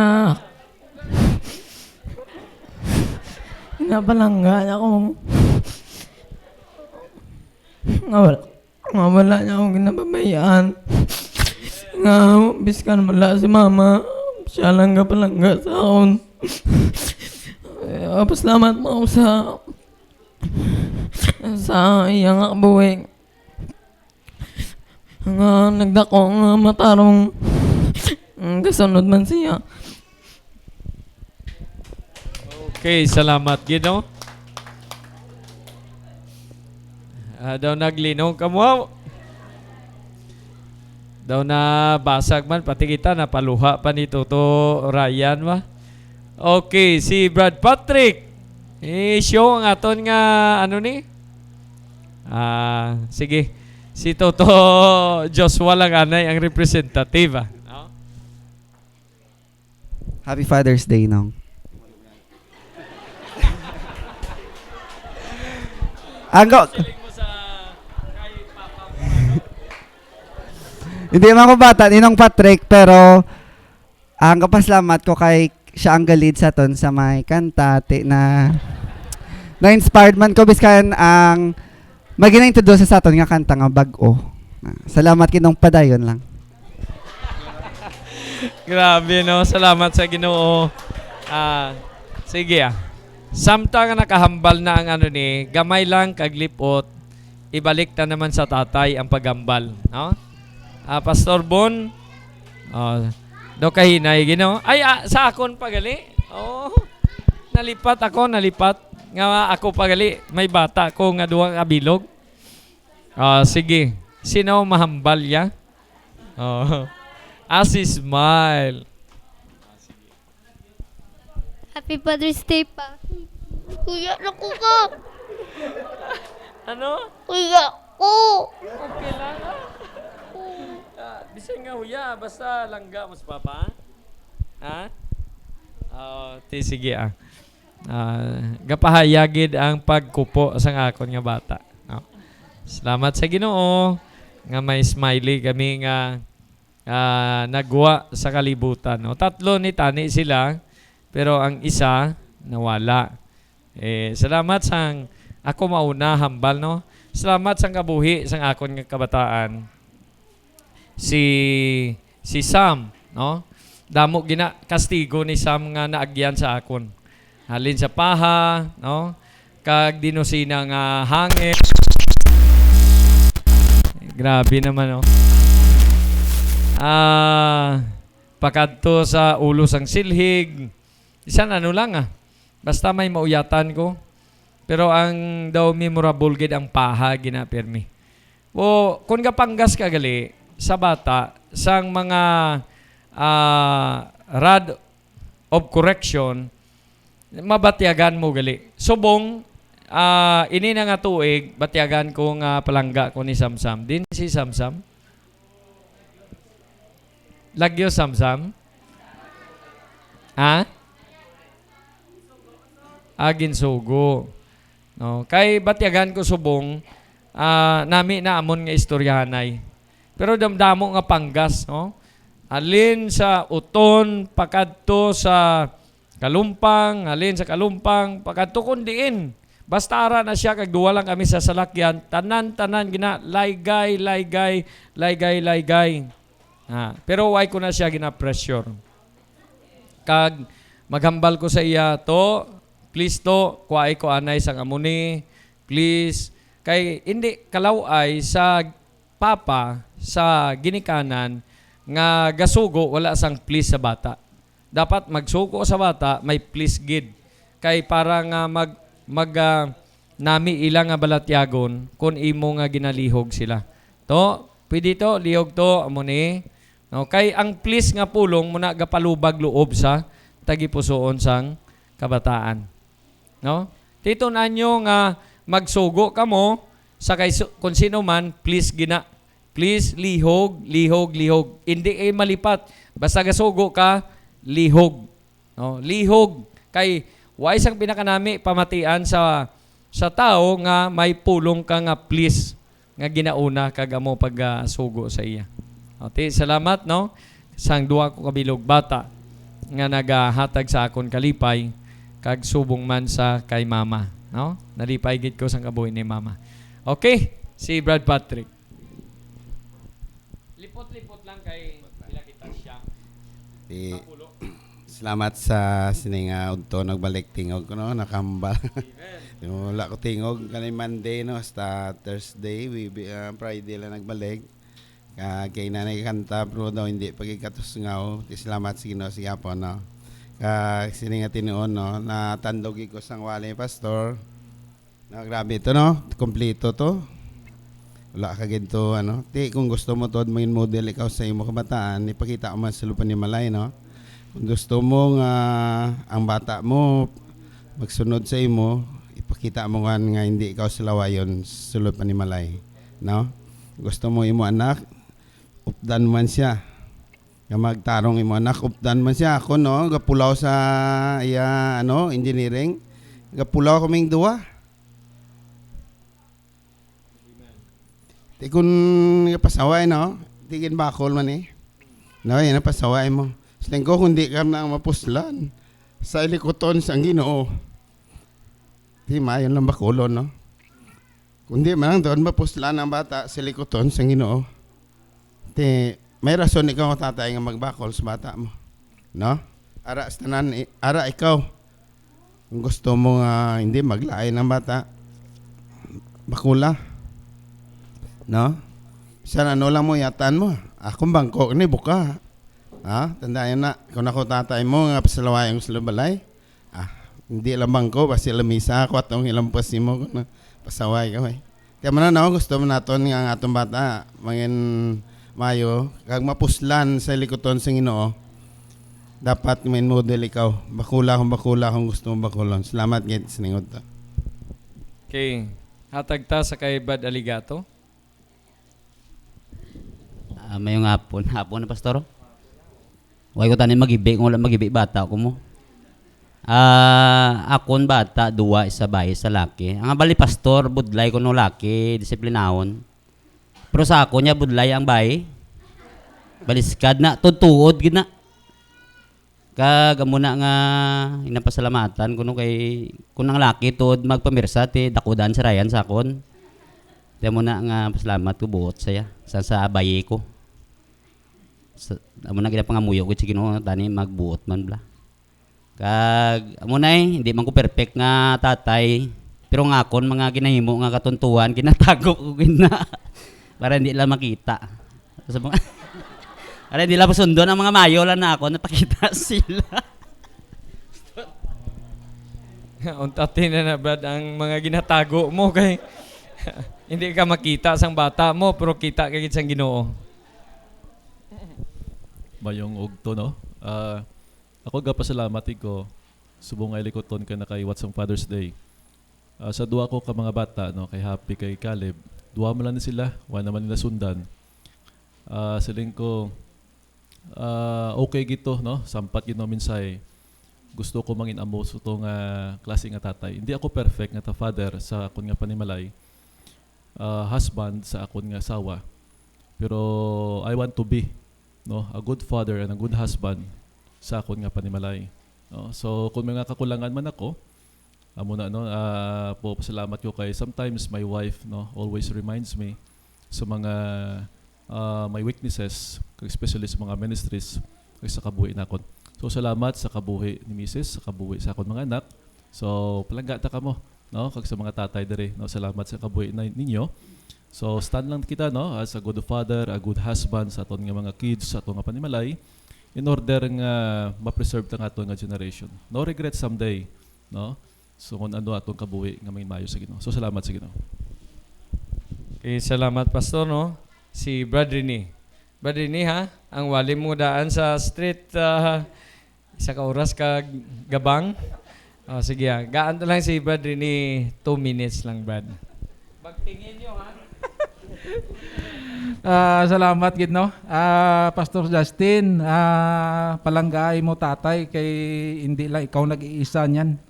napalangga na ako nga wala, nga wala niya akong ginababayaan. Nga biskan wala si mama, siya lang gapalangga sa akon. Eh, pasalamat mo ako sa sa iya nga kabuhi nga nagdako nga matarong, mm, kasunod man siya. Okay, salamat gid, no? Ah, daw naglinog ka mo. Daw nabasag man, pati kita napaluha pa ni Toto Ryan ba? Okay, si Brad Patrick. I-show ang aton nga, ano ni? Ah, sige. Si Toto Joshua lang anay ang representative, ah. No? Happy Father's Day, Nong. Ang ko... Hindi man ko bata ni Nong Patrick, pero ang kapasalamat ko kay siya ang galid sa ton sa may kanta, ti na na-inspired man ko biskan ang may gina-introduce sa aton nga kanta nga bag-o. Ah, salamat, Ginong, padayon lang. Grabe, no? Salamat sa Ginoo. Ah, sige, ah. Samtang nga nakahambal na ang ano ni, gamay lang kag lipot, ibalik ta naman sa tatay ang paghambal, no? Ah, Pastor Bon, oh, daw kahinay, Ginoo. Ay, ah, sa akon pa gali. Oh, nalipat ako, nalipat. Nga ako pa gali, may bata ko nga duha ka bilog. Ah, sige. Sino mahambal ya? Oh. Ah, si Smile. Happy Father's Day, Pa. Kuya na ko ka. Ano? Kuya ko. Okay lang, ah. Ah, bisan nga huya, basta langga mo sa papa, ha? Ha? Oo, ti, sige, ah. Ah, gapahayag gid ang pagkupo sang akon nga bata, no? Salamat sa Ginoo nga may smiley kami nga, ah, nagwa sa kalibutan, no? Tatlo ni tani sila, pero ang isa nawala. Eh, salamat sang ako mauna hambal, no? Salamat sang kabuhi sang akon nga kabataan. Si, si Sam, no? Damo gina kastigo ni Sam nga naagyan sa akon. Halin sa paha, no? Kag dinusina nga hangin. Grabe naman, no? Ah, pakadto sa ulo sang silhig. Bisan ano lang, ah. Basta may mauyatan ko. Pero ang daw memorable gid ang paha, gina, pirmi. O, kung gapanggas ka gali sa bata, sang mga, ah, rod of correction, mabatyagan mo gali. Subong, ah, ini na nga tuig, batyagan ko nga palangga ko ni Samsam. Din si Samsam? Lagyo, Samsam? Ha? Ah, ginsugo. No, kay batyagan ko subong, ah, nami na amon nga istoryahanay. Pero damdamo nga panggas, no? Halin sa Uton, pakadto sa Kalumpang, halin sa Kalumpang, pakadto kun diin. Basta ara na siya, kag duwa lang kami sa salakyan, tanan-tanan gina, laygay, laygay, laygay, laygay. Ah, pero why ko na siya gina-pressure? Kag maghambal ko sa iya, "To, please to, kuwaay ko anay sang amo ni, please." Kay hindi kalaw-ay sa papa sa ginikanan nga gasugo wala sang please sa bata. Dapat magsugo sa bata, may please gid. Kay para nga mag, mag, ah, nami ila nga balatyagon kung imo nga ginalihog sila. To, pwede to, lihog to, amo ni. No, kay ang please nga pulong mo na gapalubag loob sa tagipusoon sang kabataan. No? Titun-an nyo nga magsugo kamo sa kay su-, kung sino man, please gina. Please, lihog, lihog, lihog. Hindi kay malipat. Basta gasugo ka, lihog. No? Lihog. Kay, wa isang pinakanami pamatian sa, sa tao nga may pulong ka nga please nga ginauna kag amo pagasugo sa iya. Okay, salamat, no? Sang duha ko kabilog bata nga nagahatag sa akon kalipay kag subong man sa kay mama, no? Nalipay gid ko sang kabuhi ni mama. Okay, si Brad Patrick. Lipot-lipot lang kay pila kita siya. Di, Kapulo. Salamat sa sini nga udto nagbalik tingog ko, no? Nakahambal. Amen. Wala ko tingog kani Monday, no? Hasta Thursday, we, ah, Friday lang nagbalik. Ah, kay nanay kanta, pero daw hindi pagkikatusngaw. Di salamat sa Ginoo sa gihapon, no? Ka, sini nga tinuon, no? Natandog ko sang wali, Pastor. No, grabe to, no? Kompleto to. Wala ka gid to, ano? Ti, kung gusto mo to, maging model ikaw sa imo kabataan, ipakita mo sa lupa ni Malay, no? Kung gusto mo nga ang bata mo magsunod sa imo, ipakita mo nga, nga hindi ikaw salawayon sa lupa ni Malay, no? Gusto mo imo anak, updan man siya. Nga magtarong imo anak, updan man siya. Ako, no, gapulaw sa iya, ano, engineering. Gapulaw kaming duwa. Ti kun pasaway, no? Ti ginbakol man, eh. No, yan ang pasaway mo. Siling ko, kung di ka na mapuslan sa ilikuton sang Ginoo, ti mayon lang bakulon, no? Kung di man lang doon mapuslan ang bata sa likuton sang Ginoo, ti may rason ikaw, tatay, nga magbakol sa bata mo, no? Ara sa tanan, i-, ara ikaw. Kung gusto mo nga hindi maglain ang bata, bakula. No? Bisan ano lang mo, yatan mo. Akong bangko ni buka. Ha? Tandaan na, kung ako tatay mo, nga pasalaway ang sa balay. Ah, hindi lang bangko, basi lamisa ako atong ilampos nimo kung na-, pasaway ka, eh. Kaya man na, no, gusto man naton nga ang atong bata, mangin mayo, kag mapuslan sa likuton sa Ginoo. Dapat main model ikaw. Bakula kung bakula kung gusto mo bakulon. Salamat, gid, sa ningot to. Okay. Hatag ta sa kay Brad Aligato. Ah, mayong hapon. Hapon na, Pastor. Way ko tani magibi, kung wala magibi, bata ko mo. Ah, akon bata, duwa, isa bayi, isa laki. Ang bali, Pastor, budlay kuno laki, disiplinahon. Pero sa ako niya, budlay ang bayi. Baliskad na, tutuod gid na. Kag amo na nga inapasalamatan ko, no, kay kun ang laki tuod magpamirsa, ti dakudan si Ryan sa akon. Ti amo na nga pasalamat ko buot saya sa, sa abayi ko. Sa, amo na ginapangamuyo ko sa Ginoo, tani magbuot man bla. Kag amo na, eh, hindi man ko perfect nga tatay, pero nga akon mga ginahimo nga katuntuan, ginatago ko gina para hindi lang makita. Sa mga, para hindi lang pasundon ang mga mayo lang na ako, napakita sila. Unta ti na na, Brad, ang mga ginatago mo kay hindi ka makita sang bata mo, pero kita ka gid sang Ginoo. Mayong ugto, no? Ah, ako gapasalamat ko, subong nga ilikuton ka na kay What's ang Father's Day. Ah, sa duha ko ka mga bata, no, kay Happy, kay Caleb, duha man lang ni sila, wa naman nila sundan. Ah, siling ko, ah, okay gito, no? Sampat gid no mensahe. Gusto ko mangin amo sa to nga klase nga tatay. Hindi ako perfect nga ta father sa akon nga panimalay, ah, husband sa akon nga asawa. Pero I want to be, no, a good father and a good husband sa akon nga panimalay. No? So, kung may mga kakulangan man ako, Amo na, no, ah, po, pasalamat ko kay sometimes my wife, no, always reminds me sa mga, ah, my weaknesses, especially sa mga ministries, kag sa kabuhi nakon. So, salamat sa kabuhi ni Misis, sa kabuhi sa akon mga anak. So, palangga ta kamo, no, kag sa mga tatay diri, no, salamat sa kabuhi na ninyo. So, stand lang kita, no, as a good father, a good husband sa aton nga mga kids, sa aton nga panimalay, in order nga ma-preserve ta nga aton nga generation. No regret someday, no? So, kung ano atong kabuhi nga may mayo sa Ginoo. So, salamat sa Ginoo. Okay, salamat, Pastor, no? Si Brad Rene. Brad Rene, ha? Ang wali mo daan sa street, ah, isa ka oras ka gabang. Oh, sige, ah. Gaan to lang si Brad Rene, two minutes lang, Brad. Magtingin nyo, ha? Ah, salamat gid, no? Ah, Pastor Justin, ah, palanggaay mo tatay kay hindi lang ikaw nag-iisa niyan.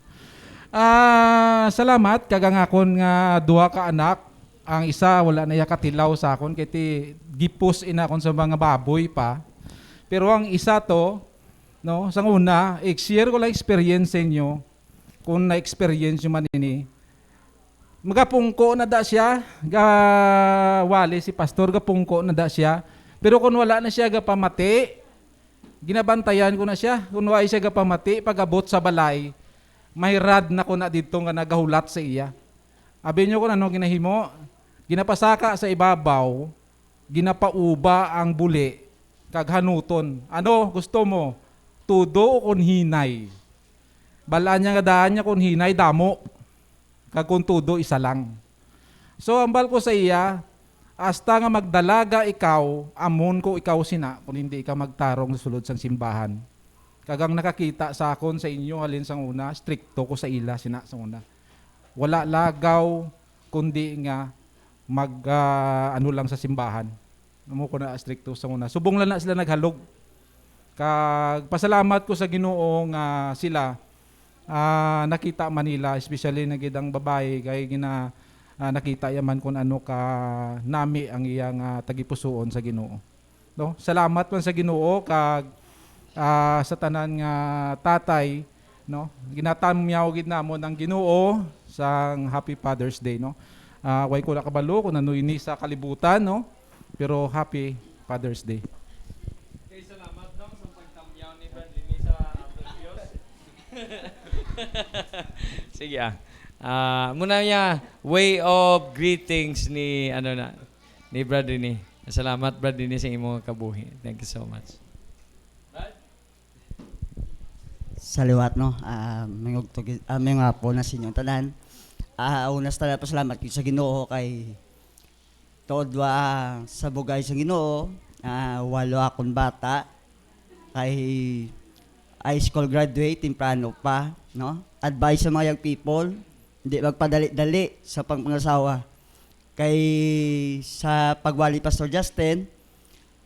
Ah, salamat kag ang akon nga duha ka anak, ang isa wala na iya katilaw sa akon kay ti gipus ina akon sa mga baboy pa. Pero ang isa to, no, sang una, i-share ko lang experience sa inyo kung na-experience nyo man ini. Magapungko na da siya, gawali si pastor, gapungko na da siya. Pero kung wala na siya gapamati, ginabantayan ko na siya. Kung wala siya gapamati, pag-abot sa balay, may rod na ko na didto nga nagahulat sa iya. Abi nyo kung ano ginahimo? Ginapasaka sa ibabaw, ginapauba ang buli, kag hanuton. Ano gusto mo? Tudo o kon hinay? Balaan niya nga daan niya kon hinay, damo. Kag kon tudo, isa lang. So, ambal ko sa iya, hasta nga magdalaga ikaw, amon ko ikaw sina, kon hindi ikaw magtarong sa sulod sang simbahan. Kag ang nakakita sa akon sa inyo halin sang una, strikto ko sa ila sina sa una. Wala lagaw, kundi nga mag, ah, ano lang sa simbahan. Amo ko na strikto sa una. Subong lang na sila naghalog. Kag pasalamat ko sa Ginoo nga sila, ah, nakita man nila, especially na gid ang babayi, kay gina-, ah, nakita ya man kung ano ka nami ang iya nga tagipusoon sa Ginoo. No? Salamat man sa Ginoo kag, ah, sa tanan nga tatay, no? Ginatamyaw gid namon ang Ginoo sang Happy Father's Day, no? Ah, way ko nakabalo kung ano ini sa kalibutan, no? Pero Happy Father's Day. Okay, salamat, Dong, sa pagtamyaw ni Brad Rene sa aton Dios. Sige, ah. Ah, muna niya, way of greetings ni, ano na, ni Brad Rene. Salamat, Brad Rene, sa imong kabuhi. Thank you so much. Sa liwat, no, ah, mangugto gi-, ah, may nga po na sa inyong tanan. Ah, una sa tanan, pasalamat ko sa Ginoo kay tuod wa sa bugay sa Ginoo, ah, walo akong bata, kay high school graduate, temprano pa, no? Advice sa mga young people, hindi magpadali-dali sa pagpangasawa. Kay sa pagwali Pastor Justin,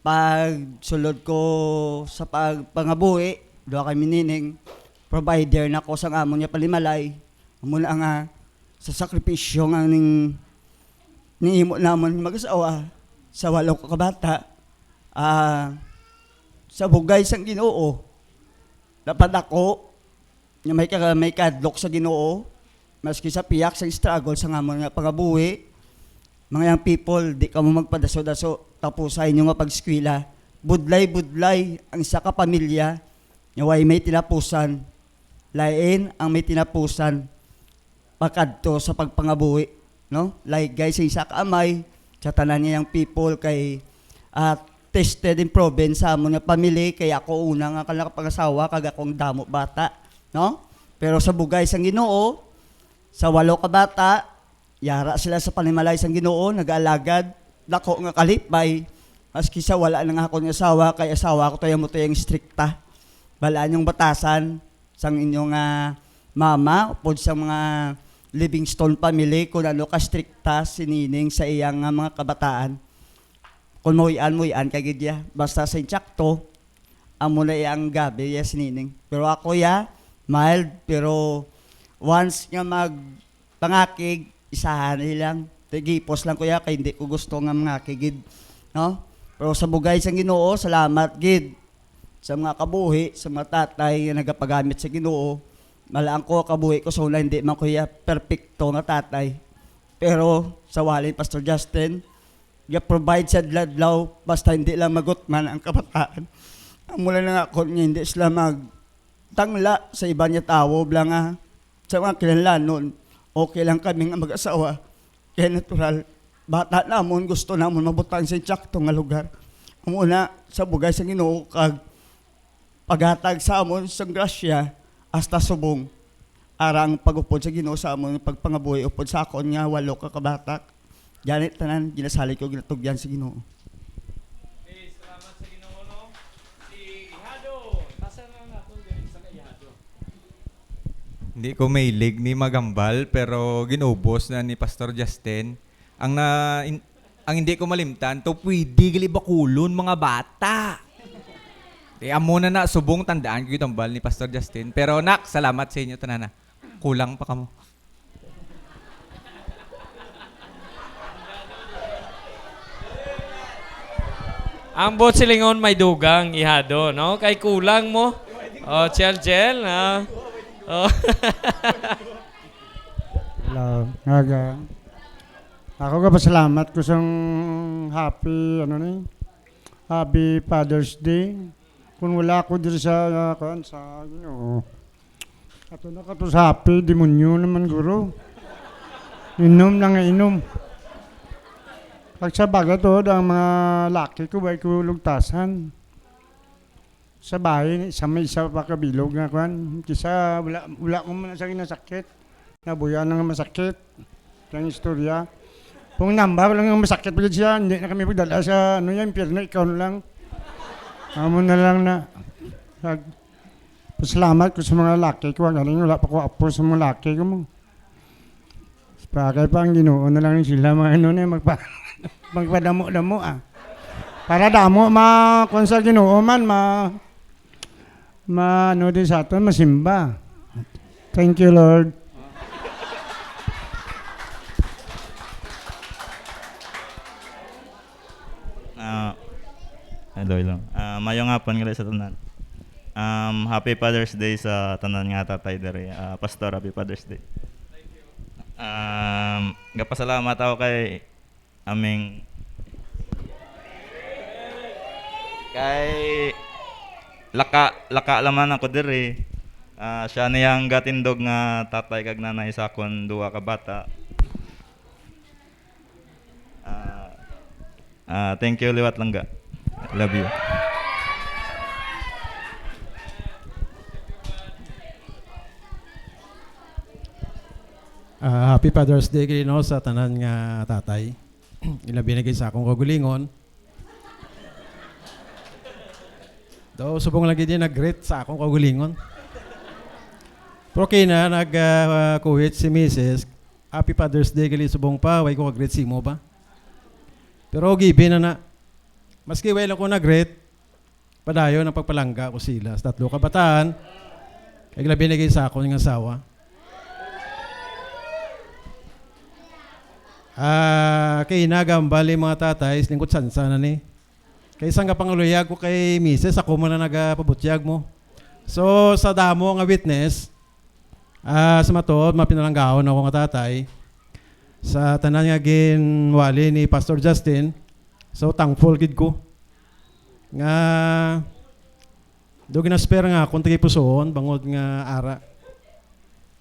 pag sulod ko sa pagpangabuhi, duha kami nining, provider na ko sang amon nga panimalay. Amo na nga sa sakripisyo nga ning, nihimo namon mag-asawa sa walo ka kabata, ah, sa bugay sang Ginoo, napadako nga may ka-, may kadlok sa Ginoo, maski sa piyak sa struggle sa amon nga pangabuhi. Mga young people, di kamo magpadaso-daso, tapusa inyo nga pag-eskwela. Budlay-budlay ang isa ka pamilya nga way may tinapusan. Lain ang may tinapusan pakadto sa pagpangabuhi, no? Laygay sa isa ka amay, sa tanan nga young people kay, ah, tested and proven sa amon nga family, kay ako una nga nakapangasawa kag ako ang damo bata, no? Pero sa bugay sang Ginoo, sa walo ka bata, yara sila sa panimalay sang Ginoo, nag-aalagad, dako nga kalipay, maski sa wala na nga akon asawa, kay asawa ko to yung mo to yung strikta. Balaan yung batasan, sang inyo nga mama, upod sa mga Livingstone family, kung ano ka strikta si Nining sa iyang nga mga kabataan. Kung muhian, muhian ka gid ya. Basta sa insakto, amo na iya ang gabi ya si Nining. Pero ako ya, mild, pero once nga mag pangakig, isahan lang. Tigipos lang ko ya, kay hindi ko gusto nga mangakig gid, no? Pero sa bugay sang Ginoo, salamat gid sa mga kabuhi, sa mga tatay nga nagapagamit sa Ginoo, Malang ko, kabuhi ko sa una, hindi man ko iya perpekto nga tatay. Pero sa wali ni Pastor Justin, ga-provide siya adlaw-adlaw, basta hindi lang magutman ang kabataan. Amo lang nga, kung hindi sila magtangla sa iban nga tawo, bla nga, sa mga kinahanglanon, okay lang kami nga mag-asawa. Kaya natural, bata namon, gusto namon mabutang sa insakto nga lugar. Amo na, sa bugay sa Ginoo, kag paghatag sa amon sang grasya hasta subong, arang pag-upod sa Ginoo sa amon nga pagpangabuhi upod sa akon nga walo ka kabatak. Gani tanan, ginasalig ko, ginatugyan sa Ginoo. Okay, salamat sa Ginoo, no? Si Ihado, asa na ang atong galing sa Ihado? Hindi ko mahilig ni magambal, pero ginubos na ni Pastor Justin. Ang na, in-, ang hindi ko malimtan, to pwede gali bakulon, mga bata. Di amo na na, subong tandaan ko itambal ni Pastor Justin. Pero, nak, salamat sa inyo, tanana. Kulang pa kamo. Ang buot silingon may dugang, Ihado, no? Kay kulang mo. Oh, Chel Chel, ha? Oh. Hello, aga. Ako ka pasalamat ko sang happy, ano ni? Happy Father's Day. Kung wala ako diri sa, ah, kuwan, sa, you know, ato na ka to sa happy, demonyo naman, guro. Inom na nga inom. Pag sa bagay to, ang mga laki ko, way ko lugtasan. Sa bahay, sa may isa pa kabilog nga, kuwan. Kisa, wala, wala ko man sa ginasakit. Nabuya na nga masakit. Ang istorya. Kung namba lang nga masakit pa gid siya, hindi na kami pagdala sa, ano yan, impyerno, ikaw na lang. Amo na lang na. Pag, pasalamat ko sa mga laki ko, ang galing, wala pa ko apo sa mga laki ko mo. Bagay pa ang Ginoo na lang sila, mga ano na, magpa-, magpadamo-damo, ah. Para damo, ma-, kung sa Ginoo man, ma-, ma-, ano din sa aton, masimba. Thank you, Lord. Ah, hello, hello. Ah, mayong hapon gali sa tanan. Um, happy Father's Day sa tanan nga tatay diri. Ah, Pastor, happy Father's Day. Um, gapasalamat ako kay aming, kay Laka, Laka laman ako diri. Ah, siya niya ang gatindog nga tatay kag nanay sa akon duha ka bata. Ah, ah, thank you liwat, langga. I love you. Ah, happy Father's Day kayo, no, sa tanan nga tatay. Ilabi na gid sa akong kaugalingon. Daw, subong lagi din nag-greet sa akong kaugalingon. Pero okay na, nag, ah, kuwit si misis, "Happy Father's Day gali subong pa, way ko kag-greet sa imo ba?" Pero given na na. Maski way lang ko nag-greet, padayon ang pagpalangga ko sila sa tatlo ka bataan, kag labi na gid sa akon nga asawa. Ah, kay inagambal ni mga tatay, lingkod sansa na ni. Kay isang kapangaluyag ko kay misis, ako man ang nagapabutyag mo. So, sa damo nga witness, ah, sa matuod, mapinalanggaon ako nga tatay. Sa tanan nga ginwali ni Pastor Justin, so thankful gid ko nga do ginasper nga akong tagipusoon bangod nga ara.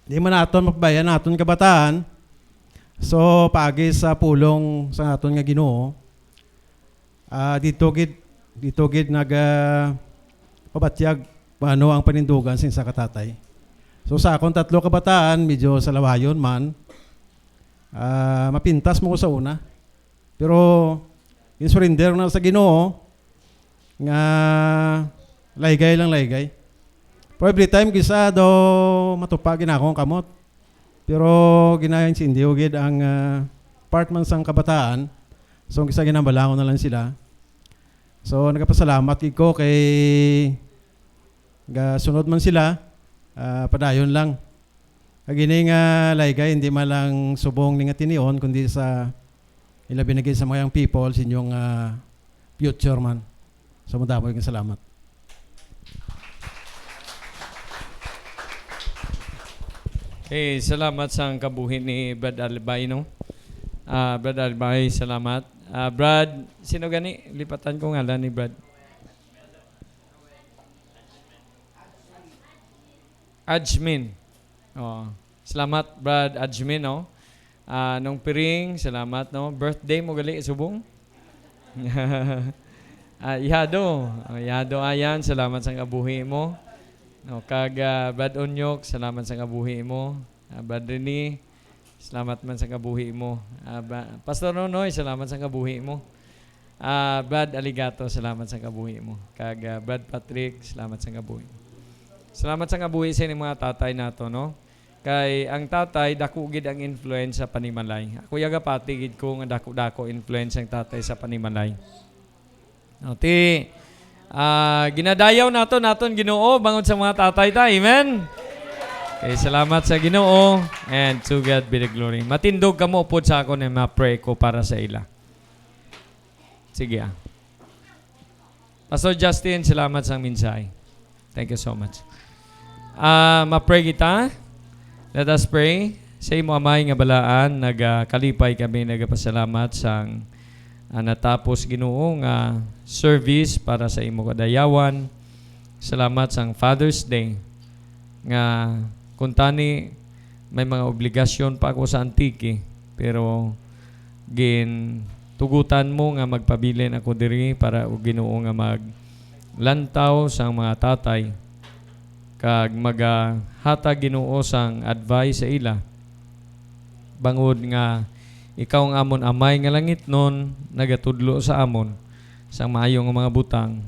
Di man naton mapabayan naton kabataan. So, paagi sa pulong sa aton nga Ginoo, ah, dito gid, dito gid nag, ah, pabatyag ano ang panindugan sing isa ka tatay. So, sa akon tatlo ka bataan, medyo sa lawayon man, ah, mapintas mo ko sa una. Pero, in-surrender na sa Ginoo nga laygay lang laygay. Pero every time, kisa daw matupa gid akong kamot. Pero ginaintindiho gid ang, ah, part man sang kabataan. So, kisa ginambalangon na lang sila. So, nagapasalamat gid ko kay gasunod man sila, ah, padayon lang. Kag ini nga laygay, hindi man lang subong ni nga tinion, kundi sa ilabi na gid sa mga young people, sa inyong, ah, future man. So, madamo nga salamat. Eh, salamat sa kabuhi ni Brad Albay, no? Ah, Brad Albay, salamat. Ah, Brad, sino gani? Lipatan ko ngalan ni Brad. Ajmin. Oh, salamat, Brad Ajmin, no? Ah, Nong Piring, salamat, no? Birthday mo gali subong? Ah, Ihado. Oh, Ihado Ayan, salamat sa kabuhi mo. No, kag, ah, Brad Onyok, salamat sa kabuhi mo. Ah, Brad Rene, salamat man sa kabuhi mo. Ah, Ba-, Pastor Nonoy, salamat sa kabuhi mo. Ah, Brad Aligato, salamat sa kabuhi mo. Kag, ah, Brad Patrick, salamat sa kabuhi. Salamat sa kabuhi sa ining mga tatay nato, no? Kay ang tatay, dako gid ang influence sa panimalay. Ako yagapati gid ko nga dako-dako influence ang tatay sa panimalay. No, ti, ah, ginadayaw nato naton Ginoo bangod sa mga tatay ta. Amen? Okay, salamat sa Ginoo. And to God be the glory. Matindog kamo upod sa akon and ma-pray ko para sa ila. Sige, ah. Pastor Justin, salamat sa mensahe. Thank you so much. Ah, ma-pray kita. Let us pray. Sa imo, Amay nga balaan, nagakalipay kami, nagapasalamat sang, ah, natapos, Ginoo, nga service para sa imo kadayawan. Salamat sang Father's Day nga kuntani may mga obligasyon pa ako sa Antique, pero gintugutan mo nga magpabilin ako diri para, o Ginoo, nga maglantaw sang mga tatay kag magahatag, Ginoo, sang advice sa ila, bangod nga ikaw ang amon Amay nga langitnon nagatudlo sa amon sang maayo nga mga butang,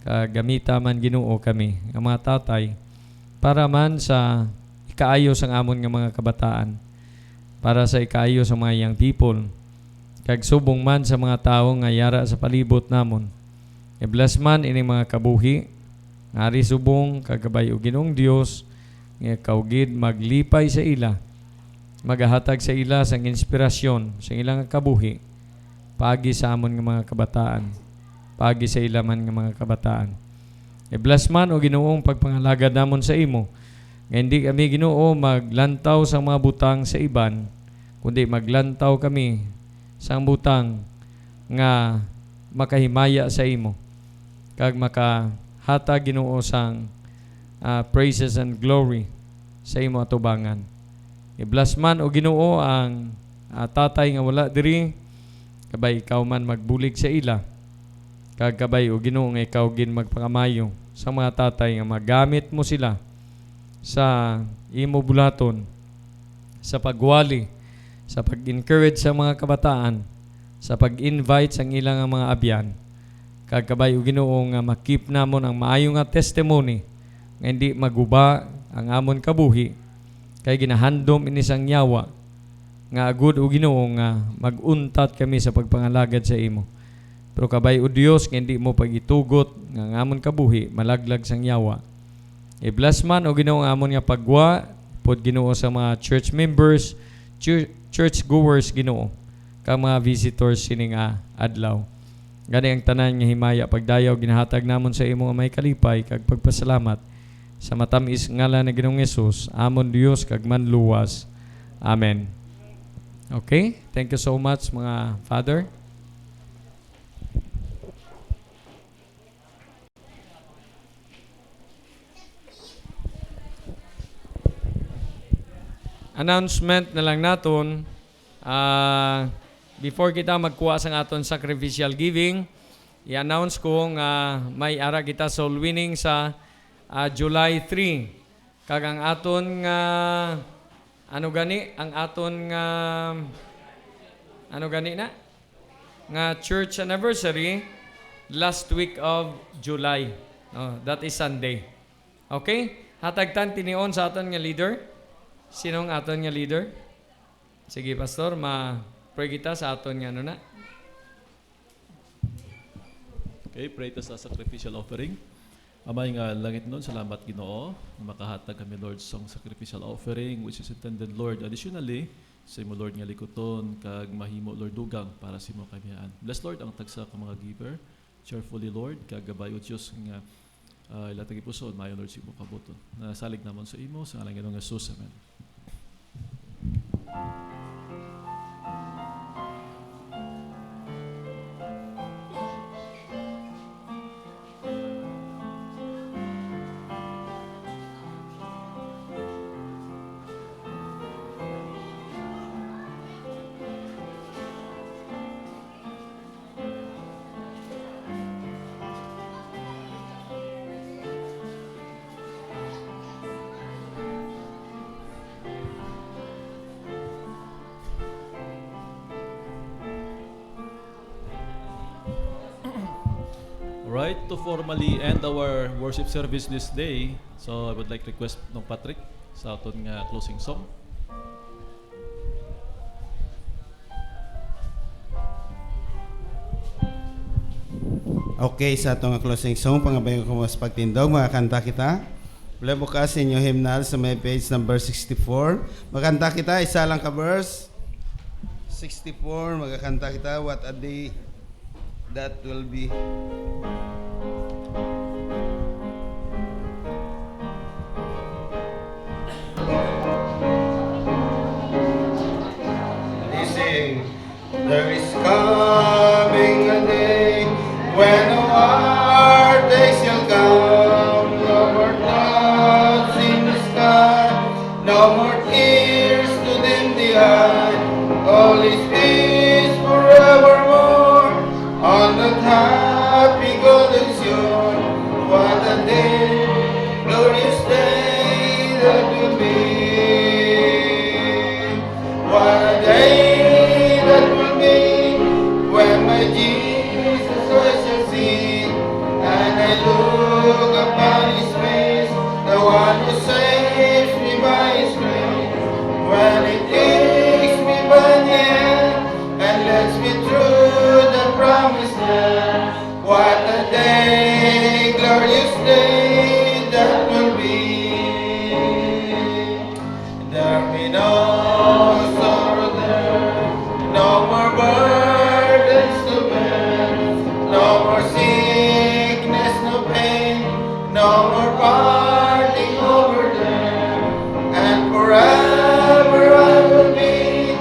kag gamita man, Ginoo, kami nga mga tatay para man sa ikaayo sang amon nga mga kabataan, para sa ikaayo sa mga young people, kag subong man sa mga tawo nga yara sa palibot namon. I-bless man ini mga kabuhi nga ari subong kag kabay-o, Ginoong Dios, nga ikaw gid maglipay sa ila, magahatag sa ila sang inspirasyon sa ila nga kabuhi, paagi sa amon nga mga kabataan, paagi sa ila man nga mga kabataan. I-bless man, O Ginoo, ang pagpangalagad namon sa imo, nga hindi kami, Ginoo, maglantaw sa mga butang sa iban, kundi maglantaw kami sang butang nga makahimaya sa imo, kag makahatag, Ginoo, sang, ah, praises and glory sa imo atubangan. I-bless man, O Ginoo, ang, ah, tatay nga wala diri, kabay ikaw man magbulig sa ila, kag kabay, O Ginoo, nga ikaw gid magpakamayo sa mga tatay nga magamit mo sila sa imo bulaton, sa pagwali, sa pag-encourage sa mga kabataan, sa pag-invite sang ila nga mga abyan, kag kabay, O Ginoo, nga ma-keep namon ang maayo nga testimony nga hindi maguba ang amon kabuhi, kay ginahandom ini sang yawa, nga agud, O Ginoo, nga mag-untat kami sa pagpangalagad sa imo. Pero kabay, O Dios, nga hindi mo pag-itugot nga ang amon kabuhi malaglag sang yawa. I-bless man, O Ginoo, ang amon nga paggwa, pod, Ginoo, sa mga church members, chur-, church goers, Ginoo, kag mga visitors sini nga adlaw. Gani ang tanan nga himaya pagdayaw ginahatag namon sa imo nga may kalipay kag pagpasalamat sa matamis ngalan ni Ginoong Jesus, amon Dios kag Manluwas. Amen. Okay, thank you so much, mga father. Announcement na lang naton. Ah, before kita magkuha sang aton sacrificial giving, i-announce ko nga may ara kita soul winning sa, ah, July three. Kag ang aton nga, ano gani, ang aton nga, ano gani na? Nga church anniversary, last week of July. Oh, that is Sunday. Okay? Hatag tan tinion sa aton nga leader. Sino ang aton nga leader? Sige, Pastor, ma-pray kita sa aton nga ano na. Okay, pray ta sa sacrificial offering. Amay nga langitnon, salamat, Ginoo, nga makahatag kami, Lord, sang sacrificial offering, which is intended, Lord, additionally, sa imo, Lord, nga likuton, kag mahimo, Lord, dugang para sa imo kabayaan. Bless, Lord, ang tagsa ka mga giver, cheerfully, Lord, kag kabay-o, Dios, nga, ah, ila tagipusoon, maayo, Lord, sa imo kabuton. Nasalig namon sa imo, sa ngalan nga Ginoong Jesus. Amen. Right, to formally end our worship service this day, so I would like to request Nong Patrick sa aton nga closing song. Okay, sa ato nga closing song, pangabayon ko mas pagtindog, makakanta kita. Wala bukas sa inyo hymnal sa may page number sixty-four. Makanta kita, isa lang ka verse. Sixty-four, magakanta kita, "What a day that will be." Listen. There is coming a day when no heartaches shall come, no more clouds in the sky, no more tears to dim the eye. All is peace forevermore on that happy golden shore. What a day, glorious day that will be. What a day that will be when my Jesus I shall see, and I look upon his face, the one who saves me by his grace. When he takes me by the hand and leads me through the promised land, what a day, glorious day that will be. There'll be no sorrow there, no more burdens to bear, no more sickness, no pain, no more parting over there. And forever I will be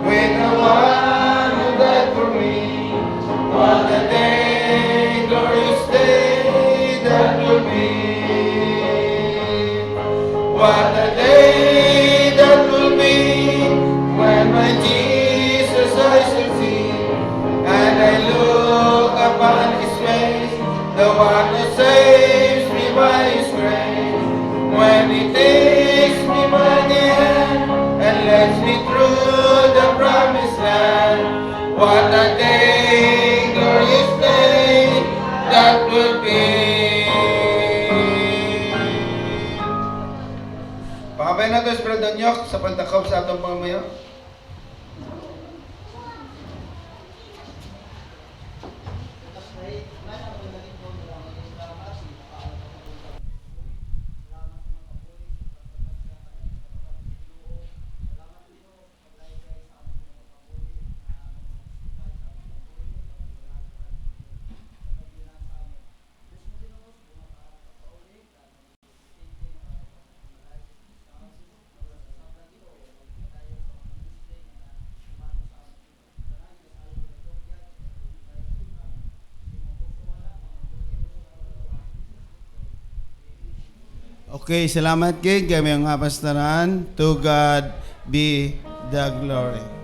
with the one who died for me. What a day, glorious day that will be. What a day that will be when my Jesus I shall see, and I look upon his face, the one who saves me by his grace. When he takes me by the hand and leads me through the promised land, what a day, glorious day that will be. Pangabay nato si Brother Nyok sa pagdakop sa atong pangamuyo. Okay, salamat kay kami nga pastoran. To God be the glory.